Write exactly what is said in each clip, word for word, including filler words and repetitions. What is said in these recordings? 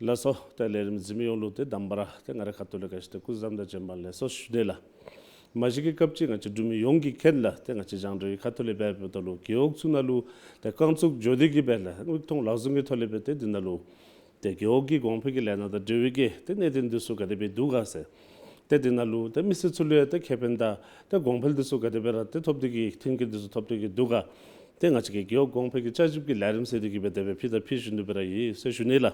ལགས་སོ། ཏེ་ལས་རིམ་གཟིགས་མི་ཡོངས་ལུ་ཏེ་དང་པ་ར་ཏེ་ང་རའི་ཁ་ཐུག་ལས་ག་ཅི་ཏེ་སྐུ་གཟུགས་བཟང་དང་བྱོན་པ་ལེགས་སོ་ཞུ་ནི་ལགས། མ་གཞི་གི་སྐབས་ཅིག་ང་བཅས་འབྲུག་མི་ཡོངས་ཀྱིས་མཁྱེན་ལགས། ཏེ་ང་བཅས་རྒྱང་བསྒྲགས་ཀྱི་ཁ་ཐུག་ལས་འབད་འབདཝ་ད་ལུ་རྒེད་འོག་ཚུ་ནང་ལུ་ཏེ་རྐང་བཙུགས་འགྱོ་སྟེ་གི་སྦེ་ལགས་མིག་མཐོང་ལག་བཟུང་གི་ཐོག་ལས་སྦེ་ཏེ་འདི་ནང་ལུ་ཏེ་རྒེད་འོག་གི་གོང་འཕེལ་གྱི་ལས་སྣ་དང་འབྲེལ་བའི་གི་ཏེ་གནད་དོན་འདི་ཚུ་ག་དེ་སྦེ་འདུག་ག་ཟེར། ཏེ་འདི་ནང་ལུ་ཏེ་མི་སེར་ཚུ་ལུ་ཡང་ཏེ་ཁེ་ཕན་དང་ཏེ་གོང་འཕེལ་འདི་ཚུ་ག་དེ་སྦེ་ར་ཏེ་ཐོབ་སྟེ་གི་མཐུན་རྐྱེན་འདི་ཚུ་ཐོབ་སྟེ་གི་འདུག་ག། ཏེ་ང་བཅས་ཀྱི་རྒེད་འོག་གོང་འཕེལ་གྱི་བསྐྱར་ཞིབ་ཀྱི་ལས་རིམ་ཟེར་ཏེ་གི་སྦེ་དེ་སྦེ་ཕུལ་དང་ཕུལ་བཞིན་དུ་སྦེ་ར་ཡོད་ཟེར་ཞུ་ནི་ལགས།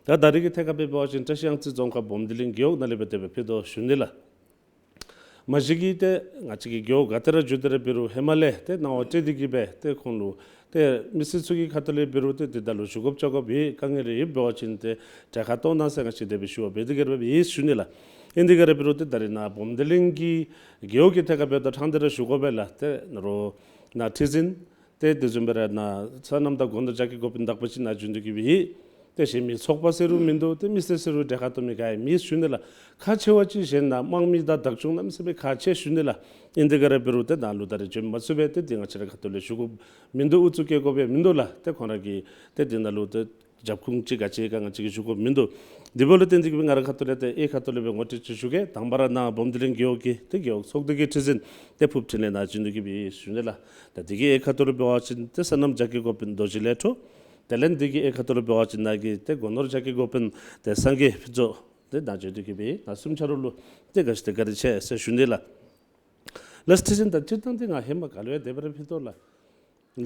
ད་ད་རེས་ཀྱི་ཐད་ཁར་སྦེ་འབད་བ་ཅིན་བཀྲ་ཤིས་གཡང་རྩེ་རྫོང་ཁག་སྦོམ་སྡེ་གླིང་རྒེད་འོག་ནང་ལས་སྦེ་དེ་སྦེ་ཕུལ་དོ་ཞུ་ནི་ལགས། མ་གཞི་གི་ཏེ་ང་བཅས་ཀྱི་རྒེད་འོག་ག་ཏེ་ར་འགྱོ་སྟེ་ར་འབད་རུང་ཧེ་མ་ལས་ཏེ་སྣང་བ་སྤྲོད་དེ་གི་སྦེ་ཏེ་ཁོང་ལུ་ཏེ་མི་སེར་ཚུ་གི་ཁ་ཐུག་ལས་འབད་རུང་ཏེ་འདི་ནང་ལུ་ཞུ་དགོཔ་བཅར་དགོཔ་ཡོད་དཀའ་ངལ་རེ་ཡོདཔ་འབད་བ་ཅིན་ཏེ་གྲལ་ཁར་གཏོགས་གནང་ཟེར་ང་བཅས་དེ་སྦེ་ཞུ་བ་འབད་དེ་གི་ར་སྦེ་ཡོད་ཞུ་ནི་ལགས། ཨིན་དེ་གི་ར་འབད་རུང་ཏེ་ད་རེས་ནཱ་སྦོམ་སྡེ་གླིང་གི་རྒེད་འོག་གི་ཐད་ཁར་འབདཝ་ད་ཕྲང་སྟེ་ར་ཞུ་དགོ་པས་ལགས། ཏེ་ནཱ་རོགས་ནཱ་ཁྲི་འཛིན་ཏེ་དེ་བཟུམ་སྦེ་ར་ནཱ་སོ་ནམ་དང་སྒོ་ནོར་རྒྱ་སྐྱེད་འགོ་དཔོན་དག་པ་ཅིག་ནཱ་བྱོན་ཏེ་གི་སྦེ་ཡོད། ཏེ་གཞན་མི་ཚོགས་པ་ཟེར་རུང་མིན་འདུག། ཏེ་མི་སེར་ཟེར་རུང་གྲལ་ཁར་གཏོགས་མི་ག་ཡང་མེད་ཞུ་ནི་ལགས། ཁག་ཆེ་བ་ཅིག་གཞན་ནཱ་དམངས་མི་དང་བདག་སྐྱོང་གནམ་མེད་ས་མེད་ཁག་ཆེ་ཞུ་ནི་ལགས། ཨིན་དེ་ག་ར་འབད་རུང་ཏེ་ནཱ་ལུ་ད་རེས་བྱོན་མ་ཚུགས་པས། ཏེ་འདི་ང་བཅས་རའི་ཁ་ཐུག་ལས་ཞུ་དགོཔ་མིན་འདུག། ཨུ་ཚུགས་བཀལ་དགོཔ་ཡང་མིན་འདུག་ལགས། ཏེ་ཁོང་ར་གིས་ཏེ་འདི་ནང་ལུ་ཏེ་རྒྱབ་ཁུངས་ཅིག་ག་ཅི་ག་ང་བཅས་ཀྱིས་ཞུ་དགོཔ་མིན་འདུག། དེ་འབདཝ་ལས་བརྟེན་ཏེ་གི་སྦེ་ང་རའི་ཁ་ཐུག་ལས་ཏེ་ཨེ་ཁ་ཐུག་ལས་སྦེ་ངོ་སྤྲོད་ཅིག་ཞུ་གེ། དང་པ་ར་ནཱ་སྦོམ་སྡེ་གླིང་རྒེད་འོག་གི་ཏེ་རྒེད་འོག་ཚོགས་སྡེ་གི་ཁྲི་འཛིན་ཏེ་ཕུརཔ་འཕྲིན་ལས་ནཱ་བྱོན་ཏེ་གི་སྦེ་ཞུ་ནི་ལགས། ད་འདི་གི་ཨེ་ཁ་ཐུག་ལུ་འབད་བ་ཅིན་ཏེ་སོ་ནམ་རྒྱ་སྐྱེད་འགོ་དཔོན་རྡོ་རྗེ་ལས་འཕྲོ། དེ་ལས་འདི་གི་ཨེ་ཁ་ཐུག་ལུ་འབད་བ་ཅིན་ནཱ་གི་ཏེ་སྒོ་ནོར་རྒྱ་སྐྱེད་འགོ་དཔོན་ཏེ་སངས་རྒྱས་ཕུན་ཚོགས་ཏེ་ནཱ་བྱོན་ཏེ་གི་སྦེ་ནཱ་གསུམ་ཆ་ར་ལུ་ཏེ་ག་ཅི་ཏེ་བཀའ་དྲིན་ཆེ་ཟེར་ཞུ་ནི་ལགས། ལགས་ཁྲི་འཛིན། ད་སྤྱིར་བཏང་ཏེ་ང་ཧེ་མ་ག་ལུ་ཡང་དེ་སྦེ་ར་ཕུལ་དོ་ལགས།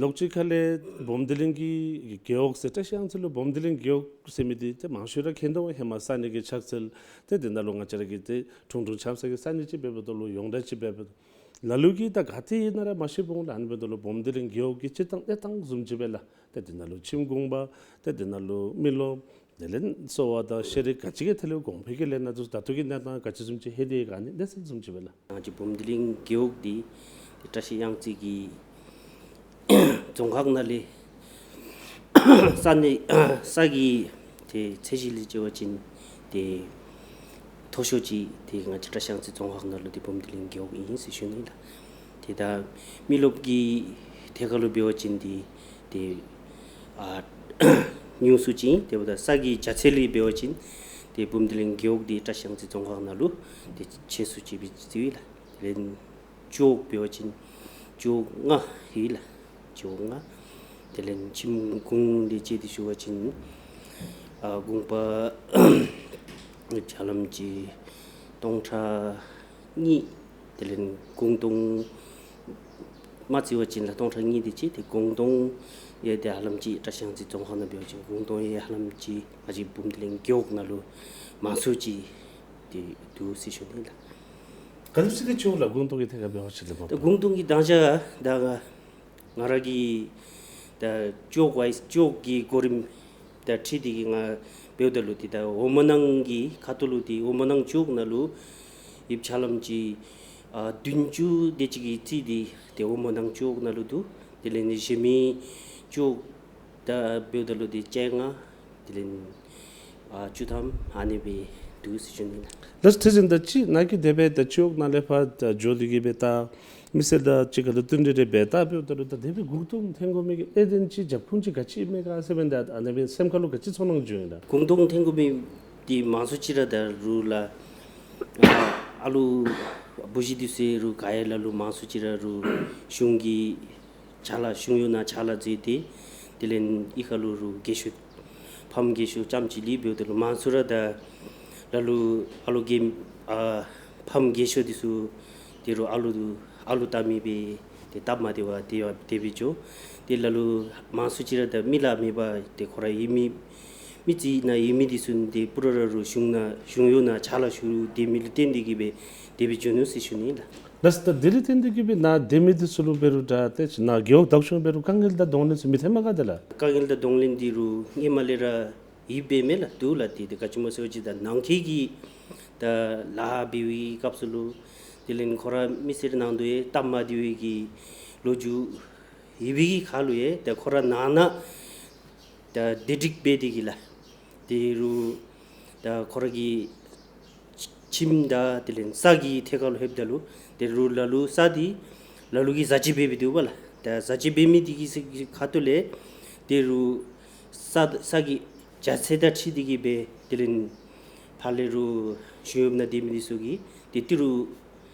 ལོགས་ཅིག་ཁ་ལས་སྦོམ་སྡེ་གླིང་གི་རྒེད་འོག་ཟེར་བཀྲ་ཤིས་གཡང་རྩེ་ལུ་སྦོམ་སྡེ་གླིང་རྒེད་འོག་ཟེར་མི་འདི་ཏེ་མང་ཤོས་ར་མཁྱེན་དོ། ཧེ་མ་ས་གནས་ཀྱི་ཆགས་ཚུལ་ཏེ་འདི་ནང་ལུ་ང་བཅས་ར་གི་ཏེ་ཁྲུང་ཁྲུང་འཆམ་ས་གི་ས་གནས་ཅིག་འབདཝ་ད་ལུ་ཡོངས་གྲགས་ཅིག་འབདཝ་ད་ལ་ལུ་གིས་ད་ག་ཏེ་ཨིན་ན་ར་མ་ཤེས་འོང་ལགས། ཨ་ནི་འབདཝ་ད་ལུ་སྦོམ་སྡེ་གླིང་རྒེད་འོག་གི་སྤྱིར་བཏང་གནས་སྟངས་བཟུམ་ཅིག་སྦེ་ལགས། ཏེ་འདི་ནང་ལུ་ཁྱིམ་གུང་པ་ཏེ་འདི་ནང་ལུ་མི་རློབས་དེ་ལས་གསོ་བ་དང་ཤེས་རིག་ག་ཅི་གི་ཐད་ལུ་གོང་འཕེལ་གྱི་ལས་སྣ་འདི་ཚུ་ད་ལྟོ་གི་གནས་སྟངས་ག་ཅི་བཟུམ་ཅིག་ལྷོད་དེ་ཡོད་ག་ཨ་ནི་གནས་ཚུལ་བཟུམ་ཅིག་སྦེ་ལགས། ང་བཅས་སྦོམ་སྡེ་གླིང་རྒེད་འོག་འདི་ཏེ་བཀྲ་ཤིས་གཡང་རྩེ་གི་རྫོང་ཁག་ནང་ལས་ས་གནས་ས་གི་ཏེ་ཚད་གཞི་ལས་བྱ་བ་ཅིན་ཏེ་མཐོ་ཤོས་ཅིག་ཏེ་ང་བཅས་བཀྲ་ཤིས་གཡང་རྩེ་རྫོང་ཁག་ནང་ལུ་ཏེ་སྦོམ་སྡེ་གླིང་རྒེད་འོག་ཨིན་ཟེར་ཞུ་ནི་ལགས། ཏེ་ད་མི་རློབས་ཀྱི་ཐད་ཁར་ལུ་འབད་བ་ཅིན་ཏེ་ཏེ་ཨ་ཉུང་སུ་ཅིག་ཨིན། དེ་འབདཝ་ད་ས་གི་རྒྱ་ཚད་ལས་འབད་བ་ཅིན་ཏེ་སྦོམ་སྡེ་གླིང་རྒེད་འོག་འདི་བཀྲ་ཤིས་གཡང་རྩེ་རྫོང་ཁག་ནང་ལུ་ཏེ་ཆེ་སུ་ཅིག་སྦེ་བརྩིཝ་ཨིན་ལགས། དེ་ལས་སྤྱི་འོག་འབད་བ་ཅིན་སྤྱི་འོག་ལྔ་ཡོད་ལགས། སྤྱི་འོག་ལྔ། དེ་ལས་ཁྱིམ་གུང་ལས་བཅད་དེ་ཞུ་བ་ཅིན་ཨ་གུང་པ་ཧ་ལམ་ཅིག་སྟོང་ཕྲག་གཉིས། དེ་ལས་གུང་སྟོང་མ་བརྩི་བ་ཅིན་ལགས་སྟོང་ཕྲག་གཉིས་དེ་ཅིག་ཏེ་གུང་སྟོང་ཡང་ཏེ་ཧ་ལམ་ཅིག་བཀྲ་ཤིས་གཡང་རྩེ་རྫོང་ཁག་ནང་འབད་བ་ཅིན་གུང་སྟོང་ཡང་ཧ་ལམ་ཅིག་ང་བཅས་སྦོམ་སྡེ་གླིང་རྒེད་འོག་ནང་ལུ་མང་སུ་ཅིག་ཏེ་འདུག་ཟེར་ཞུ་ནི་ལགས། ག་དེམ་ཅིག་གི་ཆེཝ་ལགས་གུང་སྟོང་གི་ཐད་ཁར་འབད་བ་ཅིན་ལགས། ད་གུང་སྟོང་གི་དང་ཅ་ད་ང་ང་ར་གི་ད་སྤྱི་འོག་ཝའིས་སྤྱི་འོག་གི་གོ་རིམ་ད་ཁྲིད་དེ་གི་ང་འབདཝ་ད་ལུ་ཏེ་ད་འོག་མ་ནང་གི་ཁ་ཐུག་ལུ་ཏེ་འོག་མ་ནང་སྤྱི་འོག་ནང་ལུ་ཡོདཔ་ཆ་ལམ་ཅིག་ཨ་བདུན་ཅུ་དེ་ཅིག་གིས་རྩིས་ཏེ་ཏེ་འོག་མ་ནང་སྤྱི་འོག་ནང་ལུ་འདུག། དེ་ལས་ནི་གཞན་མི་སྤྱི་འོག་ད་འབདཝ་ད་ལུ་ཏེ་བཅོ་ལྔ། དེ་ལས་ཨ་བཅུ་ཐམ་ཨ་ནི་སྦེ་འདུག་ཟེར་ཞུ་ནི་ལགས། ལགས་ཁྲི་འཛིན། ད་ཅི་ནཱ་གིས་དེ་སྦེ་ད་སྤྱི་འོག་ནང་ལས་ཕར་ད་འགྱོ་སྟེ་གི་སྦེ་ད་མི་སེར་དང་གཅིག་ཁར་ལུ་བསྟུན་གྲོས་རེ་འབད་ད་འབདཝ་ད་ལུ་ད་དེ་སྦེ་གུང་སྟོང་འཐེན་དགོ་མི་གི་ཨེ་དེ་ཅིག་རྒྱབ་ཁུངས་ཅིག་ག་ཅི་མས་ག་ཟེར་བ་ཅིན་ད་ཨ་ནི་སྦེ་སེམས་ཁར་ལུ་ག་ཅི་ཚོར་སྣང་བྱུང་ཡི་ལགས། གུང་སྟོང་འཐེན་དགོ་མི་འདི་མང་སུ་ཅིག་ར་ད་རུང་ལགས་ཨ་ཨ་ལུ་བུ་གཞི་འདི་ཚུ་རུང་ག་ཡང་ལ་ལུ་མང་སུ་ཅིག་ར་རུང་གཞུང་གི་ཕྱག་ལཱ་གཞུང་གཡོག་ནང་ཕྱག་ལཱ་མཛད་དེ་དེ་ལས་གཡུས་ཁ་ལུ་རུང་རྒས་ཤོས་ཕམ་རྒས་ཤོས་རྐྱངམ་ཅིག་ལུས་འབདཝ་ད་ལུ་མང་སུ་ར་ད་ལ་ལུ་ཨ་ལུ་རྒས་ཨ་ཕམ་རྒས་ཤོས་འདི་ཚུ་ཏེ་རུང་ཨ་ལུ་ཨ་ལུ་བལྟ་མི་སྦེ་ཏེ་སྟབས་མ་བདེ་བར་དེ་བ་དེ་སྦེ་འགྱོ། ཏེ་ལ་ལུ་མང་སུ་ཅིག་ར་ད་མི་ལ་མེད་པར་ཏེ་ཁོ་ར་ཡོད་མི་མི་རྩིས་ནང་ཡོད་མི་འདི་ཚུ་ཏེ་པུ་ར་ར་རུང་གཞུང་ནང་གཞུང་གཡོག་ནང་ཕྱག་ལཱ་ཞུ་སྡོད་མི་ལུ་བརྟེན་ཏེ་གི་སྦེ་དེ་སྦེ་འགྱོ་ནུག་ཟེར་ཞུ་ནི་ལགས། ལགས་ད་དེ་ལུ་བརྟེན་ཏེ་གི་སྦེ་ནཱ་སྡོད་མི་འདི་ཚུ་ལུ་འབད་རུང་ད་ཏེ་ནཱ་རྒེད་འོག་བདག་སྐྱོང་འབད་རུང་དཀའ་ངལ་དང་གདོང་ལེན་ཚུ་མི་ཐོན་མས་ག་དེ་ལགས། དཀའ་ངལ་དང་གདོང་ལེན་འདི་རུང་སྔོན་མ་ལས་ར་ཡོདཔ་སྦེ་མས་ལགས། འདུག་ལགས། ཏེ་ཏེ་ག་ཅི་སྨོ་ཟེར་བ་ཅིན་ད་ནང་འཁོད་ཀྱི་ད་ལཱ་འབད་བའི་སྐབས་སུ་ལུ་དེ་ལས་ཁོ་ར་མི་སེར་ནང་དུ་ཡང་སྟབས་མ་བདེ་བའི་གི་ལོ་རྒྱུས་ཡོད་པའི་གི་ཁར་ལུ་ཡང་ད་ཁོ་ར་ནང་ན་ད་བདེ་སྒྲིག་འབད་དེ་གི་ལགས། ཏེ་རུང་ད་ཁོ་ར་གི་ཁྱིམ་དང་དེ་ལས་ས་གི་ཐད་ཁར་ལུ་ལྷོདཔ་ད་ལུ་ཏེ་རུང་ལ་ལུ་ས་འདི་ལ་ལུ་གིས་བཟའ་སྤྱོད་འབད་འབད་དེ་འོང་པ་ལགས། ད་བཟའ་སྤྱོད་འབད་མི་འདི་གི་ས་གི་ཁ་ཐུག་ལས་ཏེ་རུང་ས་ས་གི་ བྱ་ཚེས་དང་འཁྲིལ་ཏེ་གི་སྦེ་དེ་ལས་ཕར་ལས་རུང་གཞུང་གཡོག་ནང་སྡོད་མི་འདི་ཚུ་གིས་ཏེ་ཏི་རུ་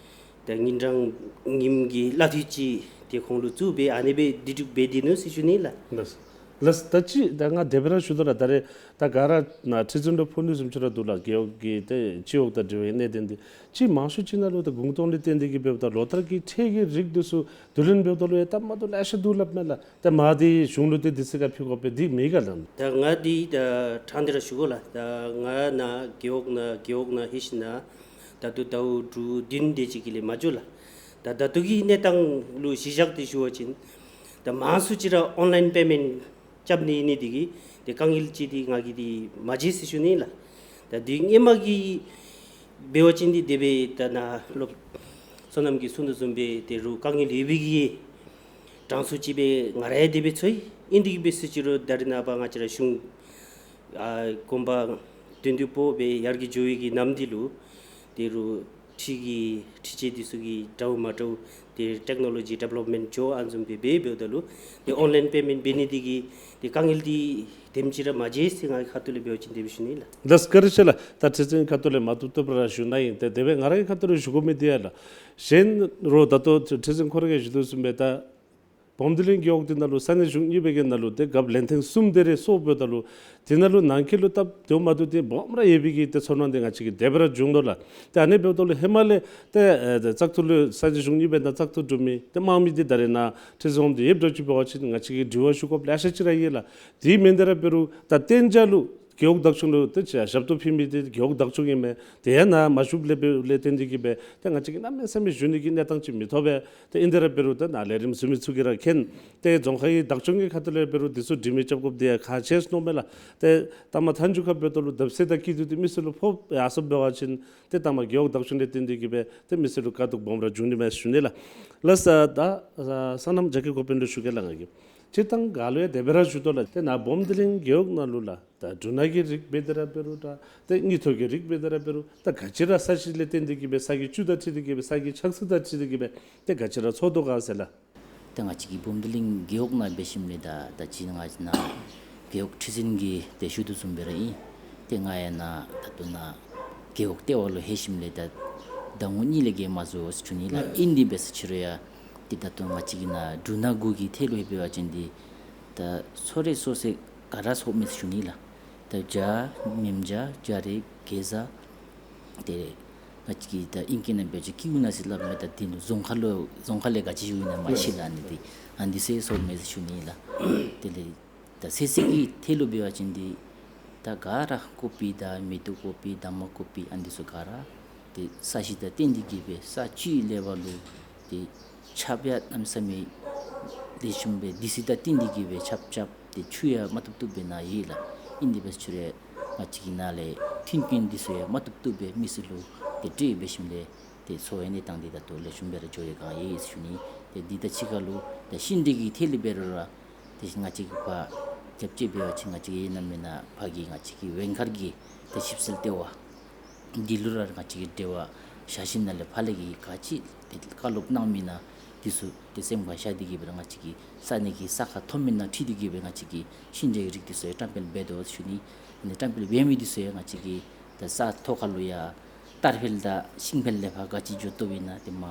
ད་ཉིན་གྲངས་ཉིནམ་གི་གླ་འཐུས་ཅིག་ཏེ་ཁོང་ལུ་བཙུགས་སྦེ་ཨ་ནི་སྦེ་དེ་འདྲ་སྦེ་སྡོད་ནུག་ཟེར་ཞུ་ནི་ལགས། ལགས། ལགས། ད་ཅི་ད་ང་དེ་སྦེ་ར་ཞུ་དོ་ལགས། ད་རེས་ད་ག་ར་ནཱ་ཁྲི་འཛིན་ལུ་ཕོག་ནི་བཟུམ་ཅིག་ར་འདུག་ལགས། རྒེད་འོག་གི་ཏེ་སྤྱི་འོག་དང་འབྲེལ་བའི་གནད་དོན་འདི་ཅིག་མང་ཤོས་ཅིག་ནང་ལུ་ད་གུང་སྟོང་ལས་བརྟེན་ཏེ་གི་འབདཝ་ད་ལོ་ལྟར་གྱི་ཁྲལ་གྱི་རིགས་འདི་ཚུ་བསྡུ་ལེན་འབདཝ་ད་ལུ་ཡང་སྟབས་མ་བདེཝ་ལེ་ཤ་འདུག་སླབ་མས་ལགས། ད་མ་འདི་གཞུང་ལུ་ཏེ་དུས་ཚོད་ཁར་ཕུལ་དགོ་པས་འདི་མེད་ག་ལགས། ད་ང་འདི་ད་དྲང་སྟེ་ར་ཞུ་དགོ་ལགས། ད་ང་ནཱ་རྒེད་འོག་ནང་རྒེད་འོག་ནང་ལྷོད་ཞིནམ་ད་ད་ལྟོ་ཟླཝ་དྲུག་བདུན་དེ་ཅིག་གི་ལས་མ་འགྱོ་ལགས། ད་ད་ལྟོ་གི་གནས་སྟངས་ལུ་གཞི་བཞག་སྟེ་ཞུ་བ་ཅིན་ད་མང་སུ་ཅིག་ར་ཨོན་ལཱའིན་པེ་མེནཊ་རྐྱབ་ནི་ཨིན་ནི་དེ་གིས་ཏེ་དཀའ་ངལ་ཅིག་འདི་ང་གིས་འདི་མ་མཇལ་ཟེར་ཞུ་ནི་ལགས། ད་འདི་སྔོན་མ་གི་འབད་བ་ཅིན་འདི་དེ་སྦེ་ད་ནཱ་སློབ་བསོད་ནམས་ཀྱིས་གསུང་དོ་བཟུམ་སྦེ་ཏེ་རུང་དཀའ་ངལ་ཡོད་པའི་གི་གྲངས་སུ་ཅིག་སྦེ་ང་ར་ཡང་དེ་སྦེ་ཚོར་ཡི། ཨིན་དེ་གིས་སྦེ་ཟེར་ཅི་རུང་ད་རེས་ནངས་པ་ང་བཅས་ར་གཞུང་ཨ་གོམ་པ་མདུན་དུ་སྤོ་སྦེ་ཡར་རྒྱས་འགྱོ་བའི་གི་ནམ་འདི་ལུ་ཏེ་རུང་འཕྲུལ་གྱི་འཕྲུལ་ཆས་འདི་ཚུ་གི་འདྲཝ་མ་འདྲཝ་ཏེ་ཊེཀ་ནོ་ལོ་ཇི་ཌི་བེ་ལོབ་མེནཊ་འགྱོ་ཨ་ནི་བཟུམ་སྦེ་འབད་འབདཝ་ད་ལུ་ཏེ་ཨོན་ལཱའིན་པེ་མེནཊ་འབད་ནི་འདི་གིས་ཏེ་དཀའ་ངལ་འདི་དེམ་ཅིག་ར་མ་མཇལ་ཟེར་ང་གི་ཁ་ཐུག་ལས་འབད་བ་ཅིན་དེ་སྦེ་ཞུ་ནི་ལགས། ལགས། བཀའ་དྲིན་ཆེ་ལགས། ད་ཁྲི་འཛིན་ཁ་ཐུག་ལས་མ་བཏུབ་བཏུབ་ར་ཞུ་ནི་ཨིན། ཏེ་དེ་སྦེ་ང་ར་གི་ཁ་ཐུག་ལས་ཞུ་དགོ་མི་འདི་ཡང་ལགས། གཞན་རོགས་ད་ལྟོ་ཁྲི་འཛིན་ཁོ་ར་གིས་ཞུ་དོ་བཟུམ་སྦེ་ད་བུམ་སྡེ་གླིང་རྒེད་འོག་འདི་ནང་ལུ་ས་གནས་གཞུང་གཉིས་པའི་གི་ནང་ལུ་ཏེ་རྒཔོ་ལན་ཐེངས་གསུམ་དེ་རེ་སོང་འབདཝ་ད་ལུ་དེ་ནང་ལུ་ནང་འཁོད་ལུ་སྟབས་བདེཝ་མ་བདེཝ་འདི་སྦོམ་ར་ཡོད་པའི་གི་ཏེ་ཚོར་སྣང་འདི་ང་བཅས་ཀྱིས་དེ་སྦེ་ར་བྱུང་དོ་ལགས། ཏེ་ཨ་ནི་འབདཝ་ད་ལུ་ཧེ་མ་ལས་ཏེ་ཨེ་ཏེ་བཙག་འཐུ་ལུ་ས་གནས་གཞུང་གཉིས་པའི་ནང་བཙག་འཐུ་གྲུབ་མི་ཏེ་དམངས་མི་འདི་ད་རེས་ནཱ་ཁྲི་འཛིན་འོགམ་འདི་ཡོདཔ་འདྲཝ་ཅིག་འབད་བ་ཅིན་ང་བཅས་ཀྱིས་དྲི་བ་ཞུ་དགོཔ་ལེ་ཤ་ཅིག་ར་ཡོད་ལགས། དེ་མེན་དེ་ར་འབད་རུང་ད་གཏན་འཇགས་ལུ་རྒེད་འོག་བདག་སྐྱོང་ལུ་ཏེ་ཞབས་ཏོག་ཕུལ་མི་འདི་རྒེད་འོག་བདག་སྐྱོང་ཨིན་མས། དེ་ཡང་ནཱ་མ་བཞུགསཔ་ལས་འབད་ལས་བརྟེན་ཏེ་གིས་སྦེ་ཏེ་ང་བཅས་ཀྱིས་གནམ་མེད་ས་མེད་ཞུ་ནི་གི་གནས་སྟངས་ཅིག་མི་ཐོབ་པས། ཏེ་ཨིན་དེ་ར་འབད་རུང་ད་ནཱ་ལས་རིམ་བཟོ་མི་ཚུ་གིས་ར་མཁྱེན། ཏེ་རྫོང་ཁག་གི་བདག་སྐྱོང་གི་ཁ་ཐུག་ལས་འབད་རུང་འདི་ཚུ་དྲི་མི་རྐྱབ་དགོཔ་འདི་ཡང་ཁག་ཆེ་ཟེར་མནོཝ་མས་ལགས། ཏེ་ལྟ་མ་མཐའ་མཇུག་ཁར་འབདཝ་ད་ལུ་བརྡབ་གསིག་དང་སྐྱིད་སྡུག་འདི་མི་སེར་ལུ་ཕོག་ཡར་སོང་འབད་བ་ཅིན་ཏེ་ལྟ་མ་རྒེད་འོག་བདག་སྐྱོང་ལས་བརྟེན་ཏེ་གིས་སྦེ་ཏེ་མི་སེར་ལུ་དཀའ་སྡུག་སྦོམ་ར་འབྱུང་ནི་མས་ཞུ་ནི་ལགས། ལགས་སོ། ད་ཨ་སོ་ནམ་རྒྱ་སྐྱེད་འགོ་དཔོན་ལུ་ཞུ་གེ་ལགས། ང་གིས་སྤྱིར་བཏང་ག་ལུ་ཡང་དེ་སྦེ་ར་ཞུ་དོ་ལགས། ཏེ་ནཱ་བུམ་སྡེ་གླིང་རྒེད་འོག་ནང་ལུ་ལགས། ད་འབྲུ་སྣ་གི་རིགས་འབད་དེ་ར་འབད་རུང་ད་ཏེ་དངུལ་ཐོག་གི་རིགས་འབད་དེ་ར་འབད་རུང་ད་ག་ཅི་ར་ས་གཞི་ལས་བརྟེན་ཏེ་གིས་སྦེ་ས་གི་བཅུད་དང་འཁྲིལ་ཏེ་གིས་སྦེ་ས་གི་ཆགས་ཚུལ་དང་འཁྲིལ་ཏེ་གིས་སྦེ་ཏེ་ག་ཅི་ར་ཚོར་དོ་ག་ཟེར་ལགས། ཏེ་ང་བཅས་ཀྱི་བུམ་སྡེ་གླིང་རྒེད་འོག་ནང་འབད་ཞིནམ་ལས་ད་ད་ཅི་ང་ནཱ་རྒེད་འོག་ཁྲི་འཛིན་གྱིས་ཏེ་ཞུ་དོ་བཟུམ་སྦེ་ར་ཨིན། ཏེ་ང་ཡང་ནཱ་ད་ལྟོ་ནཱ་རྒེད་འོག་ལྟེ་བ་ལུ་ལྷོད་ཞིནམ་ལས་ད་ཟླ་ངོ་གཉིས་ལས་བརྒལ་མ་འགྱོ་ཟེར་ཞུ་ནི་ལགས། ཨིན་དེ་འབད་ཟེར་ཅི་རུང་ཡང་ཏེ་ད་ལྟོ་ང་བཅས་ཀྱི་ནཱ་འབྲུ་སྣ་གུ་གི་ཐད་ལུ་འབད་བ་ཅིན་འདི་ད་ཚོར་རེ་ཚོར་ཚད་ག་ར་ཚོརཝ་མས་ཟེར་ཞུ་ནི་ལགས། ད་བྱ་ཉིམ་བྱ་བྱ་རེ་གེ་ཛ་ཏེ་ང་བཅས་ཀྱི་ད་ཨིང་སྐད་ནང་འབད་བ་ཅིན་ཀིའུ་ན་ཟེར་སླབ་མས། ད་འདི་ནང་རྫོང་ཁག་ལུ་རྫོང་ཁག་ལས་ག་ཅི་ཞུཝ་ཨིན་ན་མ་ཤེས་ལགས། ཨ་ནི་འདི་ཨ་ནི་འདི་ཚུ་ཚོརཝ་མས་ཟེར་ཞུ་ནི་ལགས། དེ་ལས་ད་ཚོད་བསྲེ་གི་ཐད་ལུ་འབད་བ་ཅིན་འདི་ད་ག་ར་ཀོ་པི་དང་མེ་ཏོག་ཀོ་པི་འདབ་མ་ཀོ་པི་ཨ་ནི་འདི་ཚུ་ག་ར་ཏེ་ས་གཞི་དང་བརྟེན་ཏེ་གིས་སྦེ་ས་བཅུད་ལེན་པ་ལུ་ཏེ་ཆརཔ་ཡང་གནམ་མེད་ས་མེད་ལེགས་ཤོམ་སྦེ་དུས་ཚོད་དང་བསྟུན་ཏེ་གིས་སྦེ་ཆརཔ་རྐྱབ་སྟེ་ཆུ་ཡང་མ་བཏུབ་བཏུབ་སྦེ་ནཱ་ཡོད་ལགས། ཨིན་དེ་འབད་ཟེར་ཅི་རུང་ང་བཅས་ཀྱི་ནཱ་ལས་མཐུན་རྐྱེན་འདི་ཚུ་ཡང་མ་བཏུབ་བཏུབ་སྦེ་མི་སེར་ལུ་ཏེ་སྤྲོད་འབད་ཞིནམ་ལས་ཏེ་འཚོ་བའི་གནས་སྟངས་འདི་ད་ལྟོ་ལེགས་ཤོམ་སྦེ་ར་འགྱོ་བའི་སྒང་ཡོད་ཟེར་ཞུ་ནི། ཏེ་འདི་དང་གཅིག་ཁར་ལུ་ཏེ་ཤིང་འབྲས་ཀྱི་ཐད་ལས་འབད་རུང་ར་དེ་བཞིན་ང་བཅས་ཀྱི་ཕར་རྒྱབ་སྐྱོར་འབད་བ་ཅིན་ང་བཅས་ཀྱི་ཡོད་ན་མེད་ན་ཕར་གྱི་ང་བཅས་ཀྱི་ཝེང་མཁར་གྱི་ཏེ་ཆིབས་སེལ་ལྟེ་བ་འདི་ལུ་ར་ང་བཅས་ཀྱིས་འབྲེལ་བ་བཞག་ཞིནམ་ལས་ཕར་ལས་ཀྱི་ག་ཅི་ཏེ་བཀའ་སློབ་གནང་མི་ཨིན་ན་འདི་ཚུ་ཏེ་སེམས་ཁར་བཞག་སྟེ་གིས་སྦེ་ར་ང་བཅས་ཀྱི་ས་གནས་ཀྱི་ས་ཁ་མཐོ་དམན་ནང་འཁྲིལ་ཏེ་གིས་སྦེ་ང་བཅས་ཀྱིས་ཤིང་འབྲས་ཀྱི་རིགས་འདི་ཚུ་ཡང་བཀྲམ་སྤེལ་འབད་དོ་ཟེར་ཞུ་ནི། ཨ་ནི་བཀྲམ་སྤེལ་འབད་མི་འདི་ཚུ་ཡང་ང་བཅས་ཀྱིས་ད་ས་མཐོ་ཁ་ལུ་ཡང་དར་འཕེལ་དང་ཤིང་འཕེལ་ལས་ཕར་ག་ཅི་འགྱོ་བཏུབ་ཨིན་ན་ཏེ་མ་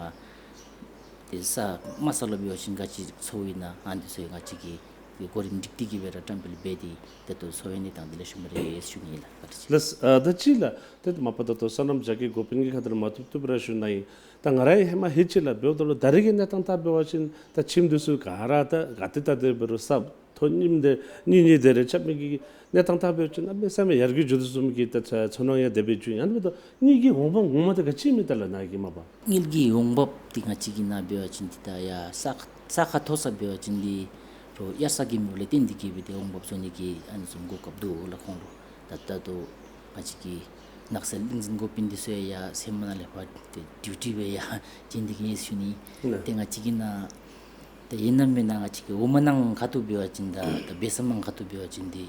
ཏེ་ས་དམའ་ས་ལུ་འབད་བ་ཅིན་ག་ཅི་འཚོཝ་ཨིན་ན་ཨ་ནི་ཚུ་ཡང་ང་བཅས་ཀྱིས་ཏེ་གོ་རིམ་སྒྲིག་སྟེ་གིས་སྦེ་ར་བཀྲམ་སྤེལ་འབད་དེ་ཏེ་ད་ལྟོ་འཚོ་བའི་གནས་སྟངས་འདི་ལེགས་ཤོམ་རེ་ཟེར་ཞུ་ནི་ལགས། བཀའ་དྲིན་ཆེ། ལགས། ཨ་ད་ཅི་ལགས་ཏེ་མ་པ་ད་ལྟོ་སོ་ནམ་རྒྱ་སྐྱེད་འགོ་དཔོན་གྱི་ཁ་ཐུག་ལས་མ་བཏུབ་བཏུབ་ར་ཞུ་ནི་ཨིན། ད་ང་ར་ཡང་ཧེ་མ་ཧེ་ཅི་ལགས་འབདཝ་ད་ལུ་ད་རེས་ཀྱི་གནས་སྟངས་ལྟ་འབད་བ་ཅིན་ད་ཁྱིམ་འདི་ཚུ་ག་ར་ད་ག་ཏེ་ད་ཏེ་འབད་རུང་ས་མཐོ་ཉིམ་དེ་གཉིས་གཉིས་དེ་རེ་རྐྱབ་མི་གི་གནས་སྟངས་ལྟ་འབད་བ་ཅིན་གནམ་མེད་ས་མེད་ཡར་རྒྱས་འགྱོ་དོ་བཟུམ་གྱི་ད་ཚོར་སྣང་ཡང་དེ་སྦེ་བྱུང་ཡི། ཨ་ནི་འབདཝ་ད་གཉིས་ཀྱི་འོང་འབབ་ངོ་མ་དེ་ག་ཅི་མས་ད་ལགས་ནཱ་གི་མ་པ། དངུལ་གྱི་འོང་འབབ་འདི་ང་བཅས་ཀྱི་ནཱ་འབད་བ་ཅིན་འདི་ད་ཡར་ས་ས་ཁ་མཐོ་ས་འབད་བ་ཅིན་འདི་རོགས་དབྱར་ས་གི་མུ་ལས་བརྟེན་ཏེ་གིས་སྦེ་ཏེ་འོང་འབབ་བཟོ་ནི་གི་ཨ་ནི་བཟུམ་གོ་སྐབས་འདུག་ལགས། ཁོང་ལུ་ད་ད་ལྟོ་ང་བཅས་ཀྱི་ནགས་ཚལ་གླིང་འཛིན་འགོ་དཔོན་འདི་ཚུ་ཡང་སེམས་མ་ནང་ལས་ཕར་ཏེ་ཌིའུ་ཊི་སྦེ་ཡར་བྱོན་ཏེ་གིས་ཡོད་ཟེར་ཞུ་ནི། ལགས། ཏེ་ང་བཅས་ཀྱི་ནཱ་ཏེ་ཡོད་ན་མེད་ན་ང་བཅས་ཀྱི་འོག་མ་ནང་ཁ་ཐུག་འབད་བ་ཅིན་ད་ད་བེ་ས་མང་ཁ་ཐུག་འབད་བ་ཅིན་འདི་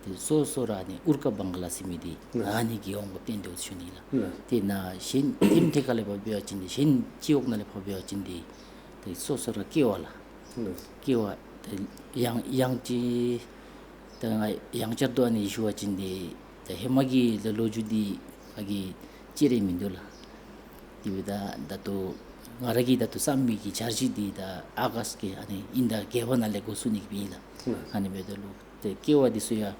ཏེ་སོ་སོ་ར་ཨ་ནི་ཨུར་ཀ་བང་ལ་ཟེར་མི་འདི་ལགས། ཨ་ནི་གི་འོང་འབབ་བརྟེན་ཏེ་ཡོད་ཟེར་ཞུ་ནི་ལགས། ལགས། ཏེ་ནཱ་གཞན་ཁྱིམ་ཐད་ཁ་ལས་ཕར་འབད་བ་ཅིན་འདི་གཞན་སྤྱི་འོག་ནང་ལས་ཕར་འབད་བ་ཅིན་འདི་ཏེ་སོ་སོ་ར་ཀེ་བ་ལགས། ལགས། ཀེ་བ་ཏེ་གཡང་གཡང་ཅིག་ད་ ད་ང་ཡང་བསྐྱར་དུ་ཨ་ནི་ཞུ་བ་ཅིན་འདི་ད་ཧེ་མ་གི་ལོ་ལོ་རྒྱུས་འདི་ང་གིས་ཅི་རེ་མིན་འདུག་ལགས། དེ་འབདཝ་ད་ད་ལྟོ་ང་ར་གིས་ད་ལྟོ་བསམ་མི་གི་འཆར་གཞི་འདི་ད་ཨ་གསཊ་གི་ཨ་ནི་དབྱིན་ཟླ་བརྒྱད་པ་ནང་ལས་འགོ་བཙུགས་ནི་གི་ཨིན་ལགས། ཨ་ནི་འབདཝ་ད་ལུ་ཏེ་ཀེ་བ་འདི་ཚུ་ཡང་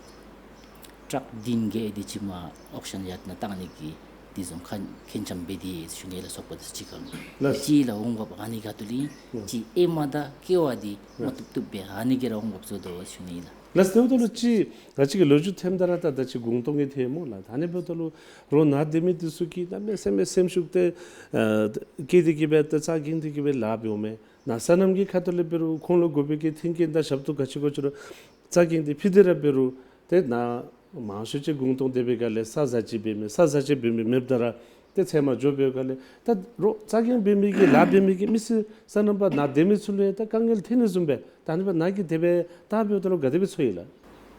ཊཱཀ་བདུན་བརྒྱད་དེ་ཅིག་མ་ཨོག་ཤཱན་ཡརཌ་ནང་བཏང་ནི་གི་འདི་བཟུམ་ཁ་མཁྱེན་རྐྱབ་འབད་དེ་ཞུ་ནི་ལགས། ཚོགས་པ་འདི་ཚུ་གཅིག་ཁར་ལུ་ལགས། ཅིག་ལགས་འོང་འབབ་ཨ་ནི་ཁ་ཐུག་ལས་ཅིག་ཨེ་མ་དང་ཀེ་བ་འདི་མ་བཏུབ་བཏུབ་སྦེ་ཨ་ནི་གིས་ར་འོང་འབབ་བཟོ་དོ་ཞུ་ནི་ལགས། ལགས། དེ་འབདཝ་ད་ལུ་ཅིག་ང་བཅས་ཀྱི་ལོ་རྒྱུས་ཐོནམ་ད་ར་ད་ད་ཅི་གུང་སྟོང་གི་ཐོནམ་སྨོ་ལགས། ད་ཨ་ནི་འབདཝ་ད་ལུ་རོགས་ནཱ་སྡོད་མི་འདི་ཚུ་གིས་གནམ་མེད་ས་མེད་སེམས་ཤུགས་ཏེ་ཨ་བསྐྱེད་དེ་གི་སྦེ་ཏེ་རྩ་འགེངས་ཏེ་གི་སྦེ་ལཱ་འབདཝ་མས། ནཱ་སོ་ནམ་གྱི་ཁ་ཐུག་ལས་འབད་རུང་ཁོང་ལུ་དགོ་པའི་གི་མཐུན་རྐྱེན་དང་ཞབས་ཏོག་ག་ཅི་དགོ་ཅི་རུང་རྩ་འགེངས་ཏེ་ཕུལ་ཏེ་ར་འབད་རུང་ཏེ་ནཱ་མང་ཤོས་ཅིག་གུང་སྟོང་སྡོད་པའི་སྒང་ལས་ས་ཟ་ཅིག་འབད་མི་ས་ཟ་ཅིག་འབད་མི་མེདཔ་ད་ར་ཏེ་ཚལ་མ་འགྱོ་བའི་སྒང་ལས་ད་རོགས་རྩ་འགེངས་འབད་མི་གི་ལཱ་འབད་མི་གི་མི་སེར་སོ་ནམ་པ་ནཱ་སྡོད་མི་ཚུ་ལུ་ཡང་ད་དཀའ་ངལ་ཐོན་ནི་བཟུམ་སྦེ་ད་ཨ་ནི་སྦེ་ནཱ་གིས་དེ་སྦེ་བལྟ་འབདཝ་ད་ལུ་ག་དེ་སྦེ་ཚོར་ཡི་ལགས།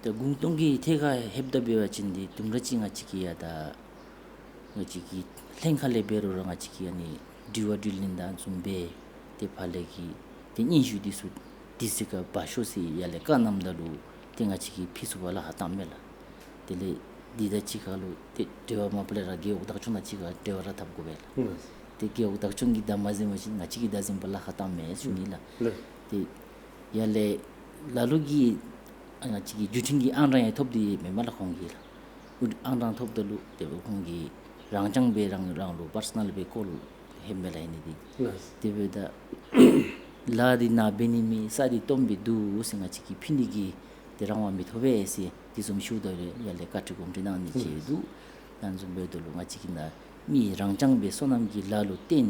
ད་གུང་སྟོང་གི་ཐད་ཁར་ལྷོདཔ་ད་འབད་བ་ཅིན་འདི་དུམ་གྲ་ཅིག་ང་བཅས་ཀྱིས་ཡང་ད་ང་བཅས་ཀྱི་ལྷན་ཁག་ལས་འབད་རུང་ར་ང་བཅས་ཀྱིས་ཨ་ནི་དྲི་བ་དྲིས་ལན་དང་བཟུམ་སྦེ་ཏེ་ཕར་ལས་ཀྱི་ཏེ་སྙན་ཞུ་འདི་ཚུ་དུས་ཅི་ཁར་འབག་ཤོག་ཟེར་ཡར་ལས་བཀའ་གནངམ་ད་ལུ་ཏེ་ང་བཅས་ཀྱིས་ཕུལ་ཚུགསཔ་ལཱ་ཁག་བཏངམ་མས་ལགས། དེ་ལས་འདི་དང་གཅིག་ཁར་ལུ་ཏེ་འབྲེལ་བ་མ་པ་ལས་ར་རྒེད་འོག་བདག་སྐྱོང་དང་གཅིག་ཁར་འབྲེལ་བ་ར་འཐབ་དགོ་པས་ལགས། ཨུམ། ཏེ་རྒེད་འོག་བདག་སྐྱོང་གིས་ད་མ་འཛེམ་པ་ཅིན་ང་བཅས་ཀྱིས་ད་འཛེམ་པ་ལཱ་ཁག་བཏངམ་མས་ཞུ་ནི་ལགས། ལགས། ཏེ་ཡར་ལས་ལ་ལུ་གིས་ང་བཅས་ཀྱི་བརྒྱུད་འཕྲིན་གྱི་ཨང་གྲངས་ཡང་ཐོབ་སྟེ་མེན་མས་ལགས་ཁོང་གིས་ལགས། ཨུ་ཨང་གྲངས་ཐོབ་ད་ལུ་དེ་སྦེ་ཁོང་གིས་རང་རྐྱང་སྦེ་རང་རང་ལུ་པར་སོ་ནཱལ་སྦེ་ཀོལ་ལྷོདཔ་མས་ལགས་ཨ་ནི་འདི། ལགས། དེ་འབདཝ་ད་ལཱ་འདི་ནཱ་འབད་ནི་མེད་ས་འདི་སྟོངམ་སྦེ་འདུག་ཟེར་ང་བཅས་ཀྱིས་ཕུལ་ནི་གི་ཏེ་རང་དབང་མི་ཐོབ་པས་ཟེར་དེ་བཟུམ་ཞུཝ་ད་ལུ་ཡར་ལས་བཀའ་ཁྲིད་གོང་ཁྲིད་གནང་ནི་ཅིག་འདུག། ཨ་ནི་བཟུམ་འབདཝ་ད་ལུ་ང་བཅས་ཀྱིས་ནཱ་མི་རང་རྐྱང་སྦེ་སོ་ནམ་གྱི་ལཱ་ལུ་བརྟེན་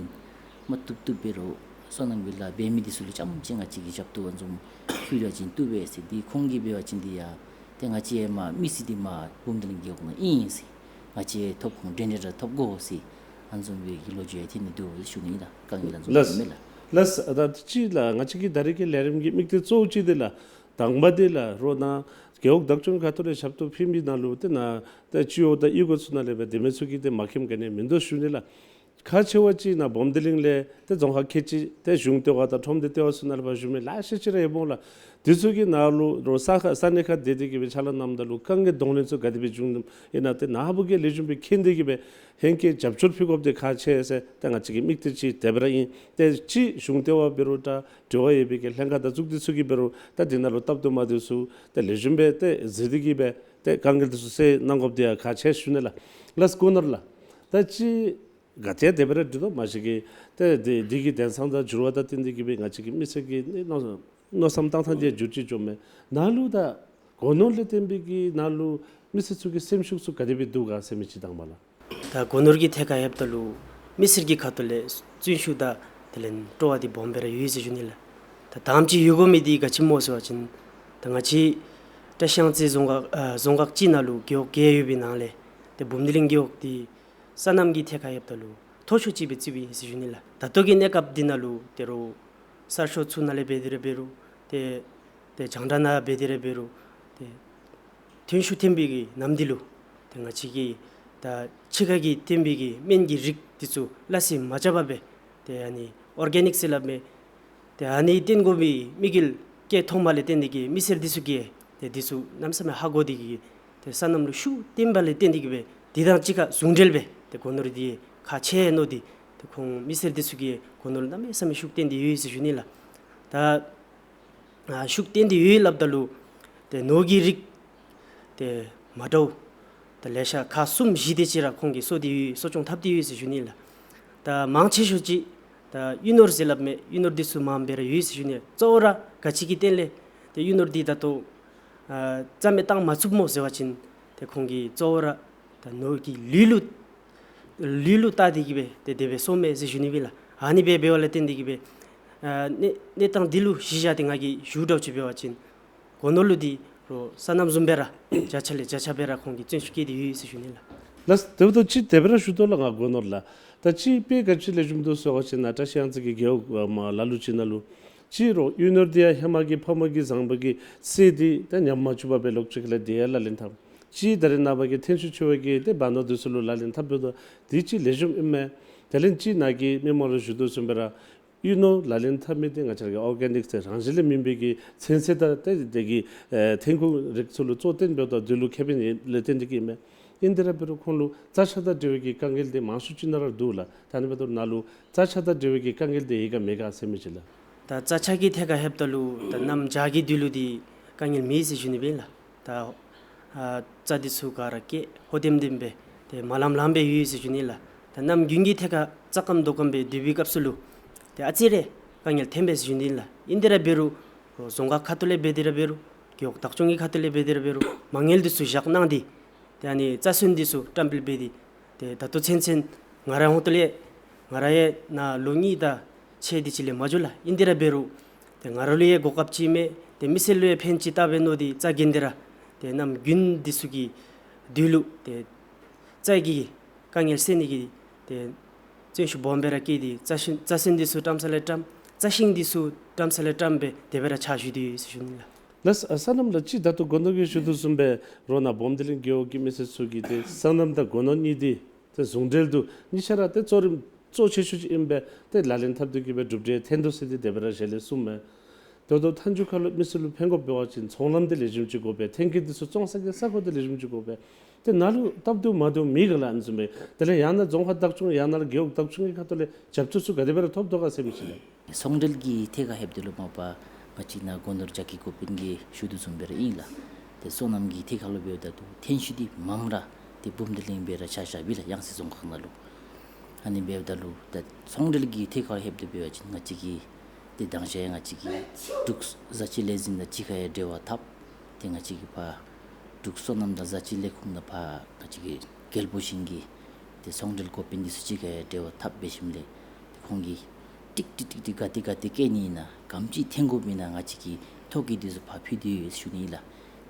མ་བཏུབ་བཏུབ་འབད་རུང་སོ་ནམ་གྱི་ལཱ་འབད་མི་འདི་ཚུ་ལུ་རྐྱངམ་ཅིག་ང་བཅས་ཀྱིས་ཞབས་ཏོག་ཨ་ནི་བཟུམ་ཕུལ་བ་ཅིན་བཏུབ་པས་ཟེར། འདི་ཁོང་གིས་འབད་བ་ཅིན་འདི་ཡང་ཏེ་ང་བཅས་མ་མི་སེར་འདི་མ་བུམ་སྡེ་གླིང་རྒེད་འོག་ནང་ཨིན་ཟེར། ང་བཅས་ཐོབ་ཁོང་འདྲན་འདྲ་ར་ཐོབ་དགོ་ཟེར་ཨ་ནི་བཟུམ་སྦེ་གི་ལོ་རྒྱུས་ཡང་ཐོན་ནི་འདུག་ཞུ་ནི་ལགས། དཀའ་ངལ་ཨ་ནི་བཟུམ་ལགས། མེད་ལགས། ལགས། ད་ཅི་ལགས་ང་བཅས་ཀྱི་ད་རེས་ཀྱི་ལས་རིམ་གྱི་དམིགས་གཏད་གཙོ་བོ་ཅིག་འདི་ལགས། དང་པ་འདི་ལགས་རོགས་ནཱ་རྒེད་འོག་བདག་སྐྱོང་ཁ་ཐུག་ལས་ཞབས་ཏོག་ཕུལ་མི་ནང་ལུ་ཏེ་ནཱ་ཏེ་སྤྱི་འོག་དང་གཡུས་སྒོ་ཚུ་ནང་ལས་སྦེ་སྡོད་མི་ཚུ་གིས་ཏེ་མ་མཁྱེནམ་ག་ནི་མིན་འདུག་ཞུ་ནི་ལགས། ཁག་ཆེ་བ་ཅིག་ནཱ་བུམ་སྡེ་གླིང་ལས་ཏེ་རྫོང་ཁག་ཁལ་གཅིག་ཏེ་གཞུང་ལྟེ་བ་དང་ཁྲོམ་སྡེ་ལྟེ་བ་ཚུ་ནང་ལས་ཕར་བཞུགས་མི་ལེ་ཤ་ཅིག་ར་ཡོདཔ་འོང་ལགས། འདི་ཚུ་གིས་ནཱ་ལུ་རོགས་ས་ཁར་ས་གནས་ཁར་སྡོད་དེ་གི་སྦེ་ཕྱག་ལཱ་གནངམ་ད་ལུ་དཀའ་ངལ་གདོང་ལེན་ཚུ་ག་དེ་སྦེ་འབྱུང་ནི་ཨིན་ན་ཏེ་ནཱ་བུ་གིས་ལེགས་ཤོམ་སྦེ་མཁྱེན་ཏེ་གི་སྦེ་ཧེང་སྐལ་རྒྱབ་སྐྱོར་ཕུལ་དགོཔ་འདི་ཁག་ཆེ་ཟེར་ཏེ་ང་བཅས་ཀྱི་དམིགས་གཏད་ཅིག་དེ་སྦེ་ར་ཨིན། ཏེ་ཅིག་གཞུང་ལྟེ་བ་འབད་རུང་ད་འབྲེལ་བ་ཡོད་པའི་གི་ལྷན་ཁག་དང་གཙུག་སྡེ་ཚུ་གིས་འབད་རུང་ད་འདི་ནང་ལུ་སྟབས་བདེ་མ་བདེ་ཚུ་ཏེ་ལེགས་ཤོམ་སྦེ་ཏེ་གཟིགས་ཏེ་གི་སྦེ་ཏེ་དཀའ་ངལ་འདི་ཚུ་སེལ་གནང་དགོཔ་འདི་ཡང་ཁག་ཆེ་ཞུ་ནི་ལགས། ལགས་སོ་སྒོ་ནོར་ལགས། ད་ཅི་ག་ཏེ་དེ་སྦེ་ར་འདྲི་དོ་མ་གཞི་གི་ཏེ་འདི་འདི་གི་དེང་སང་དང་འགྱུར་བ་དང་བསྟུན་ཏེ་གི་སྦེ་ང་བཅས་ཀྱི་མི་སེར་གྱི་མནོ་མནོ་བསམ་བཏང་ཐངས་འདི་ཡང་འགྱུར་ཅིག་འགྱོཝ་མས། ནཱ་ལུ་ད་སྒོ་ནོར་ལས་བརྟེན་པའི་གི་ནཱ་ལུ་མི་སེར་ཚུ་གི་སེམས་ཤུགས་ཚུ་ག་དེ་སྦེ་འདུག་ག་ཟེར་མི་ཅིག་དང་པ་ལགས། ད་སྒོ་ནོར་གྱི་ཐད་ཁར་ལྷོདཔ་ད་ལུ་མི་སེར་གྱི་ཁ་ཐུག་ལས་བརྩོན་ཤུགས་དང་དེ་ལས་སྤྲོ་བ་འདི་སྦོམ་སྦེ་ར་ཡོད་ཟེར་ཞུ་ནི་ལགས། ད་དང་པ་ཅིག་ཡོད་དགོ་མི་འདི་ག་ཅི་སྨོ་ཟེར་བ་ཅིན་ད་ང་བཅས་བཀྲིས་གཡང་རྩེ་རྫོང་ཁག་ཨ་རྫོང་ཁག་གཅིག་ནང་ལུ་རྒེད་འོག་བརྒྱད་ཡོད་པའི་ནང་ལས་ཏེ་བུམ་སྡེ་གླིང་རྒེད་འོག་འདི་སོ་ནམ་གྱི་ཐད་ཁར་ལྷོདཔ་ད་ལུ་མཐོ་ཤོས་ཅིག་སྦེ་བརྩིཝ་ཨིན་ཟེར་ཞུ་ནི་ལགས། ད་ལྟོ་གི་གནས་སྐབས་འདི་ནང་ལུ་ད་རུང་གསར་ཤོག་ཚུ་ནང་ལས་འབད་དེ་ར་འབད་རུང་ཏེ་ཏེ་རྒྱང་བསྒྲགས་ནང་འབད་དེ་ར་འབད་རུང་ཏེ་ཐོན་ཤུགས་ཐོན་པའི་གི་ནམ་དུས་ལུ་ཏེ་ང་བཅས་ཀྱིས་ད་ཕྱི་ཁ་གིས་བཏོན་པའི་གི་སྨན་གྱི་རིགས་འདི་ཚུ་སླ་བསྲེ་མ་རྐྱབ་པར་སྦེ་ཏེ་ཨ་ནི་ཨོར་གེ་ནིཀ་ཟེར་སླབ་མི་ཏེ་ཨ་ནི་བཏོན་དགོ་པའི་དམིགས་ཡུལ་སྐད་ཐོག་མ་ལས་བརྟེན་ཏེ་གི་མི་སེར་འདི་ཚུ་གིས་ཏེ་འདི་ཚུ་གནམ་མེད་ས་མེད་ཧ་གོ་སྟེ་གི་ཏེ་སོ་ནམ་ལུ་ཤུགས་བཏོན་པ་ལས་བརྟེན་ཏེ་གི་སྦེ་འདི་དང་གཅིག་ཁར་ཟུང་འབྲེལ་སྦེ་ཏེ་སྒོ་ནོར་འདི་ཁག་ཆེ་མནོ་སྟེ་ཏེ་ཁོང་མི་སེར་འདི་ཚུ་གིས་སྒོ་ནོར་གནམ་མེད་ས་མེད་ཤུགས་བཏོན་ཏེ་ཡོད་ཟེར་ཞུ་ནི་ལགས། ད་ཨ་ཤུགས་བཏོན་ཏེ་ཡོད་སླབ་ད་ལུ་ཏེ་ནོར་གྱི་རིགས་ཏེ་མ་འདྲཝ་ད་ལེ་ཤ་ཁག་གསུམ་བཞི་དེ་ཅིག་ར་ཁོང་གིས་གསོ་སྟེ་ཡོད་གསོ་སྐྱོང་འཐབ་སྟེ་ཡོད་ཟེར་ཞུ་ནི་ལགས། ད་མང་ཆེ་ཤོས་ཅིག་ད་གཡུ་ནོར་ཟེར་སླབ་མི་གཡུ་ནོར་འདི་ཚུ་མངམ་སྦེ་ར་ཡོད་ཟེར་ཞུ་ནི། གཙོ་བོ་ར་ག་ཅི་གི་དོན་ལས་ཏེ་གཡུ་ནོར་འདི་ད་ལྟོ་ཨ་རྩ་མེད་བཏང་མ་ཚུགསཔ་སྨོ་ཟེར་བ་ཅིན་ཏེ་ཁོང་གིས་གཙོ་བོ་ར་ད་ནོར་གྱི་ལུད་ལུ་ལུད་ལུ་བལྟ་སྟེ་གི་སྦེ་ཏེ་དེ་སྦེ་གསོཝ་མས་ཟེར་ཞུ་ནི་སྦེ་ལགས། ཨ་ནི་སྦེ་འབདཝ་ལས་བརྟེན་ཏེ་གི་སྦེ་ཨ་གནས་གནས་སྟངས་འདི་ལུ་གཞི་བཞག་སྟེ་ང་གིས་ཞུ་དྲག་ཅིག་འབད་བ་ཅིན་སྒོ་ནོར་ལུ་འདི་རོགས་སོ་ནམ་བཟུམ་སྦེ་ར་བརྒྱ་ཆ་ལས་བརྒྱ་ཆ་སྦེ་ར་ཁོང་གིས་བརྩོན་ཤུགས་བསྐྱེད་དེ་ཡོད་ཟེར་ཞུ་ནི་ལགས། ལགས། དེ་འབདཝ་ད་ཅིག་དེ་སྦེ་ར་ཞུ་དོ་ལགས། ང་སྒོ་ནོར་ལགས། ད་ཅིག་དཔེ་ག་ཅི་ལེགས་ཤོམ་འདུག་ཟེར་བ་ཅིན་ནཱ་བཀྲིས་གཡང་རྩེ་གི་རྒེད་འོག་མ་ལ་ལུ་ཅིག་ནང་ལུ་ཅིག་རོགས་གཡུ་ནོར་འདི་ཡང་ཧེ་མ་གི་ཕ་མ་གིས་བཟང་པོ་གི་བསྲེས་ཏེ་ད་ཉམས་མ་བཅུག་པར་སྦེ་ལོག་ཅིག་ལས་འདི་ཡང་ལག་ལེན་འཐབ། ཅིག་ད་རེས་ནངས་པ་གི་ཐོན་ཤུགས་ཆེ་བའི་གི་ཏེ་བ་ནོར་འདི་ཚུ་ལུ་ལག་ལེན་འཐབ་འབདཝ་ད་འདི་ཅིག་ལེགས་ཤོམ་ཨིན་མས། དེ་ལས་ཅིག་ནཱ་གིས་མི་མང་ལུ་ཞུ་དོ་བཟུམ་སྦེ་ར་ གཡུ་ནོར་ལག་ལེན་འཐབ་མི་འདི་ང་བཅས་ར་གི་ཨོར་གེ་ནིཀ་ཟེར་རང་བཞིན་ལས་སྨིན་པའི་གི་ཚོད་བསྲེ་དང་ཏེ་དེ་གི་ཨེ་ཐོན་ཁུངས་རིགས་ཚུ་ལུ་གཙོ་བཏོན་འབདཝ་ད་དུས་ལུ་ཁེ་ཕན་ཡོད་ལས་བརྟེན་ཏེ་གི་ཨིན་མས། ཨིན་དེ་ར་འབད་རུང་ཁོང་ལུ་རྩྭ་ཆགས་དང་འབྲེལ་བའི་གི་དཀའ་ངལ་འདི་མང་ཤོས་ཅིག་ནང་ར་འདུག་ལགས། ད་ཨ་ནི་འབདཝ་ད་ནཱ་ལུ་རྩྭ་ཆགས་དང་འབྲེལ་བའི་གི་དཀའ་ངལ་འདི་ཡོད་ག་མེད་ག་ཟེར་མི་ཅིག་ལགས། ད་རྩྭ་ཆགས་ཀྱི་ཐད་ཁར་ལྷོདཔ་ད་ལུ་ད་གནམ་བྱཱར་གྱི་དུས་ལུ་འདི་དཀའ་ངལ་མེད་ཟེར་ཞུ་ནི་སྦེ་ལགས། ད་ཨ་རྩྭ་འདི་ཚུ་ག་ར་སྐྱེ་ཧོ་ལྡེམ་ལྡེམ་སྦེ་ཏེ་མ་ལམ་ལམ་སྦེ་ཡོད་ཟེར་ཞུ་ནི་ལགས། ད་གནམ་དགུན་གྱི་ཐད་ཁར་རྩྭ་སྐམ་རྡོ་སྐམ་སྦེ་སྡོད་པའི་སྐབས་སུ་ལུ་ཏེ་ཨ་ཙི་རེ་དཀའ་ངལ་ཐོན་པས་ཟེར་ཞུ་ནི་ལགས། ཨིན་དེ་ར་འབད་རུང་རྫོང་ཁག་ཁ་ཐུག་ལས་འབད་དེ་ར་འབད་རུང་རྒེད་འོག་བདག་སྐྱོང་གི་ཁ་ཐུག་ལས་འབད་དེ་ར་འབད་རུང་མ་དངུལ་འདི་ཚུ་བཞག་གནང་སྟེ་ཏེ་ཨ་ནི་རྩྭ་སོན་འདི་ཚུ་བཀྲམ་སྤེལ་འབད་དེ་ཏེ་ད་ལྟོ་ཚུན་ཚོད་ང་རའི་ཧོངས་ལས་ང་ར་ཡང་ནཱ་ལོ་གཉིས་དང་ཕྱེད་དེ་ཅིག་ལས་མ་འགྱོ་ལགས། ཨིན་དེ་ར་འབད་རུང་ཏེ་ང་ར་ལུ་ཡང་གོ་སྐབས་ཅིག་མས། ཏེ་མི་སེར་ལུ་ཡང་ཕན་ཅིག་བཏགས་པས་མནོ་སྟེ་རྩྭ་གྱོན་ཏེ་ར་ཏེ་གནམ་དགུན་འདི་ཚུ་གི་དུས་ལུ་ཏེ་རྩྭ་གི་དཀའ་ངལ་སེལ་ནི་གི་ཏེ་བརྩོན་ཤུགས་སྦོམ་སྦེ་ར་བསྐྱེད་དེ་རྩྭ་སོན་རྩྭ་སོན་འདི་ཚུ་བཀྲམ་ས་ལས་བཀྲམ་རྩྭ་ཤིང་འདི་ཚུ་བཀྲམ་ས་ལས་བཀྲམ་སྦེ་དེ་སྦེ་ར་ཕྱག་ཞུ་དོ་ཡོད་ཟེར་ཞུ་ནི་ལགས། ལགས་སོ། ཨ་སོ་ནམ་ལགས། ཅིག་ད་ལྟོ་སྒོ་ནོར་གྱིས་ཞུ་དོ་བཟུམ་སྦེ་རོགས་ནཱ་སྦོམ་སྡེ་གླིང་རྒེད་འོག་གི་མི་སེར་ཚུ་གིས་ཏེ་སོ་ནམ་དང་སྒོ་ནོར་གཉིས་འདི་ཏེ་ཟུང་འབྲེལ་དུ་གཉིས་ཆ་ར་ཏེ་གཙོ་རིམ་གཙོ་ཆེ་ཤོས་ཅིག་ཨིན་པས། ཏེ་ལག་ལེན་འཐབ་སྟེ་གི་སྦེ་གྲུབ་འབྲས་ཐོན་དོ་ཟེར་ཏེ་དེ་སྦེ་ར་ཞལ་ལས་གསུངམ་མས། ད་ལྟོ་མཐའ་མཇུག་ཁར་ལུ་མི་སེར་ལུ་ཕན་དགོཔ་འབད་བ་ཅིན་ཚོང་ལམ་འདི་ལེགས་ཤོམ་ཅིག་དགོ་པས། ཐོན་སྐྱེད་འདི་ཚུ་བཙོང་ས་གི་ས་གོ་འདི་ལེགས་ཤོམ་ཅིག་དགོ་པས། ཏེ་ནཱ་ལུ་སྟབས་བདེཝ་མ་བདེཝ་མེད་ག་ལགས། ཨ་ནི་བཟུམ་སྦེ་དེ་ལས་ཡང་ན་རྫོང་ཁག་བདག་སྐྱོང་ཡང་ན་རྒེད་འོག་བདག་སྐྱོང་གི་ཁ་ཐུག་ལས་རྒྱབ་སྐྱོར་ཚུ་ག་དེ་སྦེ་ར་ཐོབ་དོ་ག་ཟེར་མི་ཅིག་ལགས། ཚོང་འབྲེལ་གྱི་ཐད་ཁར་ལྷོདཔ་ད་ལུ་མ་པ་ང་བཅས་ནཱ་སྒོ་ནོར་རྒྱ་སྐྱེད་འགོ་དཔོན་གྱིས་ཞུ་དོ་བཟུམ་སྦེ་ར་ཨིན་ལགས། ཏེ་སོ་ནམ་གྱི་ཐད་ཁར་ལུ་འབདཝ་ད་ལུ་ཐོན་ཤུགས་འདི་མངམ་ར་ཏེ་སྦོམ་སྡེ་གླིང་སྦེ་ར་ཆགས་ཆགསཔ་ཨིན་ལགས། ཡང་སྲིད་རྫོང་ཁག་ནང་ལུ། ཨ་ནི་འབདཝ་ད་ལུ་ད་ཚོང་འབྲེལ་གྱི་ཐད་ཁར་ལྷོདཔ་ད་འབད་བ་ཅིན་ང་བཅས་ཀྱི་ཏེ་དང་ཞག་ཡང་ང་བཅས་ཀྱི་འབྲུག་བཟའ་སྤྱོད་ལས་འཛིན་དང་གཅིག་ཁར་ཡང་འབྲེལ་བ་འཐབ། ཏེ་ང་བཅས་ཀྱི་ཕར་འབྲུག་སོ་ནམ་དང་བཟའ་སྤྱོད་ལས་ཁུངས་ནང་ཕར་ང་བཅས་ཀྱི་རྒྱལ་པོ་ཞིང་གི་ཏེ་ཚོང་འབྲེལ་འགོ་དཔོན་འདི་ཚུ་གཅིག་ཁར་ཡང་འབྲེལ་བ་འཐབ་འབད་ཞིནམ་ལས་ཏེ་ཁོང་གིས་ཀྲིག་ཀྲི་ཀྲིག་ཀྲི་ག་ཏེ་ག་ཏེ་བཀལ་ནི་ཨིན་ན་ག་དེམ་ཅིག་ཐོན་དགོཔ་ཨིན་ན་ང་བཅས་ཀྱིས་ཐོ་བཀོད་འདི་ཚུ་ཕར་ཕུལ་དོ་ཡོད་ཟེར་ཞུ་ནི་ཨིན་ལགས།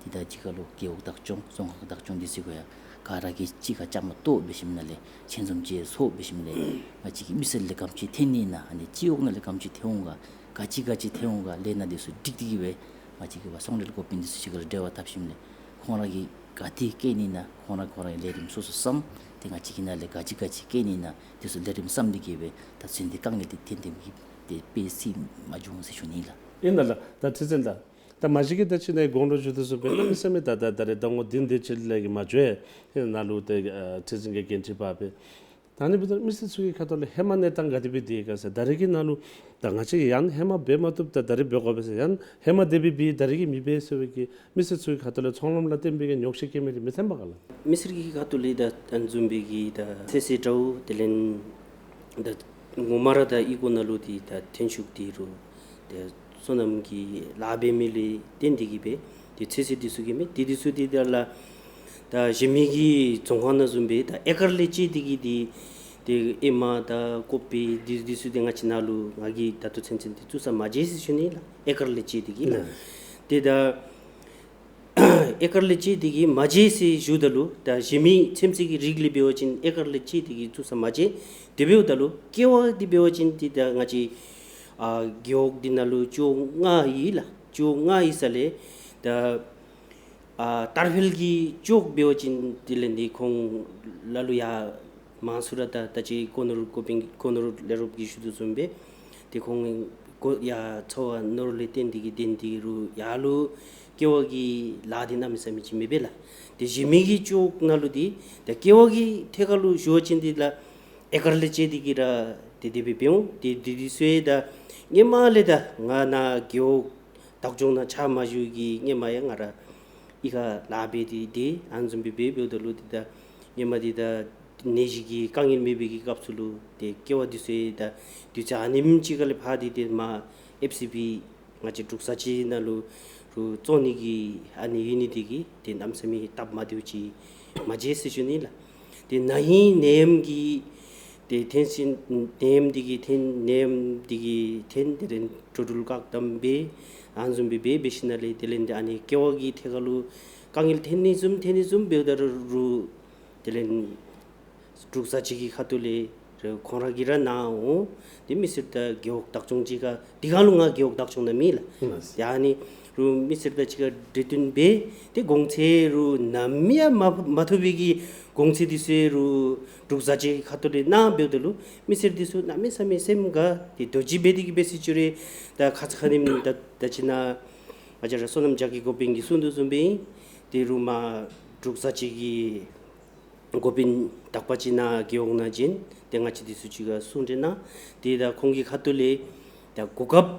ཏེ་ད་གཅིག་ཁར་ལུ་རྒེད་འོག་བདག་སྐྱོང་རྫོང་ཁག་བདག་སྐྱོང་འདི་ཚུ་གིས་ཡང་ག་ར་གིས་གཅིག་ཁར་བཅའ་མར་གཏོགས་འབད་ཞིནམ་ལས་ཆེད་འཛོམས་ཅིག་ཚོགས་འབད་ཞིནམ་ལས་ང་བཅས་ཀྱི་མི་སེར་ལས་ག་དེམ་ཅིག་ཐོན་ནི་ཨིན་ན་ཨ་ནི་སྤྱི་འོག་ནང་ལས་ག་དེམ་ཅིག་ཐོན་འོང་ག་ག་ཅི་ག་ཅི་ཐོན་འོང་ག་ལས་སྣ་འདི་ཚུ་སྒྲིག་སྟེ་གི་སྦེ་ང་བཅས་ཀྱི་ཕར་ཚོང་འབྲེལ་འགོ་དཔོན་འདི་ཚུ་གཅིག་ཁར་འབྲེལ་བ་འཐབ་ཞིནམ་ལས་ཁོང་ར་གིས་ག་ཏེ་བཀལ་ནི་ཨིན་ན་ཁོང་ར་ཁོང་ར་གིས་ལས་རིམ་སོ་སོ་བསམ་སྟེ་ང་བཅས་ཀྱི་ནང་ལས་ག་ཅི་ག་ཅི་བཀལ་ནི་ཨིན་ན་འདི་ཚུ་ལས་རིམ་བསམ་སྟེ་གི་སྦེ་ད་ཚུན་ཚོད་དཀའ་ངལ་འདི་ཐོན་ཐོནམ་གིས་ཏེ་དཔེ་སྲིད་མ་བྱུང་ཟེར་ཞུ་ནི་ཨིན་ལགས། ཨིན་ན་ལགས། ད་ཁྲི་འཛིན་ལགས། ད་མ་གཞི་གིས་ད་ཅི་ནཱ་གོང་ལུ་ཞུ་དོ་བཟུམ་སྦེ་གནམ་མེད་ས་མེད་ད་ད་ད་རེས་ཟླ་ངོ་བདུན་དེ་ཅིག་ལས་ཀྱི་མ་འགྱོ་ཡི། ནཱ་ལུ་ཏེ་ཨ་ཁྲི་འཛིན་གྱི་འགན་འཁྲི་འབག་སྦེ། ད་ཨ་ནི་འབདཝ་ད་མི་སེར་ཚུ་གི་ཁ་ཐུག་ལས་ཧེ་མ་གནས་སྟངས་ག་དེ་སྦེ་འདི་ག་ཟེར་ད་རེས་ཀྱི་ནང་ལུ་ད་ང་བཅས་ཡང་ཧེ་མ་འབད་མ་བཏུབ་ད་ད་རེས་འབད་དགོ་པས་ཟེར་ཡང་ཧེ་མ་དེ་སྦེ་འབད་ད་རེས་ཀྱི་མི་འབད་ཟེར་བའི་གི་མི་སེར་ཚུ་གི་ཁ་ཐུག་ལས་ཚོང་ལམ་ལུ་བརྟེན་པའི་གི་ཉོགས་བཤད་སྐྱེ་མི་འདི་མི་ཐོན་པས་ག་ལགས། མི་སེར་གྱི་ཁ་ཐུག་ལས་ད་ཨ་ནི་བཟུམ་སྦེ་གི་ད་ཚོད་བསྲེ་འདྲཝ་དེ་ལས་ད་ངོ་མ་ར་ད་ཨི་ཁུག་ནང་ལུ་འདི་ད་ཐོན་ཤུགས་འདི་རུང་ཏེ་སོ་ནམ་གྱི་ལཱ་འབད་མི་ལས་བརྟེན་ཏེ་གི་སྦེ་ཏེ་ཚོད་བསྲེ་འདི་ཚུ་གི་མི་འདི་འདི་ཚུ་འདི་ད་ལགས་ད་གཞན་མི་གི་རྫོང་ཁག་ནང་བཟུམ་སྦེ་ད་ཨེ་ཀར་ལས་བཅད་དེ་གི་འདི་ཏེ་ཨེ་མ་དང་ཀོ་པི་འདི་འདི་ཚུ་འདི་ང་བཅས་ནཱ་ལུ་ང་གིས་ད་ལྟོ་ཚུན་ཚོད་འདི་བཙུགས་ས་མ་མཇལ་ཟེར་ཞུ་ནི་ལགས། ཨེ་ཀར་ལས་བཅད་དེ་གི་ལགས། ཏེ་ད་ཨེ་ཀར་ལས་བཅད་དེ་གི་མ་མཇལ་ཟེར་ཞུཝ་ད་ལུ་ད་གཞན་མི་ཚོད་བསྲེ་གི་རིགས་ལས་འབད་བ་ཅིན་ཨེ་ཀར་ལས་བཅད་དེ་གི་བཙུགས་ས་མ་མཇལ། དེ་འབདཝ་ད་ལུ་ཀེ་བ་འདི་འབད་བ་ཅིན་འདི་ད་ང་བཅས་ཨ་རྒེད་འོག་འདི་ནང་ལུ་ཅོག་ལྔ་ཡོད་ལགས། ཅོག་ལྔ་ཡོད་ས་ལས་ད་ཨ་དར་འཕེལ་གྱི་ཅོག་འབད་བ་ཅིན་དེ་ལས་འདི་ཁོང་ལ་ལུ་ཡང་མང་སུ་ར་ད་ད་ཅི་སྒོ་ནོར་འགོ་དཔོན་སྒོ་ནོར་ལས་རོགསཔ་གིས་ཞུ་དོ་བཟུམ་སྦེ་ཏེ་ཁོང་སྒོ་ཡར་འཚོ་བ་ནོར་ལས་བརྟེན་ཏེ་གི་བརྟེན་ཏེ་གི་རུང་ཡར་ལུ་ཀེ་བ་གི་ལཱ་འདི་གནམ་མེད་ས་མེད་ཅིག་མི་འབད་ལགས། ཏེ་གཞན་མི་གི་ཅོག་ནང་ལུ་འདི་ད་ཀེ་བ་གི་ཐད་ཁར་ལུ་ཞུ་བ་ཅིན་འདི་ལགས་ཨེ་ཀར་ལས་བཅད་དེ་གི་ར་ཏེ་དེ་སྦེ་འབད་འོང་། ཏེ་འདི་འདི་ཚུ་ཡང་ད་སྔོན་མ་ལས་ད་ང་ནཱ་རྒེད་འོག་བདག་སྐྱོང་ནང་ཕྱག་མ་ཞུ་གི་སྔོན་མ་ཡང་ང་ར་ཨི་ཁར་ལཱ་འབད་དེ་ཏེ་ཨ་ནི་བཟུམ་སྦེ་འབད་འབདཝ་ད་ལུ་འདི་ད་སྔོན་མ་འདི་ད་ནད་གཞི་གི་དཀའ་ངལ་མེད་པའི་གི་སྐབས་སུ་ལུ་ཏེ་ཀེ་བ་འདི་ཚུ་ཡང་ད་དུས་ཚོད་ཨ་ནེམ་ཅིག་ཁ་ལས་ཕར་འདི་ཏེ་མར་ཨེཕ་སི་བི་ང་བཅས་འབྲུག་བཟའ་སྤྱོད་ནང་ལུ་རུང་བཙོང་ནི་གི་ཨ་ནི་ཡོད་ནི་འདི་གིས་ཏེ་གནམ་མེད་ས་མེད་སྟབས་མ་བདེཝ་ཅིག་མ་མཇལ་ཟེར་ཞུ་ནི་ལགས། ཏེ་ན་ཧིང་ནད་ཡམས་ཀྱི་ཏེ་ཐོན་ཞིནམ་ནད་ཡམས་འདི་གིས་ཐོན་ནད་ཡམས་འདི་གིས་ཐོན་དེ་ལས་འགྲོ་འགྲུལ་བཀག་དམ་འབད་ཨ་ནི་བཟུམ་སྦེ་འབད་འབད་ཞིནམ་ལས་དེ་ལས་འདི་ཨ་ནི་ཀེ་བ་གི་ཐད་ཁར་ལུ་དཀའ་ངལ་ཐོན་ནི་བཟུམ་ཐོན་ནི་བཟུམ་འབདཝ་ད་རུང་དེ་ལས་འབྲུག་བཟའ་སྤྱོད་ཀྱི་ཁ་ཐུག་ལས་ར་ཁོང་ར་གིས་ར་གནང་འོང་། ཏེ་མི་སེར་ད་རྒེད་འོག་བདག་སྐྱོང་ཅིག་ཁར་འདི་ཁར་ལུ་ང་རྒེད་འོག་བདག་སྐྱོང་ནང་མེད་ལགས། ཡ་ཨ་ནི་ རུང་མི་སེར་དང་གཅིག་ཁར་འབྲེལ་བསྟུན་འབད་ཏེ་གོང་ཚད་རུང་ནམ་ཡང་མ་མ་ཐོབ་པའི་གི་གོང་ཚད་འདི་ཚུ་རུང་འབྲུག་བཟའ་བཅའ་གི་ཁ་ཐུག་ལས་གནང་འབདཝ་ད་ལུ་མི་སེར་འདི་ཚུ་གནམ་མེད་ས་མེད་སེམས་དགའ་སྟེ་རྡོ་རྗེ་འབད་དེ་གི་འབད་ཟེར་ཞུ་རུང་ད་ཁ་ཙ་ཁ་ཉིནམ་ད་ད་ཅི་ནཱ་ང་བཅས་ར་སོ་ནམ་རྒྱ་སྐྱེད་འགོ་དཔོན་གྱིས་གསུང་དོ་བཟུམ་སྦེ་ཨིན། ཏེ་རུང་མར་འབྲུག་བཟའ་བཅའ་གི་འགོ་དཔོན་དག་པ་ཅིག་ནཱ་རྒེད་འོག་ནང་བྱོན། ཏེ་ང་བཅས་འདི་ཚུ་གཅིག་ཁར་གསུང་གྲོས་གནང་། ཏེ་ད་ཁོང་གི་ཁ་ཐུག་ལས་ད་གོ་སྐབས་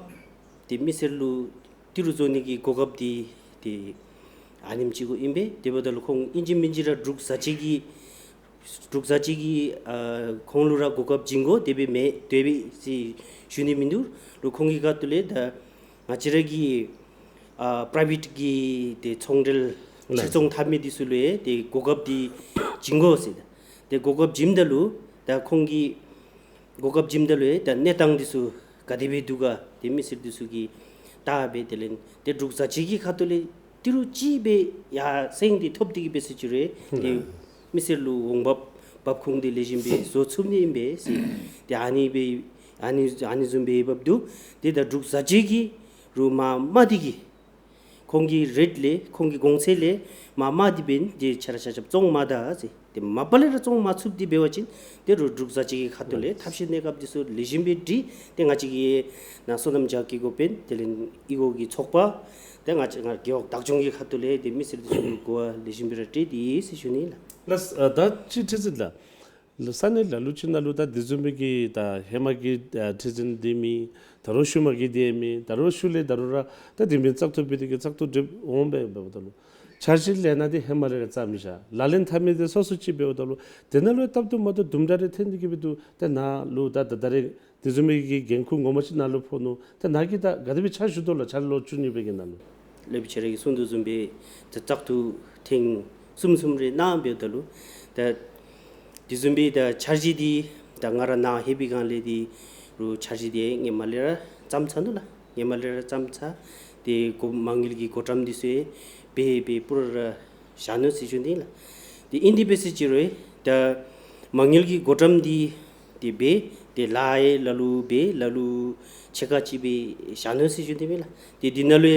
ཏེ་མི་སེར་ལུ་ཏི་རུ་བཟོ་ནི་གི་གོ་སྐབས་འདི་ཏེ་ཨ་ནེམ་ཅིག་གུ་ཨིན་པས། དེ་འབདཝ་ད་ལུ་ཁོང་ཨིན་ཅི་མིན་ཅི་ར་འབྲུག་བཟའ་བཅའ་གི་འབྲུག་བཟའ་བཅའ་གི་ཨ་ཁོང་ལུ་ར་གོ་སྐབས་བྱིན་དགོ་དེ་སྦེ་མེད་དེ་སྦེ་ཟེར་ཞུ་ནི་མིན་འདུག་རུང་ཁོང་གི་ཁ་ཐུག་ལས་ད་ང་བཅས་ར་གི་ཨ་པ་རའི་ཝེཊ་གི་ཏེ་ཚོང་འབྲེལ་ལགས། ཕྱིར་ཚོང་འཐབ་མི་འདི་ཚུ་ལུ་ཡང་ཏེ་གོ་སྐབས་འདི་བྱིན་དགོ་ཟེར། ཏེ་གོ་སྐབས་བྱིནམ་ད་ལུ་ད་ཁོང་གིས་གོ་སྐབས་བྱིནམ་ད་ལུ་ཡང་ད་གནས་སྟངས་འདི་ཚུ་ག་དེ་སྦེ་འདུག་ག་ཏེ་མི་སེར་འདི་ཚུ་གིས་བལྟ་སྦེ་དེ་ལས་ཏེ་འབྲུག་བཟའ་བཅའ་གི་ཁ་ཐུག་ལས་ཏི་རུ་ཅིག་སྦེ་ཡར་སེང་འདི་ཐོབ་སྟེ་གི་འབད་ཟེར་ཞུ་རུང་ཏེ་ལགས། མི་སེར་ལུ་འོང་འབབ་འབབ་ཁུངས་འདི་ལེགས་ཤོམ་སྦེ་བཟོ་ཚུགས་ནི་ཨིན་པས་ཟེར། ཏེ་ཨ་ནི་སྦེ་ཨ་ནི་ཨ་ནི་བཟུམ་སྦེ་འབབ་འདུག། ཏེ་ད་འབྲུག་བཟའ་བཅའ་གི་རུང་མར་དམའ་སྟེ་གི་ཁོང་གི་རེཊ་ལས་ཁོང་གི་གོང་ཚད་ལས་མར་དམའ་སྟེ་འབད་ནི་འདི་ཆ་ར་ཆ་ཁྱབ་བཙོང་མ་ད་ཟེར། ཏེ་མ་པ་ལས་ར་བཙོང་མ་ཚུགས་ཏེ་འབད་བ་ཅིན་ཏེ་རུང་འབྲུག་བཟའ་བཅའ་གི་ཁ་ཐུག་ལས་ཐབས་ཤེས་གནས་སྐབས་འདི་ཚུ་ལེགས་ཤོམ་སྦེ་སྒྲིག། ཏེ་ང་བཅས་ཀྱི་ནཱ་སོ་ནམ་རྒྱ་སྐྱེད་འགོ་དཔོན་དེ་ལས་ཨི་ཁོ་གི་ཚོགས་པ་ཏེ་ང་བཅས་ང་རྒེད་འོག་བདག་སྐྱོང་གི་ཁ་ཐུག་ལས་ཏེ་མི་སེར་འདི་ཚུ་གོ་བ་ལེགས་ཤོམ་སྦེ་ར་སྤྲོད་དེ་ཡོད་ཟེར་ཞུ་ནི་ལགས། ལགས། ཨ་ད་ཅི་ཁྲི་འཛིན་ལགས། ལགས། ས་གནས་ལ་ལུ་ཅིག་ནང་ལུ་ད་དེ་བཟུམ་མའི་གི་ད་ཧེ་མ་གི་ཨ་ཁྲི་འཛིན་འདི་མེད། ད་རུང་ཤུལ་མ་གི་འདི་མེད། ད་རུང་ཤུལ་ལས་ད་རུང་ར་ད་དེ་མི་བཙག་འཐུ་འབད་དེ་གི་བཙག་འཐུ་གྲུབ་འོང་སྦེ་འབདཝ་ད་ལུ་འཆར་གཞི་ལེན་ནི་འདི་ཧེ་མ་ལས་ར་བརྩམས་མི་བཞག། ལག་ལེན་འཐབ་མི་འདི་སོ་སོ་ཅིག་འབདཝ་ད་ལུ་དེ་ནང་ལུ་སྟབས་བདེ་མ་བདེ་དུམ་གྲ་རེ་འཐོན་ཏེ་གི་འབད་དོ། ཏེ་ནཱ་ལུ་ད་ད་ད་རེས་དེ་བཟུམ་མའི་གི་འགན་ཁུར་ངོ་མ་ཅིག་ནཱ་ལུ་ཕོག་ནུག། ཏེ་ནཱ་གིས་ད་ག་དེ་སྦེ་ཕྱག་ཞུ་དོ་ལགས། འཆར་ལོ་བཅུ་གཉིས་པའི་གི་ནང་ལུ། ལས་བྱེད་ར་གིས་གསུང་དོ་བཟུམ་སྦེ་ད་བཙག་འཐུ་ཐེངས་གསུམ་གསུམ་རེ་གནང་འབདཝ་ད་ལུ་ད་དེ་བཟུམ་སྦེ་ད་འཆར་གཞི་འདི་ད་ང་ར་ནཱ་ལྷོད་པའི་སྒང་ལས་འདི་རུང་འཆར་གཞི་འདི་སྔོན་མ་ལས་ར་བརྩམས་ཚར་ནུག་ལགས། སྔོན་མ་ལས་ར་བརྩམས་ཚར། ཏེ་གོ་མ་དངུལ་གྱི་བགོ་བཀྲམ་འདི་ཚུ་འབད་འབད་པུ་ར་ར་བཞག་ནུག་ཟེར་ཞུ་ནི་ལགས། ཏེ་ཨིན་དེ་འབད་ཟེར་ཅི་རུང་ད་མ་དངུལ་གྱི་བགོ་བཀྲམ་འདི་ཏེ་འབད་ཏེ་ལཱ་ཡང་ལ་ལུ་འབད་ལ་ལུ་ཕྱེད་ཀ་ཅིག་སྦེ་བཞག་ནུག་ཟེར་ཞུ་ནི་མས་ལགས། ཏེ་འདི་ནང་ལུ་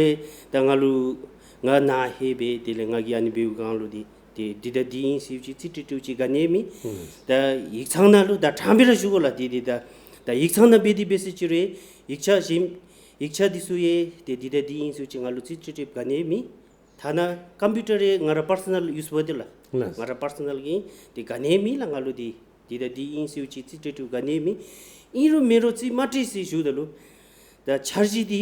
ད་ང་ལུ་ང་ནཱ་ལྷོད་སྦེ་དེ་ལས་ང་གིས་ཨ་ནི་འབདཝ་སྒང་ལུ་འདི་ཏེ་འདི་ད་འདི་ཨིན་ཟེར་ཅིག་རྩིས་སྤྲོད་སྤྲོད་ཅིག་ག་ནི་ཡང་མེད། ད་ཡིག་ཚང་ནང་ལུ་ད་དྲང་སྦེ་ར་ཞུ་དགོ་ལགས། འདི་འདི་ད་ད་ཡིག་ཚང་ནང་འབད་དེ་འབད་ཟེར་ཅི་རུང་ཡིག་ཆ་གཞན་ཡིག་ཆ་འདི་ཚུ་ཡང་ཏེ་འདི་ད་འདི་ཨིན་ཟེར་ཅིག་ང་ལུ་རྩིས་སྤྲོད་སྤྲོད་ག་ནི་ཡང་མེད། ཐ་ན་ཀམ་པིའུ་ཊར་རེ་ང་ར་པར་སོ་ནཱལ་ཡུསི་འབད་དེ་ལགས། ལགས། ང་ར་པར་སོ་ནཱལ་གྱི་ཏེ་ག་ནི་ཡང་མེད་ལགས། ང་ལུ་འདི་འདི་ད་འདི་ཨིན་ཟེར་ཅིག་རྩིས་སྤྲོད་སྤྲོད་ག་ནི་ཡང་མེད། ཨིན་རུང་མེན་རུང་རྩིས་མ་སྤྲོད་ཟེར་ཞུཝ་ད་ལུ་ད་འཆར་གཞི་འདི་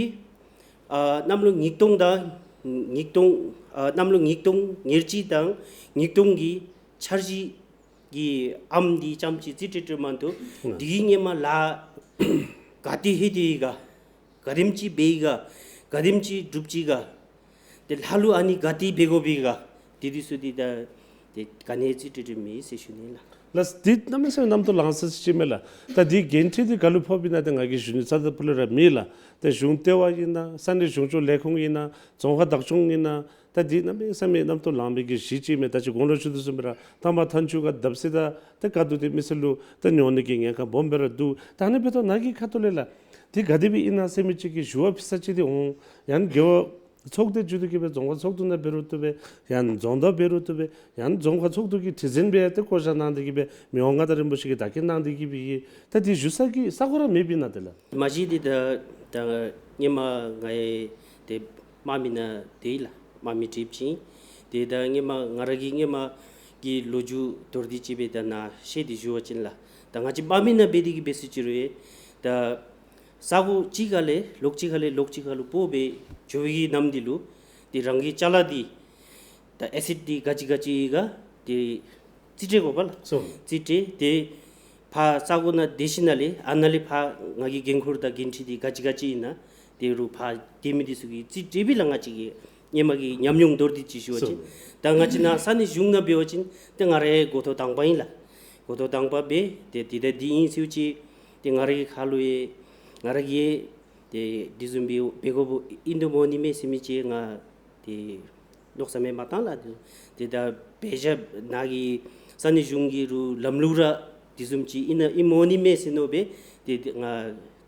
ཨ་གནམ་ལོ་ཉིས་སྟོང་དང་ཉིས་སྟོང་ཨ་གནམ་ལོ་ཉིས་སྟོང་ཉེར་གཅིག་དང་ཉིས་སྟོང་གི་འཆར་གཞི་གི་ཨམ་འདི་ཙམ་ཅིག་རྩིས་སྤྲོད་སྤྲོད་མ་གཏོགས་ལགས། འདི་གི་སྔོན་མ་ལཱ་ག་ཏེ་ལྷོད་དེ་ཡོད་ག། ག་དེམ་ཅིག་འབད་ཡི་ག། ག་དེམ་ཅིག་གྲུབ་ཅི་ག། ཏེ་ལ་ལུ་ཨ་ནི་ག་ཏེ་འབད་དགོཔ་ཨིན་ག། ཏེ་འདི་ཚུ་འདི་ད་ཏེ་ག་ནི་ཡང་རྩིས་སྤྲོད་སྤྲོད་མེད་ཟེར་ཞུ་ནི་ལགས། ལགས། འདི་གནམ་མེད་ས་མེད་རྣམ་རྟོག་ལང་ས་ཅིག་མས་ལགས། ད་འདི་འགན་འཁྲི་འདི་ག་ལུ་ཕོགཔ་ཨིན་ན་ཏེ་ང་གིས་ཞུ་ནི་རྩ་དང་ཕུ་ལས་ར་མེད་ལགས། ཏེ་གཞུང་ལྟེ་བ་ཨིན་ན་ས་གནས་གཞུང་སྐྱོང་ལས་ཁུངས་ཨིན་ན་རྫོང་ཁག་བདག་སྐྱོང་ཨིན་ན་ད་འདི་གནམ་མེད་ས་མེད་རྣམ་རྟོག་ལང་མི་གི་གཞི་ཅིག་མས། ད་ཅི་གོང་ལུ་ཞུ་དོ་བཟུམ་སྦེ་ར་ཐ་མག་ཐང་ཆུ་ག་བརྡབ་གསིག་ད་ཏེ་ག་འདུག། ཏེ་མི་སེར་ལུ་ད་ཉོ་ནི་གི་ཉེན་ཁ་སྦོམ་སྦེ་ར་འདུག། ད་ཨ་ནི་འབདཝ་ད་ནཱ་གི་ཁ་ཐུག་ལས་ལགས། འདི་ག་དེ་སྦེ་ཨིན་ན་ཟེར་མི་ཅིག་གི་ཞུ་བ་ཕུལ་ས་ཅིག་འདི་འོང་། ཡང་རྒེད་འོག་ཚོགས་སྡེ་བརྒྱུད་དེ་གི་སྦེ་རྫོང་ཁག་ཚོགས་འདུ་ནང་འབད་རུང་བཏུབ་པས། ཡང་རྫོང་བདག་འབད་རུང་བཏུབ་པས། ཡང་རྫོང་ཁག་ཚོགས་འདུ་གི་ཁྲི་འཛིན་སྦེ་ཏེ་བསྐོ་བཞག་གནང་སྟེ་གི་སྦེ་མི་དབང་མངའ་བདག་རིན་པོ་ཆེ་གིས་བདག་སྐྱོང་གནང་སྟེ་གི་སྦེ་ཡོད། ད་འདི་ཞུ་ས་གི་ས་གོ་ར་མེདཔ་ཨིན་ན་ཏེ་ལགས། མ་གཞི་འདི་ད་ད་སྔོན་མ་ང་ཡང་ཏེ་དམག་མི་ནང་ཏེ་ལགས་དམག་མི་ཁྲིམས་ཅན། ཏེ་ད་སྔོན་མ་ང་ར་གི་སྔོན་མ་གི་ལོ་རྒྱུས་མདོར་བསྡུས་ཅིག་སྦེ་ད་ནཱ་བཤད་དེ་ཞུ་བ་ཅིན་ལགས། ད་ང་བཅས་དམག་མི་ནང་འབད་དེ་གི་འབད་ཟེར་ཅི་རུང་ཡང་ད་ས་གོ་གཅིག་ཁ་ལས་ལོག་གཅིག་ཁ་ལས་ལོག་གཅིག་ཁ་ལུ་སྤོ་སྦེ་འགྱོ་བའི་གི་ནམ་འདི་ལུ་ཏེ་རང་གི་ཅ་ལ་འདི་ད་ཨེ་སིཌ་འདི་ག་ཅི་ག་ཅི་ཨིན་ག་ཏེ་རྩིས་སྤྲོད་དགོ་པས་ལགས། སོ། རྩིས་སྤྲོད་དེ་ཕར་ས་གོ་ནང་སྡོད་ཞིནམ་ལས་ཨ་ནཱ་ལས་ཕར་ང་གི་འགན་ཁུར་དང་འགན་འཁྲི་འདི་ག་ཅི་ག་ཅི་ཨིན་ན་ཏེ་རུང་ཕར་སྡོད་མི་འདི་ཚུ་གིས་རྩིས་སྤྲོད་པས་ལགས། ང་བཅས་ཀྱི་སྔོན་མ་གི་ཉམས་མྱོང་མདོར་བསྡུས་ཅིག་ཞུ་བ་ཅིན། སོ། ད་ང་བཅས་ནཱ་ས་གནས་གཞུང་ནང་འབད་བ་ཅིན་ཏེ་ང་ར་འགོ་ཐོག་དང་པ་ཨིན་ལགས། འགོ་ཐོག་དང་པ་འབད་དེ་འདི་ད་འདི་ཨིན་ཟེར་ཅིག་ཏེ་ང་ར་གི་ཁ་ལུ་ཡང་ང་ར་གིས་ཏེ་འདི་བཟུམ་སྦེ་འབད་དགོཔ་ཨིན་དོ་སྨོ་ནི་མས་ཟེར་མི་ཅིག་ང་ཏེ་མནོ་བསམ་ཡང་མ་བཏང་ལགས། ཏེ་ད་འབད་བཞག་ནཱ་གི་ས་གནས་གཞུང་གི་རུང་ལམ་ལུགས་ར་འདི་བཟུམ་ཅིག་ཨིན་ན་ཨིན་སྨོ་ནི་མས་ཟེར་མནོ་སྦེ་ཏེ་ཏེ་ང་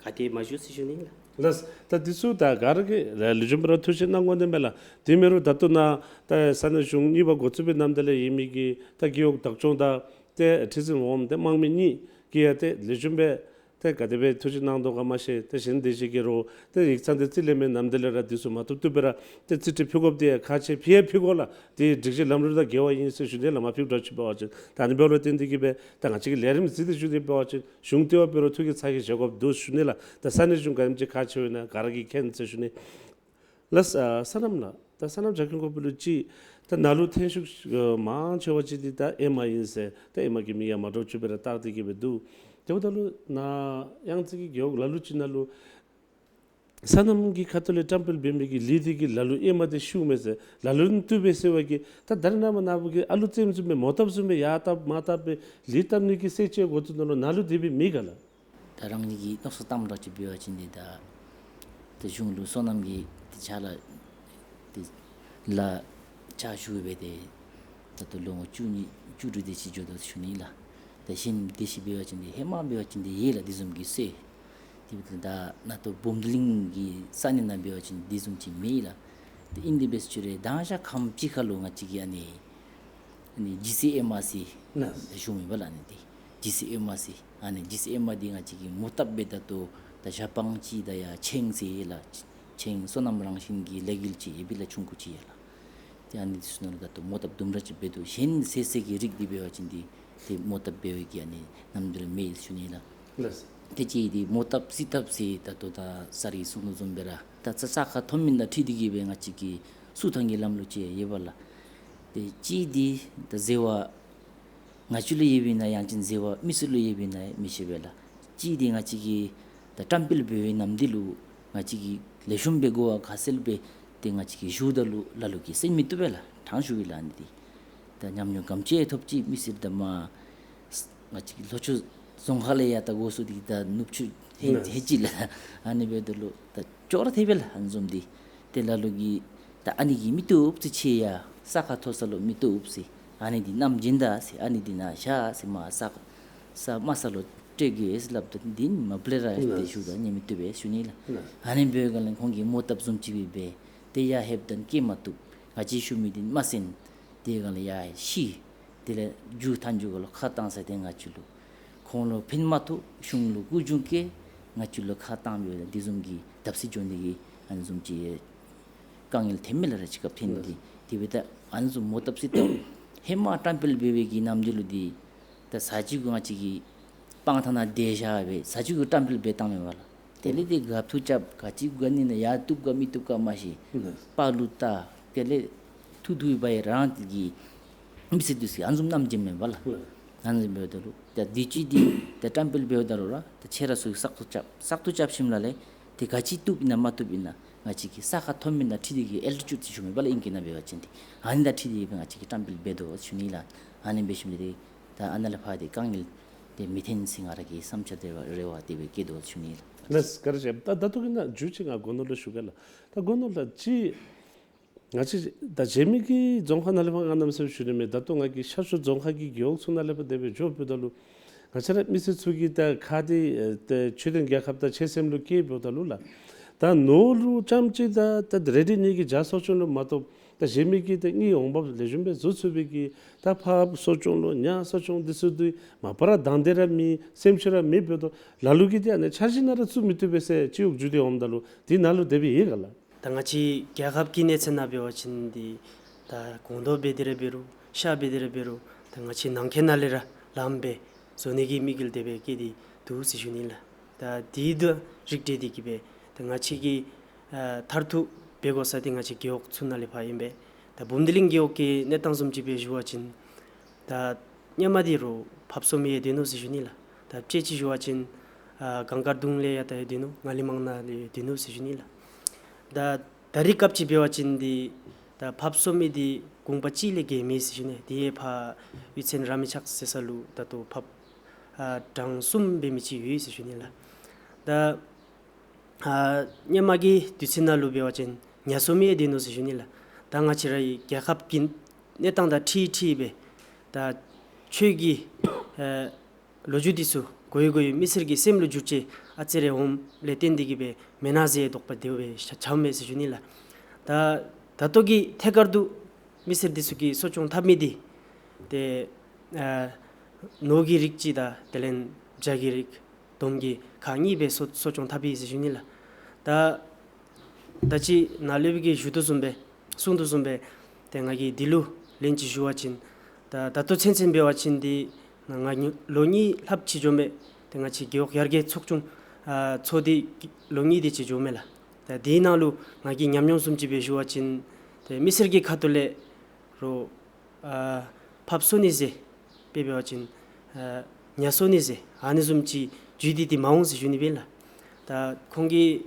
ག་ཏེ་མ་ཞུ་ཟེར་ཞུ་ནི་ལགས། ལགས། ད་འདི་ཚུ་ད་ག་ར་གིས་ལེགས་ཤོམ་སྦེ་ར་ཐུགས་ཞིབ་གནང་དགོ་ནི་མས་ལགས། དེ་མེན་རུང་ད་ལྟོ་ནཱ་ད་ས་གནས་གཞུང་གཉིས་པ་འགོ་བཙུགས་པའི་ནམ་དེ་ལས་ཡོད་མི་གི་ད་རྒེད་འོག་བདག་སྐྱོང་དང་ཏེ་ཁྲི་འཛིན་འོགམ་ཏེ་དམངས་མི་གཉིས་ཀྱིས་ཡང་ཏེ་ལེགས་ཤོམ་སྦེ་ཏེ་ག་དེ་སྦེ་ཐུགས་ཞིབ་གནང་དོ་ག་མ་ཤེས། ཏེ་གཞན་དེ་ཅིག་གིས་རུང་ཏེ་ཡིག་ཚང་འདི་རྩིས་ལེན་མི་ནམ་དེ་ལས་ར་འདི་ཚུ་མ་བཏུབ་བཏུབ་སྦེ་ར་ཏེ་རྩིས་ཁྲ་ཕུལ་དགོཔ་འདི་ཡང་ཁག་ཆེ། ཕུལ་ཡང་ཕུལ་དགོ་ལགས། དེ་སྒྲིག་གཞི་ལམ་ལུགས་དང་འགལ་བ་ཨིན་ཟེར་ཞུ་ནི་ལགས། མ་ཕུལ་དྲག་ཅིག་འབད་བ་ཅིན། ད་ཨ་ནི་འབདཝ་ལས་བརྟེན་ཏེ་གིས་སྦེ་ད་ང་བཅས་ཀྱིས་ལས་རིམ་གཟིགས་ཏེ་ཞུ་ནི་འབད་བ་ཅིན་གཞུང་ལྟེ་བ་འབད་རུང་ཐུགས་ཀྱི་ཚ་གྱང་བཞེས་དགོཔ་འདུག་ཞུ་ནི་ལགས། ད་ས་གནས་གཞུང་ག་དེམ་ཅིག་ཁག་ཆེཝ་ཨིན་ན་ག་ར་གིས་མཁྱེན་ཟེར་ཞུ་ནི། ལགས། ཨ་སོ་ནམ་ལགས། ད་སོ་ནམ་རྒྱ་ཁྱོན་ཁོ་པ་ལུ་ཅིག་ད་ནཱ་ལུ་ཐོན་ཤུགས་ཨ་མང་ཆེ་བ་ཅིག་འདི་ད་ཨེ་མ་ཨིན་ཟེར། ད་ཨེ་མ་གི་མིང་ཡང་མ་འདྲཝ་ཅིག་སྦེ་ར་བཏགས་ཏེ་གིས་སྦེ་འདུག། དེ་འབདཝ་ད་ལུ་ནཱ་གཡང་རྩེ་གི་རྒེད་འོག་ལ་ལུ་ཅིག་ནང་ལུ་སོ་ནམ་གྱི་ཁ་ཐུག་ལས་བཀྲམ་སྤེལ་འབད་མི་གི་ལུད་འདི་གིས་ལ་ལུ་ཨེ་མ་འདི་ཤུགས་མས་ཟེར། ལ་ལུ་ནི་བཏུབ་པས་ཟེར་བ་གིས་ད་ད་རེས་ནངས་པ་ནཱ་བུ་གིས་ཨ་ལུ་རྩེདམོ་བཟུམ་སྦེ་མོ་བཏབ་བཟུམ་སྦེ་ཡར་བཏབ་མར་བཏབ་སྦེ་ལུད་བཏབ་ནི་གི་སེལ་ཆ་འགོ་བཙུགས་ནུག་ལོ། ནཱ་ལུ་དེ་སྦེ་མེད་ག་ལགས། ད་རང་ཉིད་ཀྱིས་མནོ་བསམ་བཏངམ་འདྲཝ་ཅིག་འབད་བ་ཅིན་འདི་ད་ད་གཞུང་ལུ་སོ་ནམ་གྱི་དེ་ཕྱག་ལཱ་དེ་ལཱ་ཕྱག་ཞུ་སྦེ་ཏེ་ད་ལྟོ་ལོ་ངོ་བཅུ་གཉིས་བཅུ་དྲུག་དེ་ཅིག་འགྱོ་དོ་ཞུ་ནི་ལགས། ད་གཞན་དེ་ཅིག་འབད་བ་ཅིན་འདི་ཧེ་མ་འབད་བ་ཅིན་འདི་ཡོད་ལགས། དེ་བཟུམ་གྱི་སྲོལ། དེ་འབདཝ་ད་ནཱ་ལྟོ་འབུམ་སྡེ་གླིང་གི་ས་གནས་ནང་འབད་བ་ཅིན་དེ་བཟུམ་ཅིག་མེད་ལགས། ཏེ་ཨིན་དེ་འབད་ཟེར་ཞུ་རུང་ད་ཞག་ཁམས་ཅིག་ཁར་ལུ་ང་བཅས་ཀྱིས་ཨ་ནི་ཨ་ནི་ཇི་སི་ཨེམ་ཨར་སི་ལགས། ཞུ་མི་འབད་ལགས། ཨ་ནི་འདི་ཇི་སི་ཨེམ་ཨར་སི་ཨ་ནི་ཇི་སི་ཨེམ་ཨར་འདི་ང་བཅས་ཀྱིས་མོ་བཏབ་སྦེ་ད་ལྟོ་ད་ཞག་སྤང་ཅིག་དང་ཡང་ཆེང་ཟེར་ཡོད་ལགས། ཆེང་སོ་ནམ་རང་བཞིན་གྱི་ལས་འགུལ་ཅིག་ཡོད་པས་ལགས། ཆུང་ཀུ་ཅིག་ཡོད་ལགས། ཏེ་ཨ་ནི་འདི་ཚུ་ནང་ལུ་ད་ལྟོ་མོ་བཏབ་དུམ་གྲ་ཅིག་འབད་དོ། གཞན་ཟད་ཟད་ཀྱི་རིགས་འདི་འབད་བ་ཅིན་འདི་ཏེ་མོ་བཏབ་འབད་བའི་གི་ཨ་ནི་རྣམ་འགྱུར་མེད་ཞུ་ནི་ལགས། ལགས། ཏེ་གཅིག་འདི་མོ་བཏབ་རྩིས་བཏབ་ཟེར་ད་ལྟོ་ད་ས་ར་གིས་གསུང་དོ་བཟུམ་སྦེ་ར་ད་ས་ས་ཁ་མཐོ་དམན་དང་འཁྲིལ་ཏེ་གིས་སྦེ་ང་བཅས་ཀྱིས་སུ་ཐང་གི་ལམ་ལུགས་ཅིག་ཡོད་པས་ལགས། ཏེ་གཅིག་འདི་ད་ཟེར་བ་ང་བཅས་ལུ་ཡོདཔ་ཨིན་ན་ཡང་ཅིན་ཟེར་བ་མི་སེར་ལུ་ཡོདཔ་ཨིན་ན་མི་ཤེས་པས་ལགས། གཅིག་འདི་ང་བཅས་ཀྱིས་ད་བཀྲམ་སྤེལ་འབད་བའི་ནམ་དུས་ལུ་ང་བཅས་ཀྱིས་ལེགས་ཤོམ་སྦེ་གོ་བ་ག་གསལ་སྦེ་ཏེ་ང་བཅས་ཀྱིས་ཞུཝ་ད་ལུ་ལ་ལུ་གིས་གསན་མི་བཏུབ་པས་ལགས། དྲང་ཞུ་ཡི་ལགས། ཨ་ནི་འདི་ད་ཉམས་མྱོང་ག་དེམ་ཅིག་ཐོབ་ཅི། མི་སེར་དང་མར་ང་བཅས་ཀྱི་ལྷོ་ཕྱོགས་རྫོང་ཁག་ལས་ཡར་ད་འགོ་བཙུགས་ཏེ་ད་ནུབ་ཕྱོགས་ཧེ་ཧེ་ཅིག་ལགས། ཨ་ནི་འབདཝ་ད་ལུ་ད་ཅོག་ར་འཐད་པས་ལགས། ཨ་ནི་བཟུམ་འདི་ཏེ་ལ་ལུ་གིས་ད་ཨ་ནི་གིས་མི་བཏུབ་ཟེར་ཁྱོད་ཡར་ས་ཁ་མཐོ་ས་ལུ་མི་བཏུབ་ཟེར། ཨ་ནི་འདི་གནམ་བྱིན་ད་ཟེར། ཨ་ནི་འདི་ནཱ་བཞག་ཟེར། མར་ས་ས་དམའ་ས་ལུ་སྤྲོད་དགོ་ཟེར་སླབ་ད་འདི་ནི་མ་པ་ལས་ར་ཏེ་ཞུཝ་ད་ཉན་མི་བཏུབ་པས་ཞུ་ནི་ལགས། ཨ་ནི་འབདཝ་ལས་ཁོང་གིས་མོ་བཏབ་བཟུམ་ཅིག་སྦེ་འབད་ཏེ་ཡར་ལྷོདཔ་ད་སྐད་མ་བཏུབ། ང་བཅས་ཞུ་མི་འདི་མ་གསན། དེ་སྒང་ལས་ཡར་ཤི། དེ་ལས་མཇུག་མཐའ་མཇུག་གུ་ལུ་ཁ་བཏང་ས་འདི་ང་བཅས་ལུ་ཁོང་ལུ་ཕན་མ་ཐོགས། གཞུང་ལུ་སྐུ་གྱོང་བཀལ། ང་བཅས་ལུ་ཁ་བཏང་སྦེ་འདི་བཟུམ་གྱི་བརྡབ་གསིག་འགྱོ་ནི་གི་ཨ་ནི་བཟུམ་ཅིག་དཀའ་ངལ་ཐོནམ་མས་ལགས་ར་ཅིག་སྐབས་ཐོན་ཏེ། དེ་འབདཝ་ད་ཨ་ནི་བཟུམ་མོ་བཏབ་རྩིས་བཏབ་ཧེ་མ་བཀྲམ་སྤེལ་འབད་བའི་གི་ནམ་དུས་ལུ་འདི་ད་ས་གཅིག་གུ་ང་བཅས་ཀྱིས་སྤང་ཐང་ནང་དེ་བཞག་སྦེ་ས་གཅིག་གུ་བཀྲམ་སྤེལ་འབད་བཏངམ་མས་པ་ལགས། དེ་ལས་འདི་ག་ཐུག་རྐྱབ་ག་ཅི་ག་ནི་ན་ཡར་བཏུབ་ག་མི་བཏུབ་ག་མ་ཤེས། ལགས། དཔའ་ལུ་བལྟ། དེ་ལས་ཐུགས་སྡུག་འབད་ཡི་རང་གི་མི་སེར་འདི་ཚུ་ཨ་ནི་བཟུམ་གནམ་བྱིནམ་མས་པ་ལགས། ལགས། ཨ་ནི་བཟུམ་འབདཝ་ད་ལུ་ད་འདི་ཅིག་འདི་ད་བཀྲམ་སྤེལ་འབདཝ་ད་ལུ་ར་ད་ཁྱེད་ར་ཚུ་གིས་བསགས་ཐུགས་རྐྱབ། བསགས་ཐུགས་རྐྱབ་ཞིནམ་ལས་ཏེ་ག་ཅི་བཏུབ་ཨིན་ན་མ་བཏུབ་ཨིན་ན་ང་བཅས་ཀྱིས་ས་ཁ་མཐོ་དམན་དང་འཁྲིལ་ཏེ་གིས་ཨེལ་ཊི་ཊིའུཌ་ཟེར་ཞུཝ་མས་པ་ལགས། ཨིང་སྐད་ནང་འབད་བ་ཅིན་ཏེ་ཨ་ནི་དང་འཁྲིལ་ཏེ་གིས་ང་བཅས་ཀྱིས་བཀྲམ་སྤེལ་འབད་དོ་ཞུ་ནི་ལགས། ཨ་ནི་འབད་ཞིནམ་ལས་ཏེ་ད་ཨ་ནཱ་ལས་ཕར་ཏེ་དཀའ་ངལ་དེ་མི་ཐོན་ཟེར་ང་ར་གི་བསམ་འཆར་དེ་རེ་བ་དེ་སྦེ་བསྐྱེད་དོ་ཞུ་ནི་ལགས། ལགས་སོ། བཀའ་དྲིན་ཆེ། ད་ད་ལྟོ་གི་ནང་མཇུག་ཅིག་ང་སྒོ་ནོར་ལུ་ཞུ་གེ་ལགས། ད་སྒོ་ནོར་ལགས་ཅིག་ང་བཅས་ད་གཞན་མི་གི་རྫོང་ཁག་ནང་ལས་ཕར་ང་གནམ་མེད་ས་མེད་ཞུ་ནི་མེད། ད་ལྟོ་ང་གིས་ཤར་ཕྱོགས་རྫོང་ཁག་གི་རྒེད་འོག་ཚུ་ནང་ལས་ཕར་དེ་སྦེ་འགྱོ་འབདཝ་ད་ལུ་ང་བཅས་ར་མི་སེར་ཚུ་གིས་ད་ཁ་འདི་ཨེ་ཏེ་ཆོས་ལྡན་རྒྱལ་ཁབ་དང་ཆོས་སེམས་ལུ་བསྐྱེད་འབདཝ་ད་ལུ་ལགས། ད་ནོར་ལུ་རྐྱངམ་ཅིག་ད་ད་རེ་འདོད་ནི་གི་བྱ་གསོ་སྐྱོང་ལུ་མ་གཏོགས་ད་གཞན་མི་གིས་ད་དངུལ་འོང་འབབ་ལེགས་ཤོམ་སྦེ་བཟོ་ཚུགས་པའི་གི་ད་ཕགཔ་གསོ་སྐྱོང་ལུ་ཉ་གསོ་སྐྱོང་འདི་ཚུ་འདི་མ་པ་ར་དང་འདོད་ར་མེད། སེམས་ཤུགས་ར་མེད། འབདཝ་ད་ལ་ལུ་གིས་ཏེ་ཨ་ནི་འཆར་གཞི་ནང་ར་བཙུགས་མི་བཏུབ་པས་ཟེར་སྤྱི་འོག་བརྒྱུད་དེ་འོངམ་ད་ལུ་དེ་ནང་ལུ་དེ་སྦེ་ཡོད་ག་ལགས། ད་ང་བཅས་རྒྱལ་ཁབ་ཀྱི་གནས་ཚད་ནང་འབད་བ་ཅིན་འདི་ད་གོང་དུ་འབད་དེ་ར་འབད་རུང་ཤར་འབད་དེ་ར་འབད་རུང་ད་ང་བཅས་ནང་འཁོད་ནང་ལས་ར་ལངམ་སྦེ་བཟོ་ནི་གི་དམིགས་ཡུལ་དེ་སྦེ་བསྐྱེད་དེ་འདུག་ཟེར་ཞུ་ནི་ལགས། ད་དེ་དང་རིགས་བསྒྲེས་ཏེ་གིས་སྦེ་ད་ང་བཅས་ཀྱིས་ཨ་མཐར་ཐུག་འབད་དགོ་ས་འདི་ང་བཅས་རྒེད་འོག་ཚུ་ནང་ལས་ཕར་ཨིན་པས། ད་འབུམ་སྡེ་གླིང་རྒེད་འོག་གི་གནས་སྟངས་བཟུམ་ཅིག་སྦེ་ཞུ་བ་ཅིན་ད་ཧེ་མ་འདི་རུང་ཕགཔ་གསོ་མི་ཡང་སྡོད་ནུག་ཟེར་ཞུ་ནི་ལགས། ད་དཔྱེ་ཅིག་ཞུ་བ་ཅིན་ཨ་གངས་དཀར་གདུང་ལས་ཡར་ད་ཡང་སྡོད་ནུག། ངང་ལིང་མང་ནང་ལས་ཡང་སྡོད་ནུག་ཟེར་ཞུ་ནི་ལགས། ད་ད་རེས་སྐབས་ཅིག་འབད་བ་ཅིན་འདི་ད་ཕགཔ་གསོ་མི་འདི་གུང་པ་གཅིག་ལས་བརྒལ་མེད་ཟེར་ཞུ་ནི། དེ་ཡང་ཕར་གཡུས་ཚན་ར་མེ་ཆག་ཟེར་ས་ལུ་ད་ལྟོ་ཕགཔ་ཨ་གྲངས་གསུམ་འབད་མི་ཅིག་ཡོད་ཟེར་ཞུ་ནི་ལགས། ད་ཨ་ཧེ་མ་གི་དུས་ཚོད་ནང་ལུ་འབད་བ་ཅིན་ཉ་གསོ་མི་ཡང་སྡོད་ནུག་ཟེར་ཞུ་ནི་ལགས། ད་ང་བཅས་རའི་རྒྱལ་ཁབ་ཀྱི་གནས་སྟངས་དང་འཁྲིལ་འཁྲིལ་སྦེ་ད་ཆོས་ཀྱི་ཨ་ལོ་རྒྱུས་འདི་ཚུ་ གོ་ཡི་གོ་ཡི་མི་སེར་གྱི་སེམས་ལུ་འགྱུར་ཅི། ཨ་ཙི་རེ་འོངམ་ལས་བརྟེན་ཏེ་གིས་སྦེ་མེན་ན་ཟེར་དོགས་པ་དེ་སྦེ་ཆ་ཆ་མས་ཟེར་ཞུ་ནི་ལགས། ད་ད་ལྟོ་གི་ཐད་ཀར་དུ་མི་སེར་འདི་ཚུ་གིས་གསོ་སྐྱོང་འཐབ་མི་འདི་ཏེ་ཨ་ནོར་གྱི་རིགས་ཅིག་དང་དེ་ལས་བྱ་གི་རིགས་དོམ་གྱི་ཁག་གཉིས་སྦེ་གསོ་གསོ་སྐྱོང་འཐབ་ཡི་ཟེར་ཞུ་ནི་ལགས། ད་ད་ཅི་ནཱ་ལས་སྦེ་གིས་ཞུ་དོ་བཟུམ་སྦེ་གསུང་དོ་བཟུམ་སྦེ་ཏེ་ང་གིས་འདི་ལུ་ལན་ཅིག་ཞུ་བ་ཅིན་ད་ད་ལྟོ་ཚུན་ཚོད་འབད་བ་ཅིན་འདི་ང་ལོ་གཉིས་ལྷགཔ་ཅིག་འགྱོཝ་མས། ཏེ་ང་བཅས་རྒེད་འོག་ཡར་རྒྱས་ཚོགས་ཆུང་ཨ་ཚོགས་ཏེ་ལོ་གཉིས་དེ་ཅིག་འགྱོཝ་མས་ལགས། ད་དེའི་ནང་ལུ་ང་གི་ཉམས་མྱོང་བཟུམ་ཅིག་སྦེ་ཞུ་བ་ཅིན་ཏེ་མི་སེར་གྱི་ཁ་ཐུག་ལས་རོགས་ཨ་ཕབ་སོང་ནི་ཟེར་དཔེ་འབད་བ་ཅིན་ཨ་ཉ་སོང་ནི་ཟེར་ཨ་ནི་བཟུམ་ཅིག་བརྒྱུད་དེ་འདི་མ་འོང་ཟེར་ཞུ་ནི་སྦེ་ལགས། ད་ཁོང་གིས་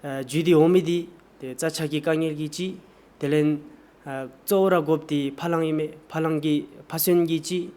ཨ་བརྒྱུད་དེ་འོང་མི་འདི་ཏེ་རྩ་ཆག་གི་དཀའ་ངལ་གྱིས་གཅིག། དེ་ལས་ཨ་གཙོ་བོ་ར་དགོཔ་འདི་ཕ་ལང་ཨིན་མས། ཕ་ལང་གི་ཕ་སོན་གྱིས་གཅིག།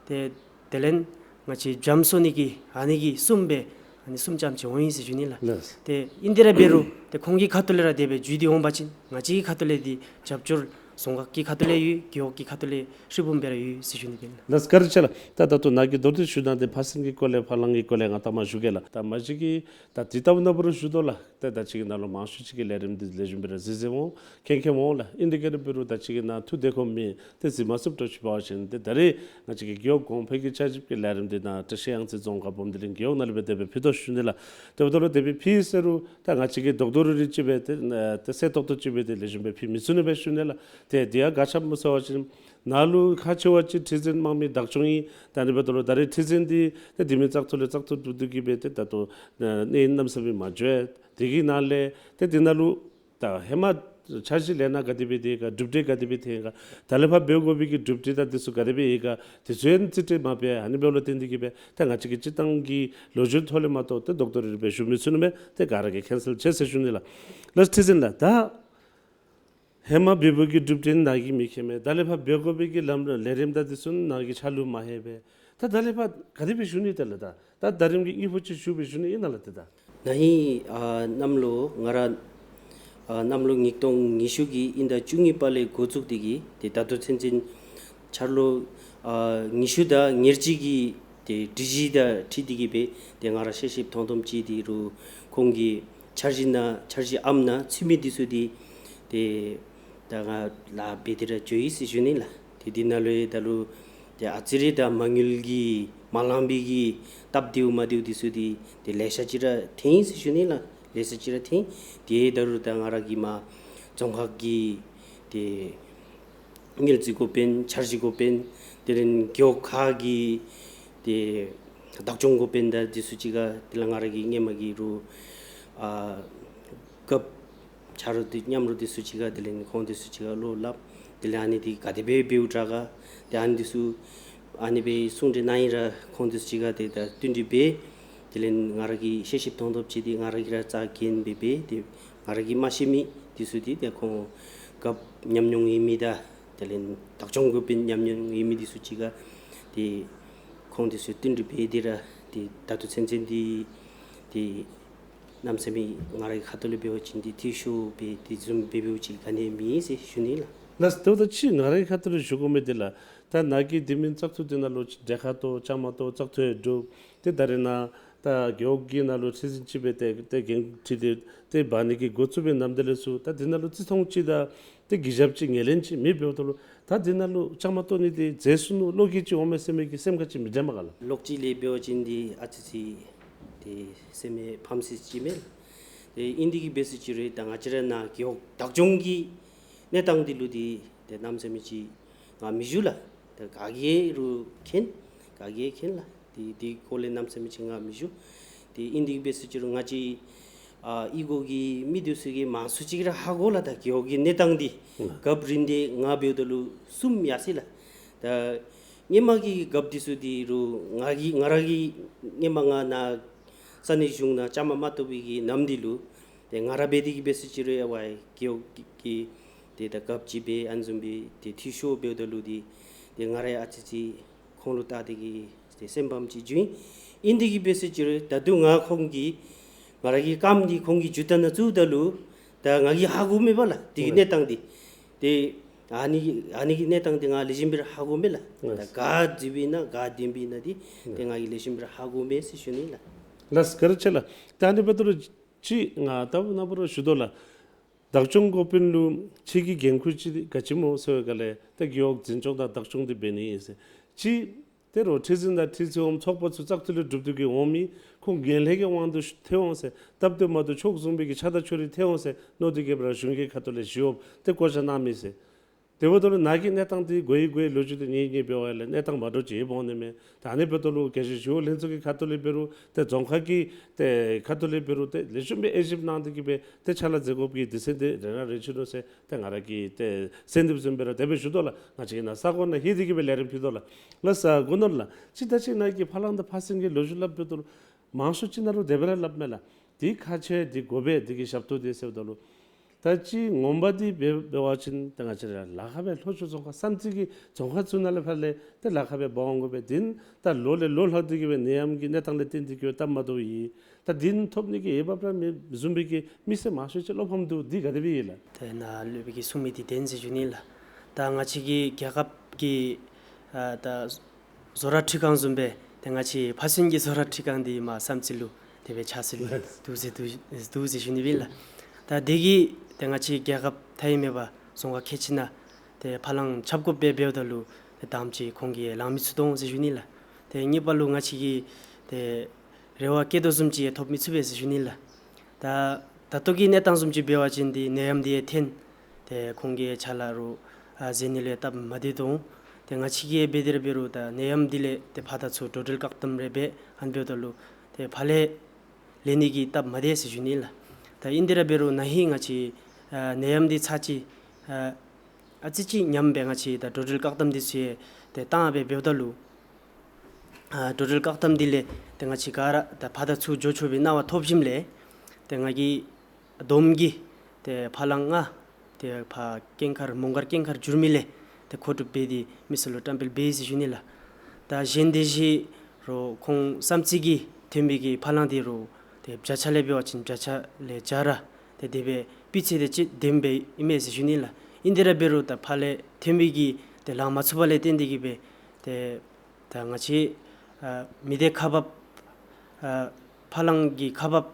ཏེ་དེ་ལས་ང་བཅས་འཇམ་སོང་ནི་གི་ཨ་ནི་གིས་གསུམ་སྦེ་ཨ་ནི་གསུམ་ཙམ་ཅིག་འོང་ཡི་ཟེར་ཞུ་ནི་ལགས། ལགས། ཏེ་ཨིན་དེ་ར་འབད་རུང་ཏེ་ཁོང་གི་ཁ་ཐུག་ལས་ར་དེ་སྦེ་བརྒྱུད་དེ་འོང་པ་ཅིན་ང་བཅས་ཀྱི་ཁ་ཐུག་ལས་འདི་རྒྱབ་སྐྱོར་རྫོང་ཁག་གི་ཁ་ཐུག་ལས་ཡོད། རྒེད་འོག་གི་ཁ་ཐུག་ལས་ཧྲིལ་བུམ་སྦེ་ར་ཡོད་ཟེར་ཞུ་ནི་སྦེ་ལགས། ལགས་བཀའ་དྲིན་ཆེ་ལགས། ད་ད་ལྟོ་ནཱ་གིས་མདོར་བསྡུས་ཞུ་གནང་སྟེ་ཕ་སོན་གྱི་སྐོར་ལས་ཕ་ལང་གི་སྐོར་ལས་ང་ལྟ་མ་ཞུ་གེ་ལགས། ད་མ་གཞི་གིས་ད་དེ་ལྟ་བུ་ན་འབད་རུང་ཞུ་དོ་ལགས། ཏེ་ད་ཅི་གི་ནང་ལུ་མང་ཤོས་ཅིག་གིས་ལས་རིམ་འདི་ལེགས་ཤོམ་སྦེ་ར་གཟིགས་གཟིགསཔ་འོང་། མཁྱེན་མཁྱེནམ་འོང་ལགས། ཨིན་དེ་ག་ར་འབད་རུང་ད་ཅི་གི་ནང་ཐུགས་བདེ་ཁོམ་མེད་ཏེ་གཟིགས་མ་ཚུགསཔ་འདྲཝ་ཅིག་འབད་བ་ཅིན་ཏེ་ད་རེས་ང་བཅས་ཀྱི་རྒེད་འོག་གོང་འཕེལ་གྱི་བསྐྱར་ཞིབ་ཀྱི་ལས་རིམ་འདི་ནཱ་བཀྲིས་གཡང་རྩེ་རྫོང་ཁག་བུམ་སྡེ་གླིང་རྒེད་འོག་ནང་ལས་སྦེ་དེ་སྦེ་ཕུལ་དོ་ཞུ་ནི་ལགས། དེ་འབདཝ་ད་ལུ་དེ་སྦེ་ཕུལ་ཟེར་རུང་ད་ང་བཅས་ཀྱིས་རྡོག་རྡོག་རིལ་རིལ་ཅིག་སྦེ་ཏེ་ཏེ་གསལ་ཏོག་ཏོ་ཅིག་སྦེ་ཏེ་ལེགས་ཤོམ་སྦེ་ཕུལ་མི་ཚུགས་ནི་སྦེ་ཞུ་ནི་ལགས། ཏེ་དེ་ཡང་ག་ཅི་སྨོ་ཟེར་བ་ཅིན་ནཱ་ལུ་ཁག་ཆེ་བ་ཅིག་ཁྲི་འཛིན་དམངས་མི་བདག་སྐྱོང་ཨིན། ད་ཨ་ནི་འབདཝ་ད་ལུ་ད་རེས་ཁྲི་འཛིན་འདི་ཏེ་དེ་མིན་བཙག་འཐུ་ལས་བཙག་འཐུ་བསྡུ་སྟེ་གིས་སྦེ་ཏེ་ད་ལྟོ་ཨ་གནས་གནམ་མེད་ས་མེད་མ་འགྱོ་བས། དེ་གི་ནང་ལས་ཏེ་དེ་ནང་ལུ་ད་ཧེ་མ་འཆར་གཞི་ལས་སྣ་ག་དེ་སྦེ་དེ་ག་གྲུབ་འབྲས་ག་དེ་སྦེ་ཐོན་ག་ད་ལས་ཕར་འབད་དགོ་པའི་གི་གྲུབ་འབྲས་དང་དེ་ཚུ་ག་དེ་སྦེ་ཡོད་ག་དེ་ཚུ་ཡང་རྩིས་སྤྲོད་མ་འབད། ཨ་ནི་འབདཝ་ལས་བརྟེན་ཏེ་གིས་སྦེ་ད་ང་བཅས་ཀྱི་སྤྱིར་བཏང་གི་ལོ་རྒྱུས་ཐོག་ལས་མ་གཏོགས་ཏེ་རྡོག་རྡོག་རིལ་རིལ་སྦེ་ཞུ་མི་ཚུགས་ནི་མས། ཏེ་ག་ར་གིས་མཁྱེན་གསལ་ཆེ་ཟེར་ཞུ་ནི་ལགས། ལགས་ཁྲི་འཛིན་ལགས། ད་ཧེ་མ་འབད་བའི་གི་གྲུབ་འབྲས་ནཱ་གིས་མི་མཁྱེན་མས། ད་ལས་ཕར་འབད་དགོ་པའི་གི་ལམ་ལས་རིམ་དང་དེ་ཚུ་ནཱ་གིས་ཕྱག་ལུ་མ་ལྷོད་པས། ད་ད་ལས་ཕར་ག་དེ་སྦེ་ཞུ་ནི་ད་ལགས། ད་ད་ད་རིམ་གྱི་དངོས་པོ་ཅིག་ཞུ་སྦེ་ཞུ་ནི་ཨིན་ན་ལགས། ཏེ་ད་ནཱ་ཧིང་ཨ་གནམ་ལོ་ང་ར་ཨ་གནམ་ལོ་ཉིས་སྟོང་ཉི་ཤུ་གི་དབྱིན་ཟླ་བཅུ་གཉིས་པ་ལས་འགོ་བཙུགས་ཏེ་གིས་ཏེ་ད་ལྟོ་ཚུན་ཚོད་འཆར་ལོ་ཨ་ཉི་ཤུ་དང་ཉེར་གཅིག་གི་ཏེ་སྒྲིག་གཞི་དང་འཁྲིལ་ཏེ་གིས་སྦེ་ཏེ་ང་ར་ཤེས་ཤེསཔ་མཐོང་མཐོངམ་ཅིག་འདི་རུ་ཁོང་གི་འཆར་གཞི་ནང་འཆར་གཞི་ཨམ་ནང་ཚུད་མི་འདི་ཚུ་འདི་ཏེ་ད་ང་ལཱ་འབད་དེ་ར་འགྱོ་ཡི་ཟེར་ཞུ་ནི་ལགས། ཏེ་འདི་ནང་ལུ་ཡང་ད་ལུ་ཏེ་ཨ་ཙི་རེ་ད་མ་དངུལ་གྱིས་མ་ལང་པའི་གི་སྟབས་བདེཝ་མ་བདེཝ་འདི་ཚུ་འདི་ཏེ་ལེ་ཤ་ཅིག་ར་ཐོན་ཡི་ཟེར་ཞུ་ནི་ལགས། ལེ་ཤ་ཅིག་ར་ཐོན། ཏེ་ད་རུང་ད་ང་ར་གི་མར་རྫོང་ཁག་གི་ཏེ་དངུལ་རྩིས་འགོ་དཔོན་འཆར་གཞི་འགོ་དཔོན་དེ་ལས་རྒེད་འོག་ཁག་གི་ཏེ་བདག་སྐྱོང་འགོ་དཔོན་དང་འདི་ཚུ་གཅིག་ཁར་དེ་ལས་ང་ར་གི་སྔོན་མ་གི་རུ་ཨ་རྒཔོ་ཆ་རོགས་འདི་མཉམ་རོགས་འདི་ཚུ་གཅིག་ཁར་དེ་ལས་ཁོང་འདི་ཚུ་གཅིག་ཁར་བློ་སླབ། དེ་ལས་ཨ་ནི་འདི་ག་དེ་སྦེ་འབདཝ་དྲག་ག་ཏེ་ཨ་ནི་འདི་ཚུ་ཨ་ནི་སྦེ་གསུང་གྲོས་གནང་ཡི་ར་ཁོང་འདི་ཚུ་གཅིག་ཁར་ཏེ་ད་བསྟུན་གྲོས་འབད། དེ་ལས་ང་ར་གིས་ཤེས་ཤེསཔ་མཐོང་མཐོངམ་ཅིག་འདི་ང་ར་གིས་ར་རྩ་འགེངས་སྦེ་འབད། ཏེ་ང་ར་གིས་མ་ཤེས་མི་འདི་ཚུ་འདི་ཏེ་ཁོང་རྒཔོ་ཉམས་མྱོང་ཡོད་མི་དང་དེ་ལས་བདག་སྐྱོང་འགོ་དཔོན་ཉམས་མྱོང་ཡོད་མི་འདི་ཚུ་གཅིག་ཁར་ཏེ་ཁོང་འདི་ཚུ་བསྟུན་གྲོས་འབད་དེ་ར་ཏེ་ད་ལྟོ་ཚུན་ཚོད་འདི་ཏེ་གནམ་མེད་ས་མེད་ང་རའི་ཁ་ཐུག་ལས་འབད་བ་ཅིན་འདི་འཐུས་ཤོར་སྦེ་དེ་བཟུམ་སྦེ་འབདཝ་ཅིག་ག་ནི་མེད་ཟེར་ཞུ་ནི་ལགས། ལགས་སོ། ད་ཅི་ང་རའི་ཁ་ཐུག་ལས་ཞུ་དགོ་མི་འདི་ལགས། ད་ནཱ་གིས་དེ་མིན་བཙག་འཐུ་འདི་ནང་ལུ་གྲལ་ཁར་གཏོགས་བཅའ་མར་གཏོགས་བཙག་འཐུ་ཡང་གྲུབ། ཏེ་ད་རེས་ནཱ་ད་རྒེད་འོག་གི་ནང་ལུ་ཁྲི་འཛིན་ཅིག་སྦེ་ཏེ་ཏེ་འགན་ཁྲི་འདི་ཏེ་འབག་ནི་གི་འགོ་བཙུགས་པའི་ནམ་དེ་ལས་ཚུར་ད་འདི་ནང་ལུ་བརྩི་མཐོང་ཅིག་དང་ཏེ་གུས་ཞབས་ཅིག་ངོས་ལེན་ཅིག་མེདཔ་འབདཝ་ད་ལུ་ད་འདི་ནང་ལུ་བཅའ་མར་གཏོགས་ནི་འདི་མཛད་ཚུགས་ནུག་བློ་འགྱོད་ཅིག་འོང་མས་ཟེར་མི་གི་སེམས་ཁར་ཅིག་མི་དྲན་པས་ག་ལགས། ལོགས་གཅིག་ལས་འབད་བ་ཅིན་འདི་ཨ་ཙི་ཅིག་ཏེ་སེམས་ཕམ་སི་ཅིག་མས་ལགས། ཏེ་ཨིན་དེ་གིས་འབད་ཟེར་ཅི་རུང་ད་ང་བཅས་ར་ནཱ་རྒེད་འོག་བདག་སྐྱོང་གི་གནས་སྟངས་འདི་ལུ་འདི་ཏེ་གནམ་མེད་ས་མེད་ཅིག་ང་མི་ཞུ་ལགས། ཏེ་ག་གིས་རུང་མཁྱེན། ག་གིས་མཁྱེན་ལགས། ཏེ་འདི་སྐོར་ལས་གནམ་མེད་ས་མེད་ཅིག་ང་མི་ཞུ། ཏེ་ཨིན་དེ་གིས་འབད་ཟེར་ཅི་རུང་ང་བཅས་ཨ་གཡུས་སྒོ་གི་མི་འདི་ཚུ་གིས་མང་སུ་ཅིག་ར་ཧ་གོ་ལགས། ད་རྒེད་འོག་གི་གནས་སྟངས་འདི་ཨ་རྒཔོ་རིམ་འདི་ང་འབདཝ་ད་ལུ་གསུམ་ཡར་སོ་ཡི་ལགས། ད་སྔོན་མ་གི་རྒཔོ་འདི་ཚུ་འདི་རུང་ང་གིས་ང་ར་གིས་སྔོན་མ་ང་ནཱ་ས་གནས་གཞུང་ནང་བཅའ་མར་མ་གཏོགས་པའི་གི་ནམ་འདི་ལུ་ཏེ་ང་ར་འབད་དེ་གིས་འབད་ཟེར་ཅི་རུང་ཡ་ཝའི་རྒེད་འོག་གི་ཏེ་ད་རྒཔོ་ཅིག་སྦེ་ཨ་ནི་བཟུམ་སྦེ་ཏེ་འཐུས་ཤོར་འབདཝ་ད་ལུ་འདི་ཏེ་ང་ར་ཡང་ཨ་ཙི་ཅིག་ཁོང་ལུ་བལྟ་སྟེ་གིས་ཏེ་སེམས་ཕམ་ཅིག་བྱུང་ཡི། ཨིན་དེ་གིས་འབད་ཟེར་ཅི་རུང་ད་ལྟོ་ང་ཁོང་གི་ང་ར་གི་རྐངམ་འདི་ཁོང་གི་མཇུག་ལྟག་ནང་བཙུགསཔ་ད་ལུ་ད་ང་གིས་ཧ་གོཝ་མས་པ་ལགས། དེ་གི་གནས་སྟངས་འདི་ཏེ་ ཨ་ནི་ཨ་ནི་གི་གནས་སྟངས་འདི་ང་ལེགས་ཤོམ་སྦེ་ར་ཧ་གོ་མས་ལགས། ད་ག་འཛིན་པའི་ན་ག་འདེམས་པའི་ན་འདི་ཏེ་ང་གིས་ལེགས་ཤོམ་སྦེ་ར་ཧ་གོ་མས་ཟེར་ཞུ་ནི་ལགས། ལགས་སོ། བཀའ་དྲིན་ཆེ་ལགས། ད་ཨ་ནི་འབདཝ་ད་ལུ་ཅིག་ང་ད་ནཱ་བུ་ར་ཞུ་དོ་ལགས། བདག་སྐྱོང་འགོ་དཔོན་ལུ་ཁྱོད་ཀྱི་འགན་ཁུར་ཅིག་ག་ཅི་སྨོ་ཟེར་བའི་སྒང་ལས་ད་རྒེད་འོག་འཛིན་སྐྱོང་དང་བདག་སྐྱོང་འདི་འབད་ནི་ཨིན་ཟེར། ཅིག་ཏེ་རོགས་ཁྲི་འཛིན་དང་ཁྲི་འཛིན་འོགམ་ཚོགས་པ་ཚུ་བཙག་འཐུ་ལས་གྲུབ་སྟེ་གི་འོང་མི་ཁོང་རྒན་ལྷན་རྒྱས་དབང་དུ་ཐལ་འོང་ཟེར། སྟབས་བདེ་མ་བདེ་ཕྱོགས་བཟུང་བའི་གི་ཆ་དང་ཕྱོགས་རིས་ཐལ་འོང་ཟེར་མནོ་སྟེ་གི་སྦེ་ར་གཞུང་གི་ཁ་ཐུག་ལས་ཞུ་དགོཔ་ཏེ་བཀོད་བཞག་གནང་མི་ཟེར། དེ་འབདཝ་ད་ལུ་ནཱ་གི་གནས་སྟངས་འདི་གོ་ཡི་གོ་ཡི་ལོ་རྒྱུས་འདི་ཉན་ཉན་འབད་བ་ལས་གནས་སྟངས་མ་འདྲཝ་ཅིག་འོང་ནི་མས། ད་ཨ་ནི་འབདཝ་ད་ལུ་རྒྱལ་སྤྱིའི་ཞི་གཡོག་ལྷན་ཚོགས་ཀྱི་ཁ་ཐུག་ལས་འབད་རུང་ཏེ་རྫོང་ཁག་གི་ཏེ་ཁ་ཐུག་ལས་འབད་རུང་ཏེ་ལེགས་ཤོམ་སྦེ་དབྱེ་ཞིབ་གནང་སྟེ་གི་སྦེ་ཏེ་ཕྱག་ལཱ་མཛད་དགོཔ་གི་དུས་ཚོད་འདི་རན་ར་རན་ཅི་ནུག་ཟེར་ཏེ་ང་ར་གིས་ཏེ་གསོལ་འདེབས་བཟུམ་སྦེ་ར་དེ་སྦེ་ཞུ་དོ་ལགས། ང་བཅས་ཀྱིས་ནཱ་ས་གོ་ནང་ལྷོད་དེ་གི་སྦེ་ལས་རིམ་ཕུལ་དོ་ལགས། ལགས་སོ་སྒོ་ནོར་ལགས། ཅིག་ད་ཅི་ནཱ་གིས་ཕ་གླང་དང་ཕ་སྲིན་གྱི་ལོ་རྒྱུས་སླབ་འབདཝ་ད་ལུ་མང་ཤོས་ཅིག་ནཱ་ལུ་དེ་སྦེ་ར་སླབ་མས་ལགས། འདི་ཁག་ཆེ་འདི་དགོ་པས་འདི་གི་ཞབས་ཏོག་འདི་ཟེརཝ་ད་ལུ། ད་ཅི་ངོ་མ་འདི་འབད་འབད་བ་ཅིན་ད་ང་བཅས་ར་ལ་ཁ་སྦེ་ལྷོ་ཕྱོགས་རྫོང་ཁག་བསམ་རྩེ་གི་རྫོང་ཁག་ཚུ་ནང་ལས་ཕར་ལས་ཏེ་ལ་ཁ་སྦེ་འབག་འོང་དགོ་པས། འདི་ད་ལོ་ལས་ལོ་ལྷག་སྟེ་གི་སྦེ་ནད་ཡམས་ཀྱི་གནས་སྟངས་ལས་བརྟེན་ཏེ་གི་སྦེ་སྟབས་མ་བདེཝ་ཨིན། ད་འདི་ཐོབ་ནི་གི་འོས་འབབ་ར་མེདཔ་བཟུམ་སྦེ་གི་མི་སེར་མང་ཤོས་ཅིག་བློ་ཕམ་འདུག། འདི་ག་དེ་སྦེ་ཨིན་ལགས། ཏེ་ནཱ་སློབ་དཔོན་གྱིས་གསུང་མི་འདི་བདེན་ཟེར་ཞུ་ནི་ལགས། ད་ང་བཅས་ཀྱི་རྒྱལ་ཁབ་ཀྱི་ཨ་ད་བཟོ་གྲྭ་ཁྲི་ཁང་བཟུམ་སྦེ་ཏེ་ང་བཅས་ཕ་སྲིན་གྱི་བཟོ་གྲྭ་ཁྲི་ཁང་འདི་མར་བསམ་རྩེ་ལུ་དེ་སྦེ་ཆགས་སྲོལ་འདུག་ཟེར་འདུག་འདུག་ཟེར་ཞུ་ནི་སྦེ་ཨིན་ལགས། ད་དེ་གིས་ཏེ་ང་བཅས་རྒྱལ་ཁབ་མཐའ་དབུས་མེད་པར་རྫོང་ཁག་ཁལ་གཅིག་ནང་ཏེ་ཕ་གླང་ཁྱབ་དགོཔ་སྦེ་འབདཝ་ད་ལུ་ཏེ་དང་པ་ཅིག་ཁོང་གིས་ལང་མི་ཚུགས་དོ་འོང་ཟེར་ཞུ་ནི་ལགས། ཏེ་གཉིས་པ་ལུ་ང་བཅས་ཀྱིས་ཏེ་རེ་བ་བསྐྱེད་དོ་བཟུམ་ཅིག་ཡང་ཐོབ་མི་ཚུགས་པས་ཟེར་ཞུ་ནི་ལགས། ད་ད་ལྟོ་གི་གནས་སྟངས་བཟུམ་ཅིག་འབད་བ་ཅིན་འདི་ནད་ཡམས་འདི་ཡང་ཐོན། ཏེ་ཁོང་གི་ཕྱག་ལཱ་རུ་ཨ་མཛད་ནི་ལུ་ཡང་སྟབས་མ་བདེ་དོ་འོང་། ཏེ་ང་བཅས་ཀྱིས་འབད་དེ་ར་འབད་རུང་ད་ནད་ཡམས་འདི་ལས་ཏེ་ཕར་དང་ཚུར་འགྲོ་འགྲུལ་བཀག་དམ་རེ་འབད་ཨ་ནི་འབདཝ་ད་ལུ་ཏེ་ཕར་ལས་ལེན་ནི་གི་སྟབས་མ་བདེ་ཟེར་ཞུ་ནི་ལགས། ད་ཨིན་དེ་ར་འབད་རུང་ན་ཧིང་ང་བཅས་ཨ་ནད་ཡམས་འདི་ཚར་ཅིག་ཨ་ཨ་ཙི་ཅིག་ཉམས་སྦེ་ང་བཅས་ད་འགྲོ་འགྲུལ་བཀག་དམ་འདི་ཚུ་ཡང་ཏེ་བཏང་སྦེ་འབདཝ་ད་ལུ་ཨ་འགྲོ་འགྲུལ་བཀག་དམ་འདི་ལས་ཏེ་ང་བཅས་ག་ར་ད་ཕར་དང་ཚུར་འགྱོ་ཆོག་པའི་གནང་བ་ཐོབ་ཞིནམ་ལས་ཏེ་ང་གིས་བསྡོམས་ཀྱིས་ཏེ་ཕ་གླང་ལྔ་ཏེ་ཕར་སྐྱེངས་མཁར་མོང་སྒར་སྐྱེངས་མཁར་འགྱུར་མི་ལས་ཏེ་མཁོ་སྒྲུབ་འབད་དེ་མི་སེར་ལུ་བཀྲམ་སྤེལ་འབད་ཡི་ཟེར་ཞུ་ནི་ལགས། ད་གཞན་དེ་བཞིན་རུང་ཁོང་བསམ་རྩེ་གི་ཐོན་མི་གི་ཕ་གླང་འདི་རུང་ཏེ་བརྒྱ་ཆ་ལས་འབད་བ་ཅིན་བརྒྱ་ཆ་ལས་བརྒྱ་ར་ཏེ་དེ་སྦེ་སྤུས་ཚད་དེ་ཅིག་ལྡནམ་སྦེ་ཨིན་མས་ཟེར་ཞུ་ནི་ལགས། ཨིན་དེ་ར་འབད་རུང་ད་ཕར་ལས་ཐོན་མི་གིས་ཏེ་ལང་མ་ཚུགས་པ་ལས་བརྟེན་ཏེ་གི་སྦེ་ཏེ་ད་ང་བཅས་ཨ་མི་སྡེ་ཁག་འབག་ཨ་ཕ་གླང་གི་ཁག་འབག་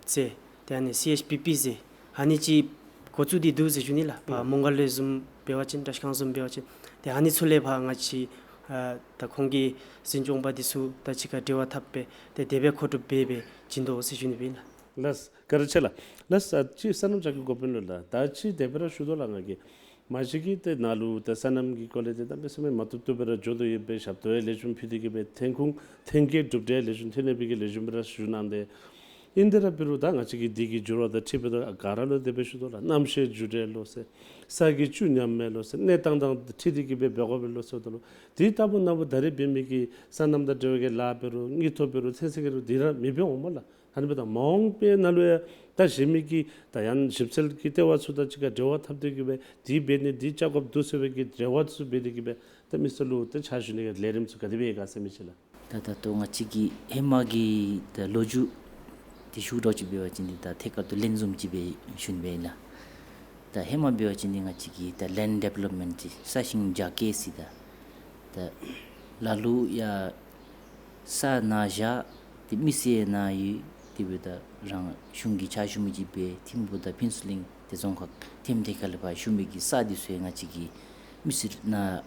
ཟེར་ཏེ་ཨ་ནི་སི་ཨེཆ་པི་པི་ཟེར་ཨ་ནི་ཅིག་འགོ་བཙུགས་ཏེ་འདུག་ཟེར་ཞུ་ནི་ལགས། ཕར་ཨུམ་མོང་སྒར་ལས་བཟུམ་འབད་བ་ཅིན་བཀྲིས་སྒང་བཟུམ་འབད་བ་ཅིན་ཏེ་ཨ་ནི་ཚུ་ལས་ཕར་ང་བཅས་ཨ་ད་ཁོང་གི་འཛིན་སྐྱོང་པ་འདི་ཚུ་དང་གཅིག་ཁར་འབྲེལ་བ་འཐབ་སྦེ་ཏེ་དེ་སྦེ་མཁོ་སྒྲུབ་འབད་སྦེ་བྱིན་དོ་ཟེར་ཞུ་ནི་སྦེ་ཨིན་ལགས། ལགས་བཀའ་དྲིན་ཆེ་ལགས། ལགས་ཨ་ཅིག་སོ་ནམ་རྒྱ་སྐྱེད་འགོ་དཔོན་ལུ་ལགས། ད་ཅི་དེ་སྦེ་ར་ཞུ་དོ་ལགས། ང་གིས་མ་གཞི་གིས་ཏེ་ནཱ་ལུ་ཏེ་སོ་ནམ་གྱི་སྐོར་ལས་ཏེ་གནམ་མེད་ས་མེད་མ་བཏུབ་བཏུབ་སྦེ་ར་འགྱོ་དོ་ཡོད་པས། ཞབས་ཏོག་ཡང་ལེགས་ཤོམ་ཕུལ་ཏེ་གི་སྦེ་ཐོན་ཁུངས་ཐོན་སྐྱེད་གྲུབ་འབྲས་ལེགས་ཤོམ་ཐོན་ནི་སྦེ་གི་ལེགས་ཤོམ་སྦེ་ར་ཞུ་གནང་སྟེ། ཨིན་དེ་ར་འབད་རུང་ད་ང་བཅས་ཀྱིས་འདི་གི་འགྱུར་བ་དང་འཁྲིལ་སྦེ་ད་ག་ར་ལུ་དེ་སྦེ་ཞུ་དོ་ལགས། གནམ་གཤིས་འགྱུར་འགྲོས་ལོ་ཟེར་ས་གི་བཅུད་ཉམས་མས་ལོ་ཟེར་གནས་སྟངས་དང་འཁྲིལ་ཏེ་གི་སྦེ་འབད་དགོ་པས་ལོ་ཟེརཝ་ད་ལུ་དེ་ལྟ་བུ་ནང་བུ་ད་རེས་འབད་མི་གི་སོ་ནམ་དང་འབྲེལ་བའི་གི་ལཱ་འབད་རུང་དངུལ་ཐོག་འབད་རུང་ཚོད་བསྲེ་འབད་རུང་དེ་ར་མི་འབད་འོང་སྨོ་ལགས། ཨ་ནི་འབདཝ་ད་མ་འོངས་པའི་ནང་ལུ་ཡང་ད་གཞན་མི་གི་ད་ཡང་ཞིབ་འཚོལ་གྱི་ལྟེ་བ་ཚུ་དང་གཅིག་ཁར་འབྲེལ་བ་འཐབ་སྟེ་གི་སྦེ་དེ་འབད་ནི་དེ་བཅའ་དགོཔ་འདུག་ཟེར་བའི་གི་འབྲེལ་བ་ཚུ་འབད་དེ་གི་སྦེ་ད་མི་སེར་ལུ་ད་ཕྱག་ཞུ་ནི་གི་ལས་རིམ་ཚུ་ག་དེ་སྦེ་ཡོད་ག་ཟེར་མི་ཅིག་ལགས། ད་ད་ལྟོ་ང་བཅས་ཀྱི་ཧེ་མ་གི་ད་ལོ་རྒྱུས་དེ་ཞུ་འདྲཝ་ཅིག་འབད་བ་ཅིན་འདི་ད་ཐད་ཀར་དུ་ལན་བཟུམ་ཅིག་སྦེ་ཞུ་ནི་སྦེ་ཨིན་ལགས། ད་ཧེ་མ་འབད་བ་ཅིན་འདི་ང་བཅས་ཀྱི་ད་ལེནཌ་ཌེ་བེ་ལོབ་མེནཊ་ཅིག་ས་ཞིང་རྒྱ་སྐྱེད་ཟེར་ད་ད་ལ་ལུ་ཡང་ས་ནཱ་བཞག་ཏེ་མི་སེར་ནཱ་ཡོད། དེ་འབདཝ་ད་རང་གཞུང་གི་ཕྱག་ཞུ་མི་ཅིག་སྦེ་ཐིམ་ཕུག་དང་ཕུན་ཚོགས་གླིང་ཏེ་རྫོང་ཁག་ཐེམ་ཐེ་ཁ་ལས་ཕར་ཞུ་མི་གི་ས་འདི་ཚུ་ཡང་ང་བཅས་ཀྱི་མི་སེར་ནཱ་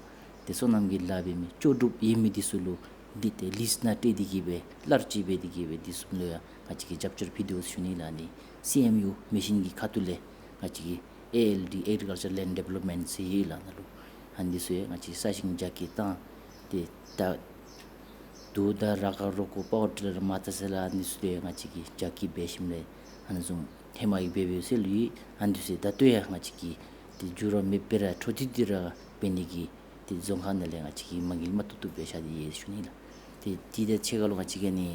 ཏེ་སོ་ནམ་གྱི་ལཱ་འབད་མི་ལྕོགས་གྲུབ་ཡོད་མི་འདི་ཚུ་ལུ་འདི་ཏེ་ལིསི་ནང་སྤྲོད་དེ་གི་སྦེ་གླར་ཅིག་འབད་དེ་གི་སྦེ་འདི་ཚུ་ལུ་ཡང་ང་བཅས་ཀྱིས་རྒྱབ་སྐྱོར་ཕུལ་དོ་ཟེར་ཞུ་ནི་ལགས། ཨ་ནི་སི་ཨེམ་ཡུ་མི་ཤཱན་གྱི་ཁ་ཐུག་ལས་ང་བཅས་ཀྱི་ཨེ་ཨེལ་ཌི་Agriculture Land Development ཟེར་ཡོད་ལགས་ནཱ་ལུ། ཨ་ནི་འདི་ཚུ་ཡང་ང་བཅས་ས་ཞིང་རྒྱ་སྐྱེད་བཏང་སྟེ་ད་དུག་དང་ར་ཁ་རོ་ཁོག་པའོ་ཌར་མ་ཏ་སེ་ལ་ཨ་ནི་ཚུ་ཏེ་ང་བཅས་ཀྱིས་རྒྱ་སྐྱེད་འབད་ཞིནམ་ལས་ཨ་ནི་བཟུམ་ཧེ་མ་གི་འབད་འབདཝ་ཟེར་ལུ་ཨ་ནི་འདི་ཚུ་ད་ལྟོ་ཡང་ང་བཅས་ཀྱིས་ཏེ་འགྱུར་བ་མེད་པར་ར་འཕྲོ་མཐུད་དེ་ར་འབད་ནི་གི་ཏེ་རྫོང་ཁག་ནང་ལས་ང་བཅས་ཀྱིས་མ་དངུལ་མ་བཏུབ་བཏུབ་སྦེ་བཞག་སྟེ་ཡོད་ཟེར་ཞུ་ནི་ལགས། ཏེ་དེ་དང་གཅིག་ཁར་ལུ་ང་བཅས་ཀྱིས་ཨ་ནི་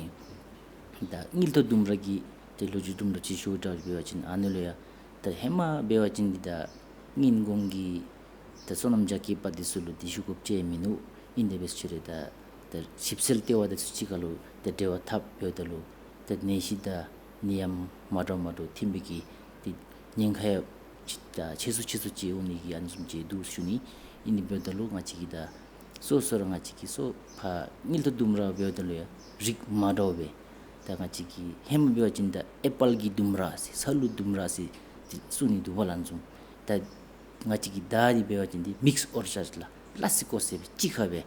ད་དངུལ་ཐོག་དུམ་གྲ་གི་ཏེ་ལོ་རྒྱུས་དུམ་གྲ་ཅིག་ཞུ་འདྲཝ་ཅིག་འབད་བ་ཅིན་ཨ་ནི་ལུ་ཡང་ད་ཧེ་མ་འབད་བ་ཅིན་འདི་ད་སྔོན་གོང་གི་ད་སོ་ནམ་རྒྱ་སྐྱེད་པ་འདི་ཚུ་ལུ་ཏེ་ཞུ་དགོཔ་ཅིག་མིན་ནུག། ཨིན་དེ་འབད་ཟེར་ཅི་རུང་ད་ད་ཞིབ་འཚོལ་ལྟེ་བ་འདི་ཚུ་གཅིག་ཁར་ལུ་ད་འབྲེལ་བ་འཐབ་འབདཝ་ད་ལུ་ད་ནད་གཞི་དང་ནད་ཡམས་མ་འདྲཝ་མ་འདྲཝ་ཐོན་པའི་གི་ཏེ་ཉེན་ཁ་ཡང་ ད་ཆེ་སུ་ཆེ་སུ་ཅིག་འོང་ནི་གི་ཨ་ནི་བཟུམ་ཅིག་འདུག་ཞུ་ནི། ཨིན་ནི་འབདཝ་ད་ལུ་ང་བཅས་ཀྱིས་ད་སོ་སོ་ར་ང་བཅས་ཀྱིས་སོ་ཕར་དངུལ་ཐོག་ལྡུམ་ར་འབདཝ་ད་ལུ་ཡང་རིགས་མ་འདྲཝ་སྦེ་ད་ང་བཅས་ཀྱིས་ཧེ་མ་འབད་བ་ཅིན་ད་ཨེ་པཱལ་གྱི་ལྡུམ་ར་ཟེར་ས་ལུ་ལྡུམ་ར་ཟེར་ཏེ་གསུང་ནི་འདུག་པ་ལགས། ཨ་ནི་བཟུམ་ད་ང་བཅས་ཀྱིས་ད་འདི་འབད་བ་ཅིན་འདི་མིགསི་ཨོར་ཅཌ་ལགས། ལ་སི་ཀོ་ཟེར་སྦེ་གཅིག་ཁར་སྦེ་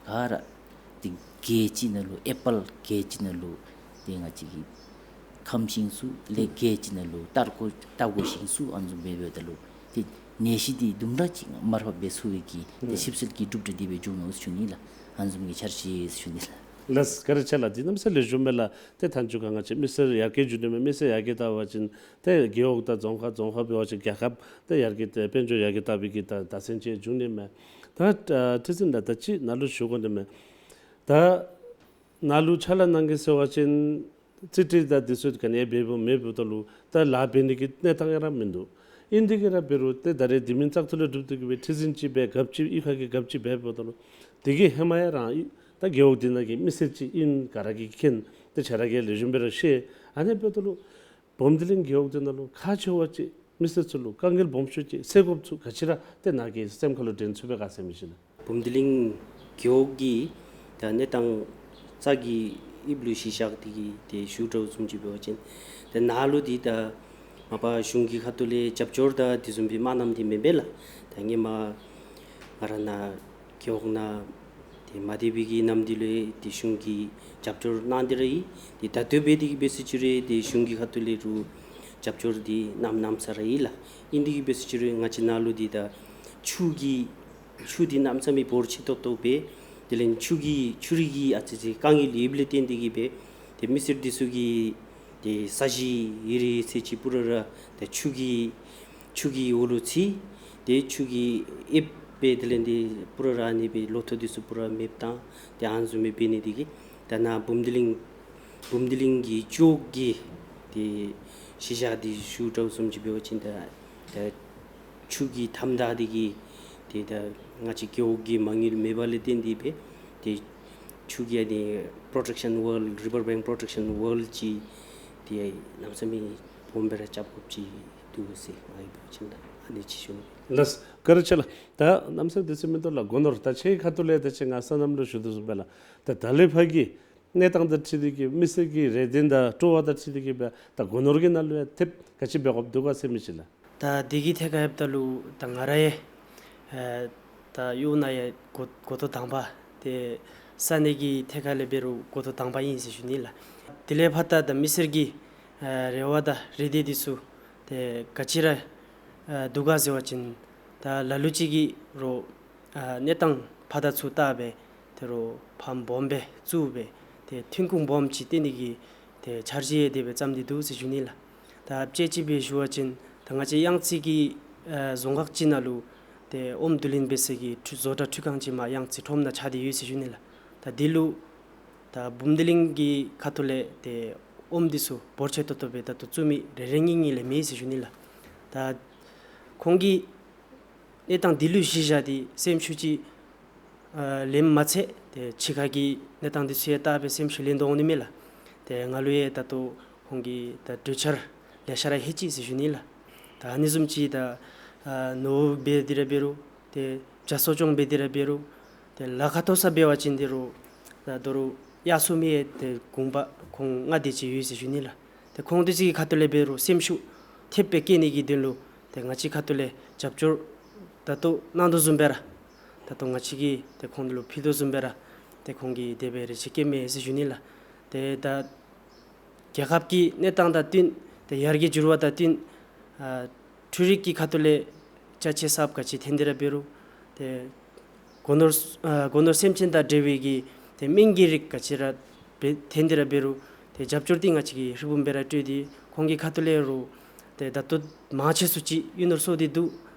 ག་ར་ཏེ་སྒལ་གཅིག་ནང་ལུ་ཨེ་པཱལ་སྒལ་གཅིག་ནང་ལུ་ཏེ་ང་བཅས་ཀྱི་ཁམ་ཤིང་ཚུ་ལས་སྒལ་གཅིག་ནང་ལུ་ཏར་ཀོ་ཏར་ཀོ་ཤིང་ཚུ་ཨ་ནི་བཟུམ་སྦེ་འབདཝ་ད་ལུ་ཏེ་ནད་གཞི་འདི་ལྡུམ་ར་ཅིག་མར་ཕབ་འབད་ཚུགས་པའི་གི་ཏེ་ཞིབ་འཚོལ་གྱི་གྲུབ་འབྲས་འདི་སྦེ་འབྱུང་ནུག་ཞུ་ནི་ལགས། ཨ་ནི་བཟུམ་གྱི་འཆར་གཞི་ཞུ་ནི་ལགས། ལགས་སོ། བཀའ་དྲིན་ཆེ་ལགས། འདི་གནམ་ས་ལེགས་ཤོམ་མས་ལགས། ཏེ་མཐའ་མཇུག་ཁར་ང་བཅས་མི་སེར་ཡར་རྒྱས་འགྱོ་ནི་མས། མི་སེར་ཡར་རྒྱས་བཏང་བ་ཅིན་ཏེ་རྒེད་འོག་དང་རྫོང་ཁག་རྫོང་ཁག་འབད་བ་ཅིན་རྒྱལ་ཁབ་ཏེ་ཡར་རྒྱས་ཏེ་དཔལ་འབྱོར་ཡར་རྒྱས་བཏང་བའི་གི་ད་ད་སེམས་ཅན་འབྱུང་ནི་མས། ད་ཨ་ཁྲི་འཛིན་ལགས་ད་ཅི་ནཱ་ལུ་ཞུ་དགོ་ནི་མས། ད་ནཱ་ལུ་ཕྱག་ལཱ་གནང་གེ་ཟེར་བ་ཅིན་རྩིས་ཁྲ་དང་འདི་ཚུ་ག་ནི་འབདཝ་མེདཔ་ད་ལུ་ད་ལཱ་འབད་ནི་གི་གནས་སྟངས་ཡང་ར་མིན་འདུག། ཨིན་དེ་གིས་ར་འབད་རུང་ཏེ་ད་རེས་དེ་མིན་བཙག་འཐུ་ལས་གྲུབ་སྟེ་གི་སྦེ་ཁྲི་འཛིན་ཅིག་སྦེ་རྒཔོ་ཅིག་གཡུས་ཁ་གི་རྒཔོ་ཅིག་འབདཝ་ད་ལུ་དེ་གིས་ཧེ་མ་ཡང་རང་ད་རྒེད་འོག་འདི་ནང་གི་མི་སེར་ཅིག་ཨིན་ག་ར་གིས་མཁྱེན། ཏེ་ཁྱེད་ར་གིས་ལེགས་ཤོམ་སྦེ་ར་ཤེས། ཨ་ནི་འབདཝ་ད་ལུ་བུམ་སྡེ་གླིང་རྒེད་འོག་འདི་ནང་ལུ་ཁག་ཆེ་བ་ཅིག་མི་སེར་ཚུ་ལུ་དཀའ་ངལ་སྦོམ་ཤོས་ཅིག་སེལ་དགོཔ་ཚུ་ག་ཅི་ར་ཏེ་ནཱ་གི་སེམས་ཁ་ལུ་དྲན་ཚུགས་པས་ག་ཟེར་མི་ཅིག་ལགས། བུམ་སྡེ་གླིང་རྒེད་འོག་གི་ད་གནས་སྟངས་རྩ་གི་དབྱིབས་ལུ་གཞི་བཞག་སྟེ་གི་ཏེ་ཞུ་དགོཔ་བཟུམ་ཅིག་འབད་བ་ཅིན་ཏེ་ནཱ་ལུ་འདི་ད་མ་པ་གཞུང་གི་ཁ་ཐུག་ལས་རྒྱབ་སྐྱོར་དང་དེ་བཟུམ་སྦེ་མ་གནངམ་འདི་མེན་པས་ལགས། ད་ཧེ་མ་ང་ར་ནཱ་རྒེད་འོག་ནང་ཏེ་མ་བདེ་བའི་གི་གནམ་དུས་ལུ་ཏེ་གཞུང་གིས་རྒྱབ་སྐྱོར་གནང་སྟེ་ར་ཡོད། ཏེ་ད་ལྟོ་འབད་དེ་གི་འབད་ས་ཅིག་རུང་ཏེ་གཞུང་གི་ཁ་ཐུག་ལས་རུང་རྒྱབ་སྐྱོར་འདི་གནངམ་གནངམ་ས་ར་ཡོད་ལགས། ཨིན་དེ་གི་འབད་ས་ཅིག་རུང་ང་བཅས་ནཱ་ལུ་འདི་ད་ཆུ་གི་ཆུ་འདི་གནམ་མེད་ས་མེད་འབོར་ཆེ་ཏོག་ཏོ་སྦེ་དེ་ལས་ཆུ་གི་ཆུ་རིགས་ཀྱི་ཨ་ཙི་ཙི་དཀའ་ངལ་ཡོདཔ་ལས་བརྟེན་ཏེ་གི་སྦེ་ཏེ་མི་སེར་འདི་ཚུ་གི་ཏེ་ས་གཞི་ཡི་རི་ཚེ་ཅིག་པུ་ར་ར་ཏེ་ཆུ་གི་ཆུ་གི་འོག་ལུ་ཚུད། ཏེ་ཆུ་གིས་ཨེབ་སྦེ་དེ་ལས་ཏེ་པུ་ར་ར་ཨ་ནི་སྦེ་ལོ་ཐོག་འདི་ཚུ་པུ་ར་མེདཔ་བཏང་། ཏེ་ཨ་ནི་བཟུམ་སྦེ་འབད་ནི་དེ་གིས་ད་ནཱ་བུམ་སྡེ་གླིང་བུམ་སྡེ་གླིང་གི་ཅོག་གི་ཏེ་གཞི་བཞག་སྟེ་ཞུ་དགོཔ་བཟུམ་ཅིག་འབད་བ་ཅིན་ད་ད་ཆུ་གི་ཐམ་ད་འདི་གིས་ཏེ་ད་ང་བཅས་རྒེད་འོག་གི་མ་དངུལ་མེད་པ་ལས་བརྟེན་ཏེ་སྦེ་ཏེ་ཆུ་གི་ཨ་ནི་པོ་རོ་ཊེཀ་ཤཱན་ཝཱལ་རི་བར་བེངཀ་པོ་རོ་ཊེཀ་ཤཱན་ཝཱལ་ཅིག་ཏེ་གནམ་མེད་ས་མེད་སྦོམ་སྦེ་ར་རྐྱབ་དགོཔ་ཅིག་འདུག་ཟེར་ང་གིས་འབད་བ་ཅིན་ད་ཨ་ནི་ཅིག་ཞུ་ནི། ལགས་སོ། བཀའ་དྲིན་ཆེ་ལགས། ད་གནམ་མེད་ས་མེད་དེ་ཚུ་མིན་འདུག་ལགས། སྒོ་ནོར་ད་ཁྱེད་ཁ་ཐུག་ལས་ད་ཅི་ང་སོ་ནམ་ལུ་ཞུ་དོ་བཟུམ་སྦེ་ལགས། ད་ད་ལས་ཕར་གྱི་གནས་སྟངས་དང་འཁྲིལ་ཏེ་གི་མི་སེར་གྱི་རེ་འདུན་དང་སྤྲོ་བ་དང་འཁྲིལ་ཏེ་གི་སྦེ་ད་སྒོ་ནོར་གྱི་ནང་ལུ་ཡང་ཐེབས་ག་ཅི་འབད་དགོཔ་འདུག་ག་ཟེར་མི་ཅིག་ལགས། ད་འདི་གི་ཐད་ཁར་འབདཝ་ད་ལུ་ད་ང་ར་ཡང་ཨེ་ད་གཡོག་ནང་ཡང་འགོ་འགོ་ཐོག་དང་པ་ཏེ་ས་གནས་ཀྱི་ཐད་ཁར་ལས་འབད་རུང་འགོ་ཐོག་དང་པ་ཨིན་ཟེར་ཞུ་ནི་ལགས། དེ་ལས་ཕར་ད་ད་མི་སེར་གྱི་ཨེ་རེ་བ་དང་རེ་འདུན་འདི་ཚུ་ཏེ་ག་ཅི་ར་ཨེ་འདུག་ག་ཟེར་བ་ཅིན་ད་ལ་ལུ་ཅིག་གིས་རུང་ཨ་གནས་སྟངས་ཕར་དང་ཚུར་བལྟ་སྦེ་ཏེ་རུང་ཕམ་སྦོམ་སྦེ་བཙུགས་སྦེ་ཏེ་ཐོན་ཁུངས་སྦོམ་ཅིག་བཏོན་ནི་གི་ཏེ་འཆར་གཞི་ཡང་དེ་སྦེ་བརྩམས་ཏེ་འདུག་ཟེར་ཞུ་ནི་ལགས། ད་དཔྱེ་ཅིག་སྦེ་ཞུ་བ་ཅིན་ད་ང་བཅས་གཡང་རྩེ་གི་ཨ་རྫོང་ཁག་ཅིག་ནང་ལུ་ཏེ་ཨོམ་བསྡུ་ལེན་འབད་ས་གི་འཕྲུལ་བཟོ་གྲྭ་འཕྲུལ་ཁང་ཅིག་མར་གཡང་རྩེ་ཁྲོམ་ནང་ཆགས་ཏེ་ཡོད་ཟེར་ཞུ་ནི་ལགས། ད་འདི་ལུ་ད་བུམ་སྡེ་གླིང་གི་ཁ་ཐུག་ལས་ཏེ་ཨོམ་འདི་ཚུ་འབོར་ཆེ་ཏོག་ཏོ་སྦེ་ད་ལྟོ་བཙུགས་མི་རེ་རེ་གཉིས་གཉིས་ལས་མེད་ཟེར་ཞུ་ནི་ལགས། ད་ཁོང་གིས་གནས་སྟངས་འདི་ལུ་གཞི་བཞག་སྟེ་སེམས་ཤུགས་ཅིག་ཨ་ལེནམ་མ་ཚད་ཏེ་ཕྱི་ཁ་གི་གནས་སྟངས་འདི་ཚུ་ཡང་བལྟ་སྦེ་སེམས་ཤུགས་ལེན་དོ་འོང་ནི་མས་ལགས། ཏེ་ང་ལུ་ཡང་ད་ལྟོ་ཁོང་གིས་ད་གྲོས་འཆར་ལེ་ཤ་ར་ལྷོད་ཅི་ཟེར་ཞུ་ནི་ལགས། ད་ཨ་ནི་བཟུམ་ཅིག་ད་ཨ་ནོར་འབད་དེ་ར་འབད་རུང་ཏེ་བྱ་གསོ་སྐྱོང་འབད་དེ་ར་འབད་རུང་ཏེ་ལཱ་ཁག་མཐོ་ས་འབད་བ་ཅིན་ཏེ་རུང་ད་དོ་རུང་གཡག་གསོ་མི་ཡང་ཏེ་གུང་པ་ཁོང་ལྔ་དེ་ཅིག་ཡོད་ཟེར་ཞུ་ནི་ལགས། ཏེ་ཁོང་དེ་ཚུ་གི་ཁ་ཐུག་ལས་འབད་རུང་སེམས་ཤུགས་ཐེབས་སྦེ་བསྐྱེད་ནི་གི་དོན་ལུ་ཏེ་ང་བཅས་ཁ་ཐུག་ལས་རྒྱབ་སྐྱོར་ད་ལྟོ་གནང་དོ་བཟུམ་སྦེ་ར་ད་ལྟོ་ང་བཅས་ཀྱིས་ཏེ་ཁོང་དེ་ལུ་ཕུལ་དོ་བཟུམ་སྦེ་ར་ཏེ་ཁོང་གིས་དེ་སྦེ་རེ་ཆེ་བསྐྱེདཔ་མས་ཟེར་ཞུ་ནི་ལགས། ཏེ་ད་རྒྱལ་ཁབ་ཀྱི་གནས་སྟངས་དང་བསྟུན་ཏེ་ཡར་རྒྱས་འགྱུར་བ་དང་བསྟུན་ཨ་འཕྲུལ་རིག་གི་ཁ་ཐུག་ལས་ཅ་ཆས་གསརཔ་ག་ཅི་ཐོན་ཏེ་ར་འབད་རུང་ཏེ་སྒོ་ནོར་ཨ་སྒོ་ནོར་སེམས་ཅན་དང་འབྲེལ་བའི་གི་ཏེ་སྨན་གྱི་རིགས་ག་ཅི་ར་འབད་ཐོན་ཏེ་ར་འབད་རུང་ཏེ་རྒྱབ་སྐྱོར་འདི་ང་བཅས་ཀྱིས་ཧྲིལ་བུམ་སྦེ་ར་སྤྲོད་དེ་ཁོང་གི་ཁ་ཐུག་ལས་རུང་ཏེ་ད་ལྟོ་མང་ཆེ་སུ་ཅིག་གཡུ་ནོར་གསོ་སྟེ་འདུག།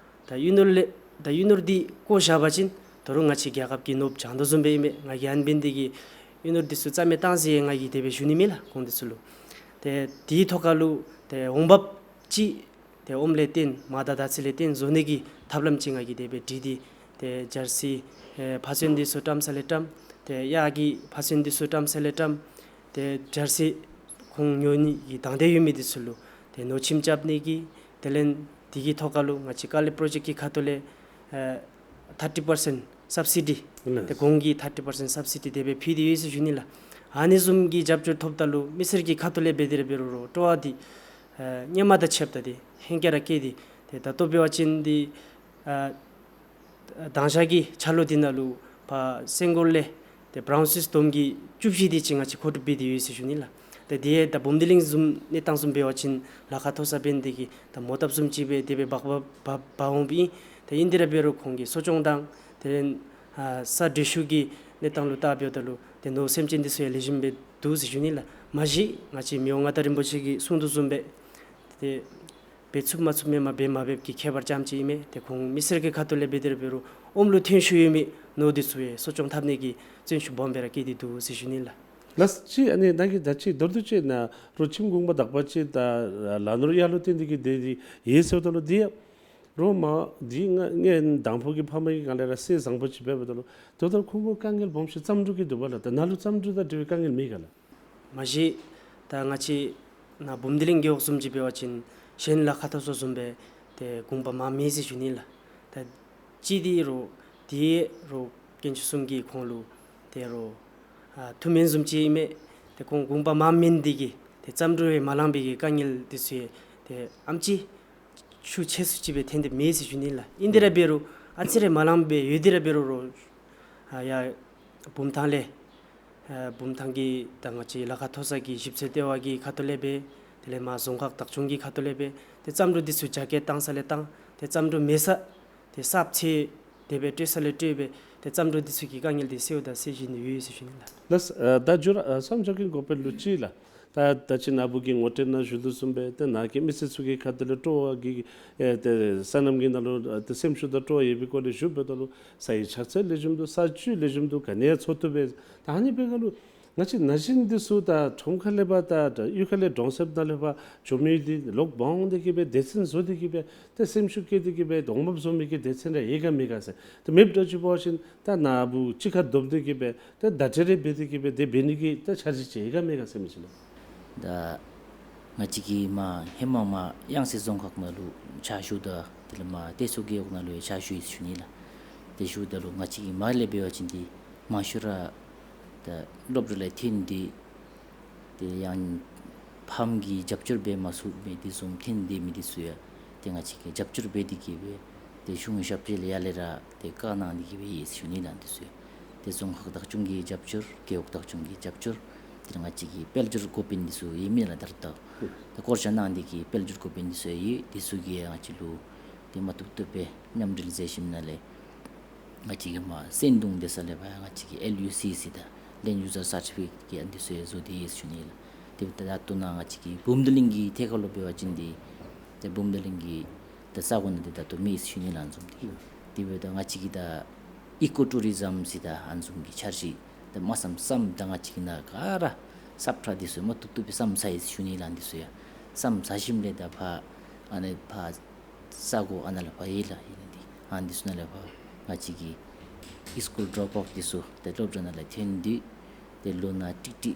ད་གཡུ་ནོར་ལས་ད་གཡུ་ནོར་འདི་བཀོ་བཞག་པ་ཅིན་ད་རུང་ང་བཅས་རྒྱལ་ཁབ་ཀྱི་ནོར་བུ་བྱང་དོ་བཟུམ་སྦེ་ཨིན་མས། ང་གིས་ཨ་ནི་འབད་ནི་དེ་གིས་གཡུ་ནོར་འདི་ཚུ་རྩ་མེད་བཏང་ཟེར་ང་གིས་དེ་སྦེ་ཞུ་ནི་མེད་ལགས་ཁོང་འདི་ཚུ་ལུ། ཏེ་དེའི་ཐོག་ཁ་ལུ་ཏེ་འོང་འབབ་ཅིག་ཏེ་ཨོམ་ལས་བརྟེན་མར་དང་དར་ཚི་ལས་བརྟེན་བཟོ་ནི་གི་ཐབས་ལམ་ཅིག་ང་གིས་དེ་སྦེ་བྲིས་ཏེ་ཏེ་ཇར་སི་ཨེ་ཕ་ཚོན་འདི་ཚུ་བཀྲམ་ས་ལས་བཀྲམ། ཏེ་གཡག་གི་ཕ་ཚོན་འདི་ཚུ་བཀྲམ་ས་ལས་བཀྲམ། ཏེ་ཇར་སི་ཁོང་ཉོ་ནི་གི་དང་འདོད་ཡོད་མི་འདི་ཚུ་ལུ་ཏེ་ནོར་ཁྱིམ་རྐྱབ་ནི་གི་དེ་ལས་ དེ་གི་ཐོག་ཁ་ལུ་ང་བཅས་ཀ་ལི་པྲོ་ཇེཀཊ་གི་ཁ་ཐུག་ལས་ཨ་ཐར་ཊི་པར་སེནཊ་སབ་སི་ཌི་ལགས། ཏེ་གོང་གི་ཐར་ཊི་པར་སེནཊ་སབ་སི་ཌི་དེ་སྦེ་ཕུལ་ཏེ་ཡོད་ཟེར་ཞུ་ནི་ལགས། ཨ་ནི་བཟུམ་གྱི་རྒྱབ་སྐྱོར་ཐོབ་ད་ལུ་མི་སེར་གྱི་ཁ་ཐུག་ལས་འབད་དེ་ར་འབད་རུང་རོགས་སྤྲོ་བ་འདི་ཨ་སྔོན་མ་དང་ཕྱདཔ་ད་ཏེ་ཧེང་སྐལ་ར་བསྐྱེད་དེ་ཏེ་ད་ལྟོ་འབད་བ་ཅིན་འདི་ཨ་དང་ཞག་གི་འཆར་ལོ་འདི་ནང་ལུ་ཕར་སེང་གོར་ལས་ཏེ་བྲའུན་སུའིཊ་བསྡོམས་ཀྱིས་བཅུ་བཞི་དེ་ཅིག་ང་བཅས་མཁོ་སྒྲུབ་འབད་དེ་ཡོད་ཟེར་ཞུ་ནི་ལགས། ཏེ་དེ་ད་བུམ་སྡེ་གླིང་བཟུམ་གནས་སྟངས་བཟུམ་འབད་བ་ཅིན་ལ་ཁ་མཐོ་ས་འབད་ནི་དེ་གིས་ད་མོ་བཏབ་བཟུམ་ཅིག་སྦེ་དེ་སྦེ་འབག་འབག་འབག་འབག་འོང་པས། ཏེ་ཨིན་དེ་ར་འབད་རུང་ཁོང་གི་གསོ་སྐྱོང་དང་དེ་ལས་ཨ་ས་འདྲུད་ཤུགས་ཀྱི་གནས་སྟངས་ལུ་བལྟ་འབདཝ་ད་ལུ་ཏེ་ནོར་སེམས་ཅན་འདི་ཚུ་ཡང་ལེགས་ཤོམ་སྦེ་འདུག་ཟེར་ཞུ་ནི་ལགས། མ་གཞི་ང་བཅས་མི་དབང་མངའ་བདག་རིན་པོ་ཆེ་གིས་གསུང་དོ་བཟུམ་སྦེ་ཏེ་འབད་ཚུགསཔ་མ་ཚུགསཔ་མེན་པར་འབད་མ་འབདཝ་གི་ཁྱད་པར་ཙམ་ཅིག་ཨིན་མས། ཏེ་ཁོང་མི་སེར་གྱི་ཁ་ཐུག་ལས་འབད་དེ་ར་འབད་རུང་ཨོམ་ལུ་ཐོན་ཤུགས་ཡོད་མི་ནོར་འདི་ཚུ་ཡང་གསོ་སྐྱོང་འཐབ་ནི་གི་བརྩོན་ཤུགས་སྦོམ་སྦེ་ར་བསྐྱེད་དེ་འདུག་ཟེར་ཞུ་ནི་ལགས། ལགས་ཅིག་ཨ་ནི་ནཱ་གིས་ད་ཅི་མདོར་བསྡུས་ཅིག་ནཱ་རོགས་ཁྱིམ་གུང་པ་དག་པ་ཅིག་ད་ལ་ནོར་གཡག་ལུ་བརྟེན་ཏེ་གིས་སྡོད་དེ་ཡོད་ཟེརཝ་ད་ལུ་འདི་ཡང་རོགས་མ་འདི་ང་ངེའི་དང་ཕུ་གི་ཕམ་གི་ནང་ལས་ར་སེམས་བཟང་པོ་ཅིག་འབདཝ་ད་ལུ་ད་ལྟོ་ཁོང་གུ་དཀའ་ངལ་སྦོམ་ཤོས་རྩམ་འབྲུ་གི་འདུག་པ་ལགས། ད་ནཱ་ལུ་རྩམ་འབྲུ་དང་འབྲེལ་བའི་དཀའ་ངལ་མེད་ག་ལགས། མ་གཞི་ད་ང་བཅས་ནཱ་བུམ་སྡེ་གླིང་རྒེད་འོག་བཟུམ་ཅིག་འབད་བ་ཅིན་གཞན་ལ་ཁ་མཐོ་ས་བཟུམ་སྦེ་ཏེ་གུང་པ་མངམ་མེད་ཟེར་ཞུ་ནི་ལགས། ད་ཅི་འདི་རོགས་འདི་རོགས་དཀོན་མཆོག་གསུམ་གྱིས་ཁོང་ལུ་ཏེ་རོགས་ཨ་ཐུགས་སྨོན་བཟུམ་ཅིག་ཨིན་མས། ཏེ་ཁོང་གུང་པ་མངམ་མེད་ནི་དེ་གིས་ཏེ་རྩམ་འབྲུ་ཡང་མ་ལང་པའི་གི་དཀའ་ངལ་འདི་ཚུ་ཡང་ཏེ་ཨེམ་ཅིག་ཤུགས་ཆེ་སུ་ཅིག་སྦེ་ཐོན་ཏེ་མེད་ཟེར་ཞུ་ནི་ལགས། ཨིན་དེ་ར་འབད་རུང་ཨ་ཙི་རེ་མ་ལངམ་སྦེ་ཡོད་དེ་ར་འབད་རུང་རོགས་ཨ་ཡར་བུམ་ཐང་ལས་ཨ་བུམ་ཐང་གི་ད་ང་བཅས་ལ་ཁ་མཐོ་ས་གི་ཞིབ་འཚོལ་ལྟེ་བ་གི་ཁ་ཐུག་ལས་སྦེ་དེ་ལས་མར་རྫོང་ཁག་བདག་སྐྱོང་གི་ཁ་ཐུག་ལས་སྦེ་ཏེ་རྩམ་འབྲུ་འདི་ཚུ་རྒྱ་སྐྱེད་བཏང་ས་ལས་བཏང་ཏེ་རྩམ་འབྲུ་མེད་ས་ཏེ་གསརཔ་ཚེ་དེ་སྦེ་སྤྲོད་ས་ལས་སྤྲོད་སྦེ་ཏེ་རྩམ་འབྲུ་འདི་ཚུ་གི་དཀའ་ངལ་འདི་སེལཝ་དང་སེལ་བཞིན་དུ་ཡོད་ཟེར་ཞུ་ནི་ལགས། ལགས། ཨ་ད་འགྱོ་ར་ཨ་བསམ་འཆར་གྱི་འགོ་དཔོན་ལུ་ཅིག་ལགས། ད་ད་ཅི་ནཱ་བུ་གིས་ངོ་སྤྲོད་ནང་ཞུ་དོ་བཟུམ་སྦེ་ཏེ་ནཱ་གི་མི་སེར་ཚུ་གི་ཁ་ཐུག་ལས་སྤྲོ་བ་གི་ཨེ་ཏེ་སོ་ནམ་གྱི་ནང་ལུ་ཨ་ཏེ་སེམས་ཤུགས་དང་སྤྲོ་བ་ཡོད་པའི་སྐོར་ལས་ཞུཝ་ད་ལུ་ས་ཡི་ཆགས་ཚད་ལེགས་ཤོམ་འདུག། ས་བཅུད་ལེགས་ཤོམ་འདུག། ག་ནི་ཡང་འཚོ་བཏུབ་པས། ད་ཨ་ནི་འབད་སྒང་ལུ་ང་བཅས་ན་གཞོན་འདི་ཚུ་ད་ཁྲོམ་ཁ་ལས་ཕར་ད་གཡུས་ཁ་ལས་གྲོང་གསེབ་ནང་ལས་ཕར་འགྱོ་མི་འདི་ལོག་འབག་འོང་སྟེ་གིས་སྦེ་སྡེ་ཚན་བཟོ་སྟེ་གིས་སྦེ་ཏེ་སེམས་ཤུགས་བསྐྱེད་དེ་གིས་སྦེ་གདོང་དམརཔོ་བཟོ་མི་གི་སྡེ་ཚན་ར་ཡོད་ག་མེད་ག་ཟེར། ཏེ་མེདཔ་འདྲཝ་ཅིག་འབད་བ་ཅིན་ད་ནཱ་བུ་གཅིག་ཁར་བསྡོམས་ཏེ་གིས་སྦེ་ཏེ་བརྡ་སྤྲོད་རེ་འབད་དེ་གིས་སྦེ་དེ་འབད་ནི་གི་ད་འཆར་གཞི་ཅིག་ཡོད་ག་མེད་ག་ཟེར་མི་ཅིག་ལགས། ད་ང་བཅས་ཀྱིས་མར་ཧེ་མ་མར་གཡང་རྩེ་རྫོང་ཁག་ནང་ལུ་ཕྱག་ཞུཝ་ད་དེ་ལས་མར་སྟོད་མཚོ་རྒེད་འོག་ནང་ལུ་ཡང་ཕྱག་ཞུ་ཡི་ཟེར་ཞུ་ནི་ལགས། དེ་ཞུཝ་ད་ལུ་ང་བཅས་ཀྱིས་མར་ལས་འབད་བ་ཅིན་འདི་མང་ཤོས་ར་ད་སློབ་གྲྭ་ལས་ཐོན་ཏེ་ཏེ་ཡང་ཕམ་གྱིས་རྒྱབ་སྐྱོར་འབད་མ་ཚུགས་མི་འདི་བཟུམ་ཐོན་ཏེ་མི་འདི་ཚུ་ཡང་ཏེ་ང་བཅས་ཀྱིས་རྒྱབ་སྐྱོར་འབད་དེ་གིས་སྦེ་ཏེ་གཞུང་ཞབས་ཕྱི་ལས་ཡར་ལས་ར་ཏེ་བཀའ་གནང་སྟེ་གིས་སྦེ་ཡོད་ཟེར་ཞུ་ནི་ལགས། འདི་ཚུ་ཡང་ཏེ་རྫོང་ཁག་བདག་སྐྱོང་གི་རྒྱབ་སྐྱོར་རྒེད་འོག་བདག་སྐྱོང་གི་རྒྱབ་སྐྱོར་ཏེ་ང་བཅས་ཀྱི་དཔལ་འབྱོར་འགོ་དཔོན་འདི་ཚུ་ཡོད་མི་ལགས། ད་རེས་ད་ད་སྐོར་ར་གནང་སྟེ་གིས་དཔལ་འབྱོར་འགོ་དཔོན་འདི་ཚུ་ཡོད། འདི་ཚུ་གིས་ང་བཅས་ལུ་ཏེ་མ་བཏུབ་བཏུབ་སྦེ་མཉམ་འབྲེལ་མཛད་ཞིནམ་ལས་ང་བཅས་ཀྱིས་མར་སན་ཏུང་སྡོད་ས་ལས་ཕར་ང་བཅས་ཀྱིས་ཨེལ་ཡུ་སི་ཟེར་ད་Land User Certificate གི་ཨ་འདི་ཚུ་ཡང་བཟོ་སྟེ་ཡོད་ཟེར་ཞུ་ནི་ལགས། དེ་འབདཝ་ད་ད་ལྟོ་ནཱ་ང་བཅས་ཀྱི་བུམ་སྡེ་གླིང་གི་ཐད་ཁར་ལུ་འབད་བ་ཅིན་འདི་ཏེ་བུམ་སྡེ་གླིང་གི་ད་ས་གོ་ནང་འདི་ད་ལྟོ་མེད་ཟེར་ཞུ་ནི་ལགས། ཨ་ནི་བཟུམ་འདི་དེ་འབདཝ་ད་ང་བཅས་ཀྱི་ད་ཨི་ཀོ་ཊུ་རི་ཛམ་ཟེར་ད་ཨ་ནི་བཟུམ་གྱི་འཆར་གཞི་ད་མ་བསམ་བསམ་ད་ང་བཅས་ཀྱིས་ནཱ་ག་ར་སབ་ཁྲ་འདི་ཚུ་མ་བཏུབ་བཏུབ་སྦེ་བསམ་ཚར་ཡི་ཟེར་ཞུ་ནི་ལགས། ཨ་ནི་འདི་ཚུ་ཡང་བསམ་ཚར་ཞིནམ་ལས་ད་ཕར་ཨ་ནི་ཕར་ས་གོ་ཨ་ནཱ་ལས་ཕར་ཡར་ལས་ཨིན་ན་འདི་ཨ་འདི་ཚུ་ནང་ལས་ཕར་ང་བཅས་ཀྱི་སི་ཀུལ་ཌོརོཔ་ཨའུཊ་འདི་ཚུ་ཏེ་སློབ་གྲྭ་ནང་ལས་ཐོན་ཏེ་ཏེ་ལོ་ནང་ཀྲིག་ཀྲི་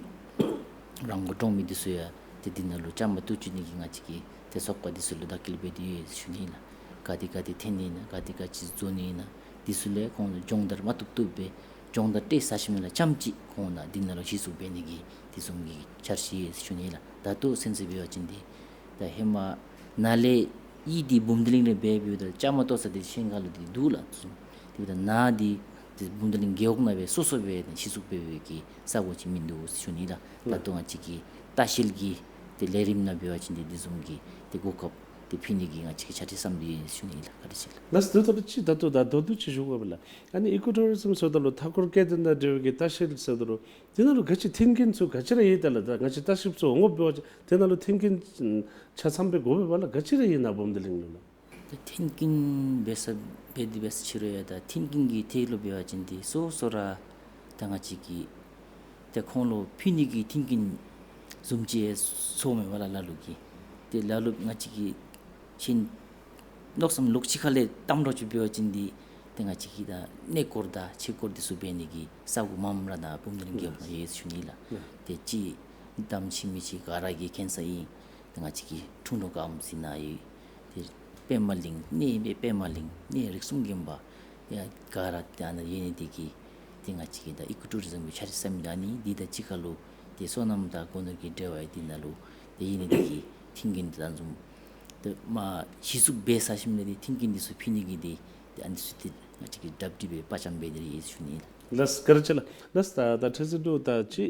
རང་མགོ་འདྲོངས་མི་འདི་ཚུ་ཡང་ཏེ་འདི་ནང་ལུ་བཅའ་མར་གཏོགས་བཅུག་ནི་གི་ང་བཅས་ཀྱིས་ཏེ་ཚོགས་པ་འདི་ཚུ་ལུ་བརྡ་སྐུལ་འབད་དེ་ཡོད་ཟེར་ཞུ་ནི་ཨིན་ལགས། ག་ཏེ་ག་ཏེ་ཐོན་ནི་ཨིན་ན་ག་ཏེ་ག་ཅི་བཟོ་ནི་ཨིན་ན་འདི་ཚུ་ལས་ཁོང་ལུ་སྦྱོང་བརྡར་མ་བཏུབ་བཏུབ་སྦེ་སྦྱོང་བརྡར་སྤྲོད་ཚར་ཞིནམ་ལས་རྐྱངམ་ཅིག་ཁོང་ནཱ་འདི་ནང་ལུ་གཞི་བཙུགས་འབད་ནི་གི་འདི་བཟུམ་གྱི་འཆར་གཞི་ཡོད་ཟེར་ཞུ་ནི་ཨིན་ལགས། ད་ལྟོ་ཚུན་ཚོད་འབད་བ་ཅིན་འདི་ད་ཧེ་མ་ནཱ་ལས་ཡར་འདི་བུམ་སྡེ་གླིང་ལས་འབད་འབདཝ་ད་བཅའ་མར་གཏོགས་ས་འདི་ཤིང་མཁར་ལུ་འདི་འདུག་ལགས། དེ་འབདཝ་ད་ནཱ་འདི་འདི་བུམ་སྡེ་གླིང་རྒེད་འོག་ནང་སྦེ་སོ་སོ་སྦེ་གཞི་བཙུགས་འབད་བའི་གི་ས་གོ་ཅིག་མིན་འདུག་ཟེར་ཞུ་ནི་ལགས། ད་ལྟོ་ང་བཅས་ཀྱི་ལྟ་བཤལ་གྱི་ཏེ་ལས་རིམ་ནང་འབད་བ་ཅིན་འདི་འདི་བཟུམ་གྱི་ཏེ་གོ་སྐབས་ཏེ་ཕུལ་ནི་གི་ང་བཅས་ཀྱིས་འཆར་གཞི་བསམ་སྟེ་ཡོད་ཟེར་ཞུ་ནི་ཨིན་ལགས། བཀའ་དྲིན་ཆེ་ལགས། ལགས་སོ། ད་ལྟོ་ཅིག་ད་ལྟོ་ད་མདོར་བསྡུས་ཅིག་ཞུ་དགོ་པས་ལགས། ཨ་ནི་ཨི་ཀོ་ཊུ་རི་ཛམ་ཟེརཝ་ད་ལུ་མཐའ་འཁོར་སྐྱེ་ལྡན་དང་འབྲེལ་བའི་གི་ལྟ་བཤལ་ཟེརཝ་ད་ལུ་དེ་ནང་ལུ་ག་ཅི་མཐུན་རྐྱེན་ཚུ་ག་ཅི་ར་ཡོད་ད་ལགས། ད་ང་བཅས་ལྟ་བཤལཔ་ཚུ་འོང་དགོཔ་འབད་བ་ཅིན་དེ་ནང་ལུ་མཐུན་རྐྱེན་ཆ་ཚང་པའི་དགོ་པས་པ་ལགས། ག་ཅི་ར་ཡོད་ནཱ་བུམ་སྡེ་གླིང་ལུ་ལགས། ད་མཐུན་རྐྱེན་འབད་ས་འབད་དེ་འབད་ས་ཕྱི་རུ་ཡང་ད་མཐུན་རྐྱེན་གྱི་ཐད་ལུ་འབད་བ་ཅིན་འདི་སོ་སོ་ར་ད་ང་བཅས་ཀྱིས་ད་ཁོང་ལུ་ཕུལ་ནི་གི་མཐུན་རྐྱེན་བཟུམ་ཅིག་ཡང་ཚོརཝ་མས་པ་ལགས། ལ་ལུ་གིས་ཏེ་ལ་ལུ་ང་བཅས་ཀྱིས་ཤིང་མནོ་བསམ་ལོག་ཅིག་ཁ་ལས་བཏངམ་འདྲཝ་ཅིག་འབད་བ་ཅིན་འདི་ཏེ་ང་བཅས་ཀྱི་ད་གནས་སྐོར་དང་ཆོས་སྐོར་འདི་ཚུ་འབད་ནི་གི་ས་གོ་མངམ་ར་ནཱ་བུམ་སྡེ་གླིང་རྒེད་འོག་ནང་ཡོད་ཟེར་ཞུ་ནི་ལགས། ཏེ་ཅིག་དམ་ཆོས་མི་ཆོས་ག་ར་གིས་མཁྱེན་ས་ཨིན། ཏེ་ང་བཅས་ཀྱི་ཁྲུང་ཁྲུང་ཀ་ཨམ་ཟེར་ནཱ་ཡོད། ཏེ་ པདྨ་གླིང་ནི་སྦེ་པདྨ་གླིང་ནི་རིགས་གསུམ་མགོན་པོ་ཡ་ག་ར་ཏེ་ཨ་ནཱ་ཡོད་ནི་དེ་གིས་ཏེ་ང་བཅས་ཀྱི་ད་ཨི་ཀོ་ཊུ་རི་ཛམ་གྱི་འཆར་གཞི་བརྩམ་ད་ནི་འདི་དང་གཅིག་ཁར་ལུ་ཏེ་སོ་ནམ་དང་སྒོ་ནོར་གྱི་འབྲེལ་བ་འདི་ནང་ལུ་ཏེ་ཡོད་ནི་དེ་གིས་མཐུན་རྐྱེན་དེ་དང་འཛོམས་ཏེ་མ་གཞི་བཙུགས་འབད་ཚར་ཞིནམ་ལས་ཏེ་མཐུན་རྐྱེན་འདི་ཚུ་ཕུལ་ནི་གི་ཏེ་ཏེ་ཨ་ནི་ཚུ་ཏེ་ང་བཅས་ཀྱིས་གྲ་སྒྲིག་འབད་དཔའ་བཅམ་འབད་ནི་ཨིན་ཟེར་ཞུ་ནི་ལགས། ལགས་བཀའ་དྲིན་ཆེ་ལགས། ལགས་ད་ད་ཁྲི་འཛིན་ལུ་ད་ཅི་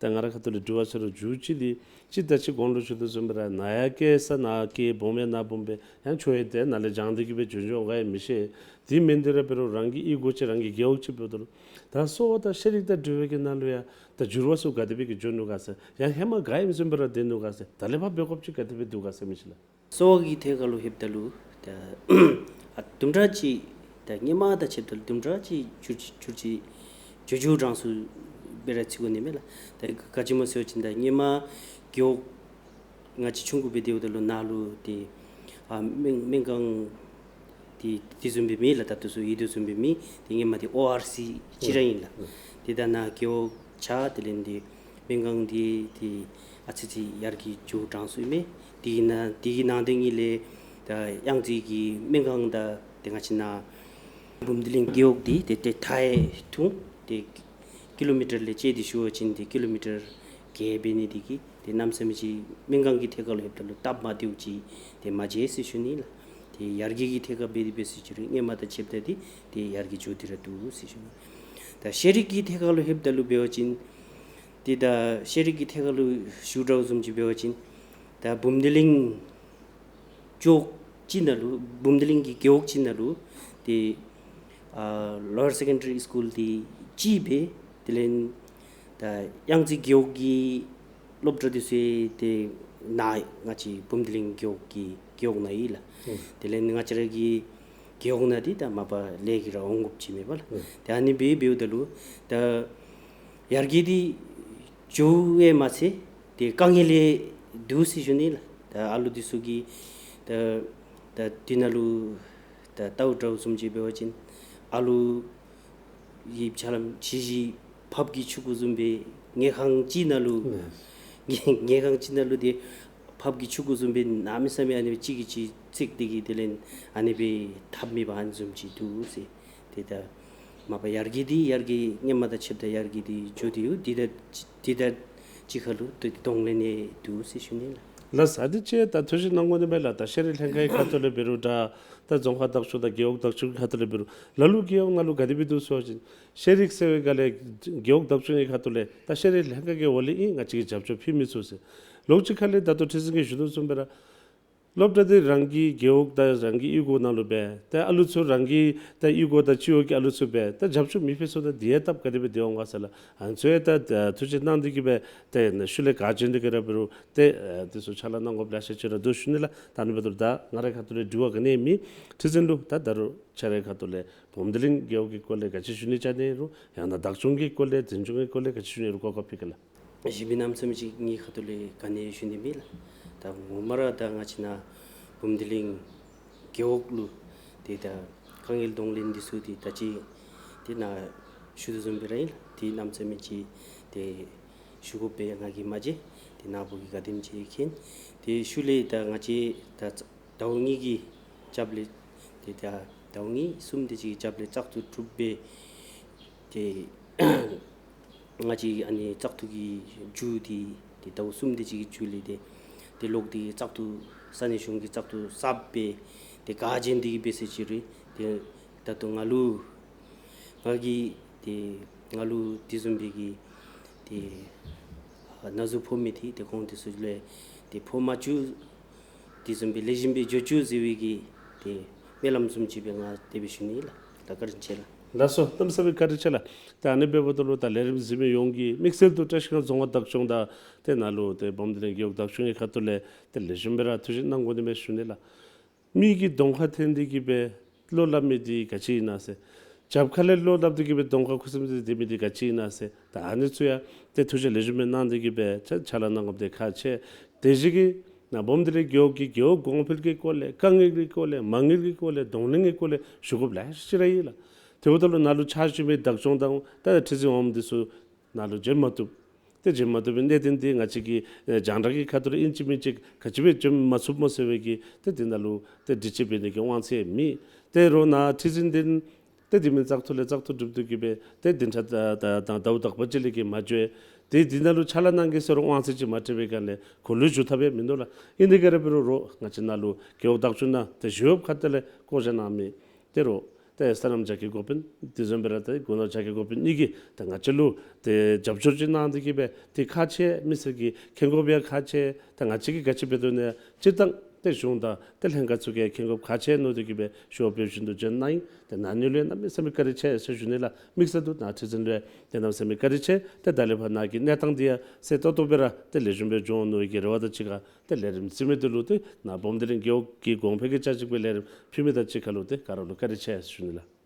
ད་ང་རའི་ཁ་ཐུག་ལས་དྲི་བ་ཅིག་ར་མཇུག་ཅིག་འདི་ཅི་ད་ཅི་གོང་ལུ་ཞུ་དོ་བཟུམ་སྦེ་ར་ན་ཡང་སྐྱེས་ས་ན་སྐྱེས་སྦོམ་ཡང་ན་སྦོམ་སྦེ་ཡང་ཆོས་ཡང་ཏེ་ནཱ་ལས་སྦྱངས་ཏེ་གི་སྦེ་འགྱོ་འགྱོཝ་ག་ཡང་མི་ཤེས། དེ་མེན་ཏེ་ར་འབད་རུང་རང་གི་གཡུས་སྒོ་ཅིག་རང་གི་རྒེད་འོག་ཅིག་འབདཝ་ད་ལུ་ད་གསོ་བ་དང་ཤེས་རིག་དང་འབྲེལ་བའི་གི་ནང་ལུ་ཡང་ད་འགྱུར་བ་ཚུ་ག་དེ་སྦེ་གི་འགྱོ་ནུག་ག་ཟེར། ཡང་ཧེ་མ་ག་ཨིནམ་བཟུམ་སྦེ་ར་སྡོད་ནུག་ག་ཟེར། ད་ལས་ཕར་འབད་དགོཔ་ཅིག་ག་དེ་སྦེ་འདུག་ག་ཟེར་མི་ཅིག་ལགས། གསོ་བ་གི་ཐད་ཁར་ལུ་ལྷོདཔ་ད་ལུ་ད་ཨ་དུམ་གྲ་ཅིག་ད་སྔོན་མ་དང་ཕྱདཔ་ད་ལུ་དུམ་གྲ་ཅིག་འགྱུར་འགྱུར་ཅིག་འགྱུར་འགྱུར་འགྲངས་སོང་སྦེ་ར་ཅིག་གོ་ནི་མས་ལགས། ད་ག་ཅི་སྨོ་ཟེར་བ་ཅིན་ད་སྔོན་མ་རྒེད་འོག་ང་བཅས་ཆུང་ཀུ་སྦེ་སྡོདཔ་ད་ལུ་ནཱ་ལུ་ཏེ་ཨ་སྨན་སྨན་ཁང་འདི་དེ་བཟུམ་སྦེ་མེད་ལགས། ད་ལྟོ་ཚུ་ཡོད་དོ་བཟུམ་སྦེ་མེད། ཏེ་སྔོན་མ་འདི་ཨོ་ཨར་སི་ཅིག་ར་ཨིན་ལགས། ཏེ་ད་ནཱ་རྒེད་འོག་ཆགས་དེ་ལས་འདི་སྨན་ཁང་འདི་ཏེ་ཨ་ཙི་ཅིག་ཡར་རྒྱས་འགྱོ་འགྲངས་སོང་ཡི་མས། དེ་གི་ནང་དེ་གི་ནང་དེ་གཉིས་ལས་ད་གཡང་རྩེ་གི་སྨན་ཁང་དང་ཏེ་ང་བཅས་ནཱ་བུམ་སྡེ་གླིང་རྒེད་འོག་འདི་ཏེ་ཏེ་ཐག་ཡང་ཐུང་། ཏེ་ཀི་ལོ་མི་ཊར་ལས་དཔྱད་དེ་ཞུ་བ་ཅིན་ཏེ་ཀི་ལོ་མི་ཊར་བརྒྱད་འབད་ནི་དེ་གིས་ཏེ་གནམ་མེད་ས་མེད་ཅིག་སྨན་ཁང་གི་ཐད་ཁར་ལུ་ལྷོདཔ་ད་ལུ་སྟབས་མ་བདེཝ་ཅིག་ཏེ་མ་མཇལ་ཟེར་ཞུ་ནི་ལགས། ཏེ་ཡར་རྒྱས་ཀྱི་ཐད་ཁར་འབད་དེ་འབད་ཟེར་ཅི་རུང་སྔོན་མ་དང་ཕྱདཔ་ད་འདི་ཏེ་ཡར་རྒྱས་འགྱོ་སྟེ་ར་འདུག་ཟེར་ཞུ་ནི། ད་ཤེས་རིག་གི་ཐད་ཁར་ལུ་ལྷོདཔ་ད་ལུ་འབད་བ་ཅིན་ཏེ་ད་ཤེས་རིག་གི་ཐད་ཁར་ལུ་ཞུ་དགོཔ་བཟུམ་ཅིག་འབད་བ་ཅིན་ད་བུམ་སྡེ་གླིང་ཅོག་ཅིག་ནང་ལུ་བུམ་སྡེ་གླིང་གི་རྒེད་འོག་ཅིག་ནང་ལུ་ཏེ་ཨ་ལོ་ཡར་སེ་ཀེན་ཌ་རི་སི་ཀུལ་འདི་གཅིག་སྦེ་དེ་ལས་ད་གཡང་རྩེ་རྒེད་འོག་གི་སློབ་གྲྭ་འདི་ཚུ་ཏེ་ནཱ་ང་བཅས་བུམ་སྡེ་གླིང་རྒེད་འོག་གི་རྒེད་འོག་ནང་ཨིན་ལགས། དེ་ལས་ང་བཅས་ར་གི་རྒེད་འོག་ནང་འདི་ད་མ་པ་ལས་ཀྱི་ར་འོང་དགོཔ་ཅིག་མས་པ་ལགས། ཏེ་ཨ་ནི་སྦེ་འབདཝ་ད་ལུ་ད་ཡར་རྒྱས་འདི་འགྱོ་བས་མ་ཚད་ཏེ་དཀའ་ངལ་ཡང་འདུག་ཟེར་ཞུ་ནི་ལགས། ད་ཨ་ལུ་འདི་ཚུ་གི་ད་ད་འདི་ནང་ལུ་ད་ལྟཝ་ད་བཟུམ་ཅིག་འབད་བ་ཅིན་ཨ་ལུ་ཡིབ་ཆ་ལམ་ཅིག་ཅིག་ཕགཔ་གི་ཕྱུ་གུ་བཟུམ་སྦེ་ཉལ་ཁང་ཅིག་ནང་ལུ་ཉལ་ཉལ་ཁང་ཅིག་ནང་ལུ་ཏེ་ཕགཔ་གི་ཕྱུ་གུ་བཟུམ་སྦེ་གནམ་མེད་ས་མེད་ཨ་ནི་སྦེ་གཅིག་གིས་གཅིག་བརྩིགས་ཏེ་གི་དེ་ལས་ཨ་ནི་སྦེ་འཐབ་མི་འབད་ཨ་ནི་བཟུམ་ཅིག་འདུག་ཟེར། ཏེ་ད་མ་པ་ཡར་རྒྱས་འདི་ཡར་རྒྱས་སྔོན་མ་དང་ཕྱདཔ་ད་ཡར་རྒྱས་འདི་འགྱོ་སྟེ་ཡོད། འདི་དང་འདི་དང་གཅིག་ཁར་ལུ་ཏེ་གདོང་ལེན་ཡང་འདུག་ཟེར་ཞུ་ནི་ལགས། ལགས་ཨ་ནི་ཅིག་ད་ཐུགས་བཞེད་གནང་དགོ་ནི་མས་ལགས། ད་ཤེས་རིག་ལྷན་ཁག་གི་ཁ་ཐུག་ལས་འབད་རུང་ད་ད་རྫོང་ཁག་བདག་སྐྱོང་དང་རྒེད་འོག་བདག་སྐྱོང་གི་ཁ་ཐུག་ལས་འབད་རུང་ལ་ལུ་རྒེད་འོག་ནང་ལུ་ག་དེ་སྦེ་འདུག་ཟེར་བ་ཅིན་ཤེས་རིག་ཟེར་བའི་སྒང་ལས་རྒེད་འོག་བདག་སྐྱོང་གི་ཁ་ཐུག་ལས་ད་ཤེས་རིག་ལྷན་ཁག་གི་འོག་ལས་ཨིན། ང་བཅས་ཀྱིས་རྒྱབ་སྐྱོར་ཕུལ་མི་ཚུགས་ཟེར། ལོགས་ཅིག་ཁ་ལས་ད་ལྟོ་ཁྲི་འཛིན་གྱིས་ཞུ་དོ་བཟུམ་སྦེ་ར་སློབ་གྲྭ་འདི་རང་གི་རྒེད་འོག་དང་རང་གི་གཡུས་སྒོ་ནང་ལུ་སྦེ་ཏེ་ཨ་ལུ་ཚུ་རང་གི་ད་གཡུས་སྒོ་དང་སྤྱི་འོག་གི་ཨ་ལུ་ཚུ་སྦེ་ད་རྒྱབ་སྐྱོར་མི་ཕུལ་ཚུགས་ད་དེ་ཡང་སྟབས་ག་དེ་སྦེ་སྡོད་འོང་ག་ཟེར་ལགས། ཨ་ནི་ཚུ་ཡང་ད་ད་ཐུགས་བཞེད་གནང་སྟེ་གི་སྦེ་ཏེ་ཤུལ་ལས་ག་བྱོན་ཏེ་གི་ར་འབད་རུང་ཏེ་ཨ་དེ་ཚུ་ཕྱག་ལཱ་གནང་དགོཔ་ལེ་ཤ་ཅིག་ར་འདུག་ཞུ་ནི་ལགས། ད་ཨ་ནི་འབདཝ་ད་ད་ང་རའི་ཁ་ཐུག་ལས་དྲི་བ་ག་ནི་ཡང་མེད། ཁྲི་འཛིན་ལུ་ད་ད་རུང་ཁྱོད་རའི་ཁ་ཐུག་ལས་བུམ་སྡེ་གླིང་རྒེད་འོག་གི་སྐོར་ལས་ག་ཅི་ཞུ་ནི་ཅིག་ཨིན་རུང་ཡང་ན་བདག་སྐྱོང་གི་སྐོར་ལས་འཛིན་སྐྱོང་གི་སྐོར་ལས་ག་ཅི་ཞུ་ནི་རུང་གོ་སྐབས་ཕུལ་གེ་ལགས། གཞན་མི་གནམ་མེད་ས་མེད་ཅིག་ངེའི་ཁ་ཐུག་ལས་ག་ནི་ཡང་ཞུ་ནི་མེད་ལགས། ད་ངོ་མ་ར་ད་ང་བཅས་ནཱ་བུམ་སྡེ་གླིང་རྒེད་འོག་ལུ་ཏེ་ད་དཀའ་ངལ་གདོང་ལེན་འདི་ཚུ་ཏེ་ད་ཅི་ཏེ་ནཱ་ཞུ་དོ་བཟུམ་སྦེ་ར་ཨིན་ལགས། ཏེ་གནམ་མེད་ས་མེད་ཅིག་ཏེ་ཞུ་དགོཔ་སྦེ་ང་གིས་མ་མཇལ། ཏེ་ནཱ་བུ་གིས་ག་དེམ་ཅིག་མཁྱེན། ཏེ་ཤུལ་ལས་ད་ང་བཅས་ད་ཟླཝ་གཉིས་ཀྱི་རྒྱབ་ལས་ཏེ་ད་ཟླཝ་གཉིས་གསུམ་དེ་ཅིག་གི་རྒྱབ་ལས་བཙག་འཐུ་གྲུབ་སྦེ་ཏེ་ང་བཅས་ཨ་ནི་བཙག་འཐུ་གི་མཇུག་འདི་ཏེ་ཟླཝ་གསུམ་དེ་ཅིག་གི་མཇུག་ལས་ཏེ་ཏེ་ལོག་སྟེ་བཙག་འཐུ་ས་གནས་གཞུང་གིས་བཙག་འཐུ་གསརཔ་སྦེ་ཏེ་ག་བྱོན་ཏེ་གི་སྦེ་ཟེར་ཅི་རུང་ཏེ་ད་ལྟོ་ང་ལུ་ང་གིས་ཏེ་ང་ལུ་དེ་བཟུམ་སྦེ་གི་ཏེ་ཨ་ན་ཟུག་ཕོག་མི་འདི་ཏེ་ཁོང་དེ་ཚུ་ལས་ཏེ་ཕོག་མ་བཅུག། དེ་བཟུམ་སྦེ་ལེགས་ཤོམ་སྦེ་འགྱོ་བཅུག་ཟེར་བའི་གི་ཏེ་སྨོན་ལམ་བཟུམ་ཅིག་སྦེ་ང་དེ་སྦེ་ཞུ་ནི་ལགས། ད་བཀའ་དྲིན་ཆེ་ལགས། ལགས་སོ། གནམ་མེད་ས་མེད་བཀའ་དྲིན་ཆེ་ལགས། ད་ཨ་ནི་འབདཝ་ད་ལུ་ད་ལས་རིམ་གཟིགས་མི་ཡོངས་ཀྱིས་དམིགས་བསལ་དུ་བཀྲིས་སྒང་རྫོང་ཁག་བདག་སྐྱོང་དང་ཏེ་ནཱ་ལུ་ཏེ་བུམ་སྡེ་གླིང་རྒེད་འོག་བདག་སྐྱོང་གི་ཁ་ཐུག་ལས་ཏེ་ལེགས་ཤོམ་སྦེ་ར་ཐུགས་བཞེད་གནང་དགོ་ནི་མས་ཞུ་ནི་ལགས། མི་གི་གདོང་ཁར་འཐོན་ཏེ་གི་སྦེ་བློ་སླབ་མི་འདི་ག་ཅི་ཨིན་ན་ཟེར། རྒྱབ་ཁ་ལས་བློ་སླབ་སྟེ་གི་སྦེ་གདོང་ཁར་ཁུ་སིམ་སིམ་སྡོད་མི་འདི་ག་ཅི་ཨིན་ན་ཟེར། ད་ཨ་ནི་ཚུ་ཡང་ཏེ་ཐུགས་བཞེད་ལེགས་ཤོམ་སྦེ་གནང་སྟེ་གི་སྦེ་ཕྱག་ཕྱག་ལཱ་གནང་དགོཔ་འདི་ཁག་ཆེ། དེ་བཞིན་གྱི་ནཱ་བུམ་སྡེ་གླིང་རྒེད་འོག་གི་རྒེད་འོག་གོང་འཕེལ་གྱི་སྐོར་ལས་དཀའ་ངལ་གྱི་སྐོར་ལས་མ་དངུལ་གྱི་སྐོར་ལས་གདོང་ལེན་གྱི་སྐོར་ལས་ཞུ་དགོཔ་ལེ་ཤ་ཅིག་ར་ཡོད་ལགས། དེ་འབདཝ་ད་ལུ་ནཱ་ལུ་ཕྱག་ཞུ་མི་བདག་སྐྱོང་དང་ད་ཁྲི་འཛིན་འོགམ་འདི་ཚུ་ནཱ་ལུ་བྱོན་མ་བཏུབ། ཏེ་བྱིན་མ་བཏུབ་པའི་གནད་དོན་འདི་ང་བཅས་ཀྱི་ཨེ་རྒྱང་བསྒྲགས་ཀྱི་ཁ་ཐུག་ལས་ཨིན་ཅི་མིན་ཅི་ག་ཅི་སྦེ་བྱིན་མ་ཚུགསཔ་སྨོ་ཟེར་བའི་གི་ཏེ་འདི་ནང་ལུ་ཏེ་འདྲི་གཅོད་འབད་ནི་གི་དབང་ཚད་མེད། ཏེ་རོགས་ནཱ་ཁྲི་འཛིན་འདི་ཏེ་དེ་མིན་བཙག་འཐུ་ལས་བཙག་འཐུ་གྲུབ་སྟེ་གི་སྦེ་ཏེ་བདུན་ཕྲག་དང་དང་ཟླཝ་དག་པ་ཅིག་ལས་ཀྱི་མ་འགྱོ། ཏེ་འདི་ནང་ལུ་ཕྱག་ལཱ་གནང་གེ་ཟེར་རུང་དབང་ཚད་ཅིག་མ་སྤྲོད་པའི་སྒང་ལས་འཁོར་ལོས་ཞུ་ཐབས་ཡང་མིན་འདུག་ལགས། ཨིན་དེ་ག་ར་འབད་རུང་རོགས་ང་བཅས་ནཱ་ལུ་རྒེད་འོག་བདག་སྐྱོང་ནང་ཏེ་ཞི་གཡོགཔ་ཁ་ཐུག་ལས་བསྐོ་བཞག་གནང་མི་ཏེ་རོགས་ཏེ་སོ་ནམ་བྱ་དགའི་འགོ་དཔོན་དེ་བཟུམ་སྦེ་ར་ཏེ་སྒོ་ནོར་བྱ་དགའི་འགོ་དཔོན་གཉིས་ཀྱིས་ཏེ་ང་བཅས་ལུ་ཏེ་རྒྱབ་སྐྱོར་ཅིག་གནང་སྟེ་གི་སྦེ་ཏེ་ཁག་ཆེ། མི་སེར་གྱིས་མཁྱེན་དགོཔ་ཡང་ཁག་ཆེ། ཏེ་ང་བཅས་ཀྱིས་ག་ཅི་འབད་དོ་ནི་སྤྱིར་བཏང་ཏེ་གཞུང་དང་ཏེ་ལྷན་ཁག་ཚུ་གིས་མཁྱེན་དགོཔ་ཁག་ཆེ་མནོ་སྟེ་གི་སྦེ་ཞུ་བ་ཕེབས་བཞིན་དུ་བྱོན་གནང་ཡི། ཏེ་ན་ནིང་ལུ་ཡང་གནམ་མེད་ས་མེད་བཀའ་དྲིན་ཆེ་ཟེར་ཞུ་ནི་ལགས། དམིགས་བསལ་དུ་ནཱ་ཁྲི་འཛིན་ལུ་ཡང་ཏེ་གནམ་མེད་ས་མེད་བཀའ་དྲིན་ཆེ། ཏེ་ད་ལས་ཕར་ནཱ་གི་གནས་སྟངས་འདི་ཡང་གསལ་ཏོག་ཏོ་སྦེ་ར་ཏེ་ལེགས་ཤོམ་སྦེ་འགྱོ་འོང་མནོ་བའི་གི་རེ་བ་དང་གཅིག་ཁར་ཏེ་ལས་རིམ་རྩིས་མེད་འདི་ལུ་ཏེ་ནཱ་སྦོམ་སྡེ་གླིང་རྒེད་འོག་གི་གོང་འཕེལ་གྱི་བཅའ་སྒྲིག་པའི་ལས་རིམ་ཕུལ་མི་དང་གཅིག་ཁར་ལུ་ཏེ་ག་ར་ལུ་བཀའ་དྲིན་ཆེ་ཟེར་ཞུ་ནི་ལགས།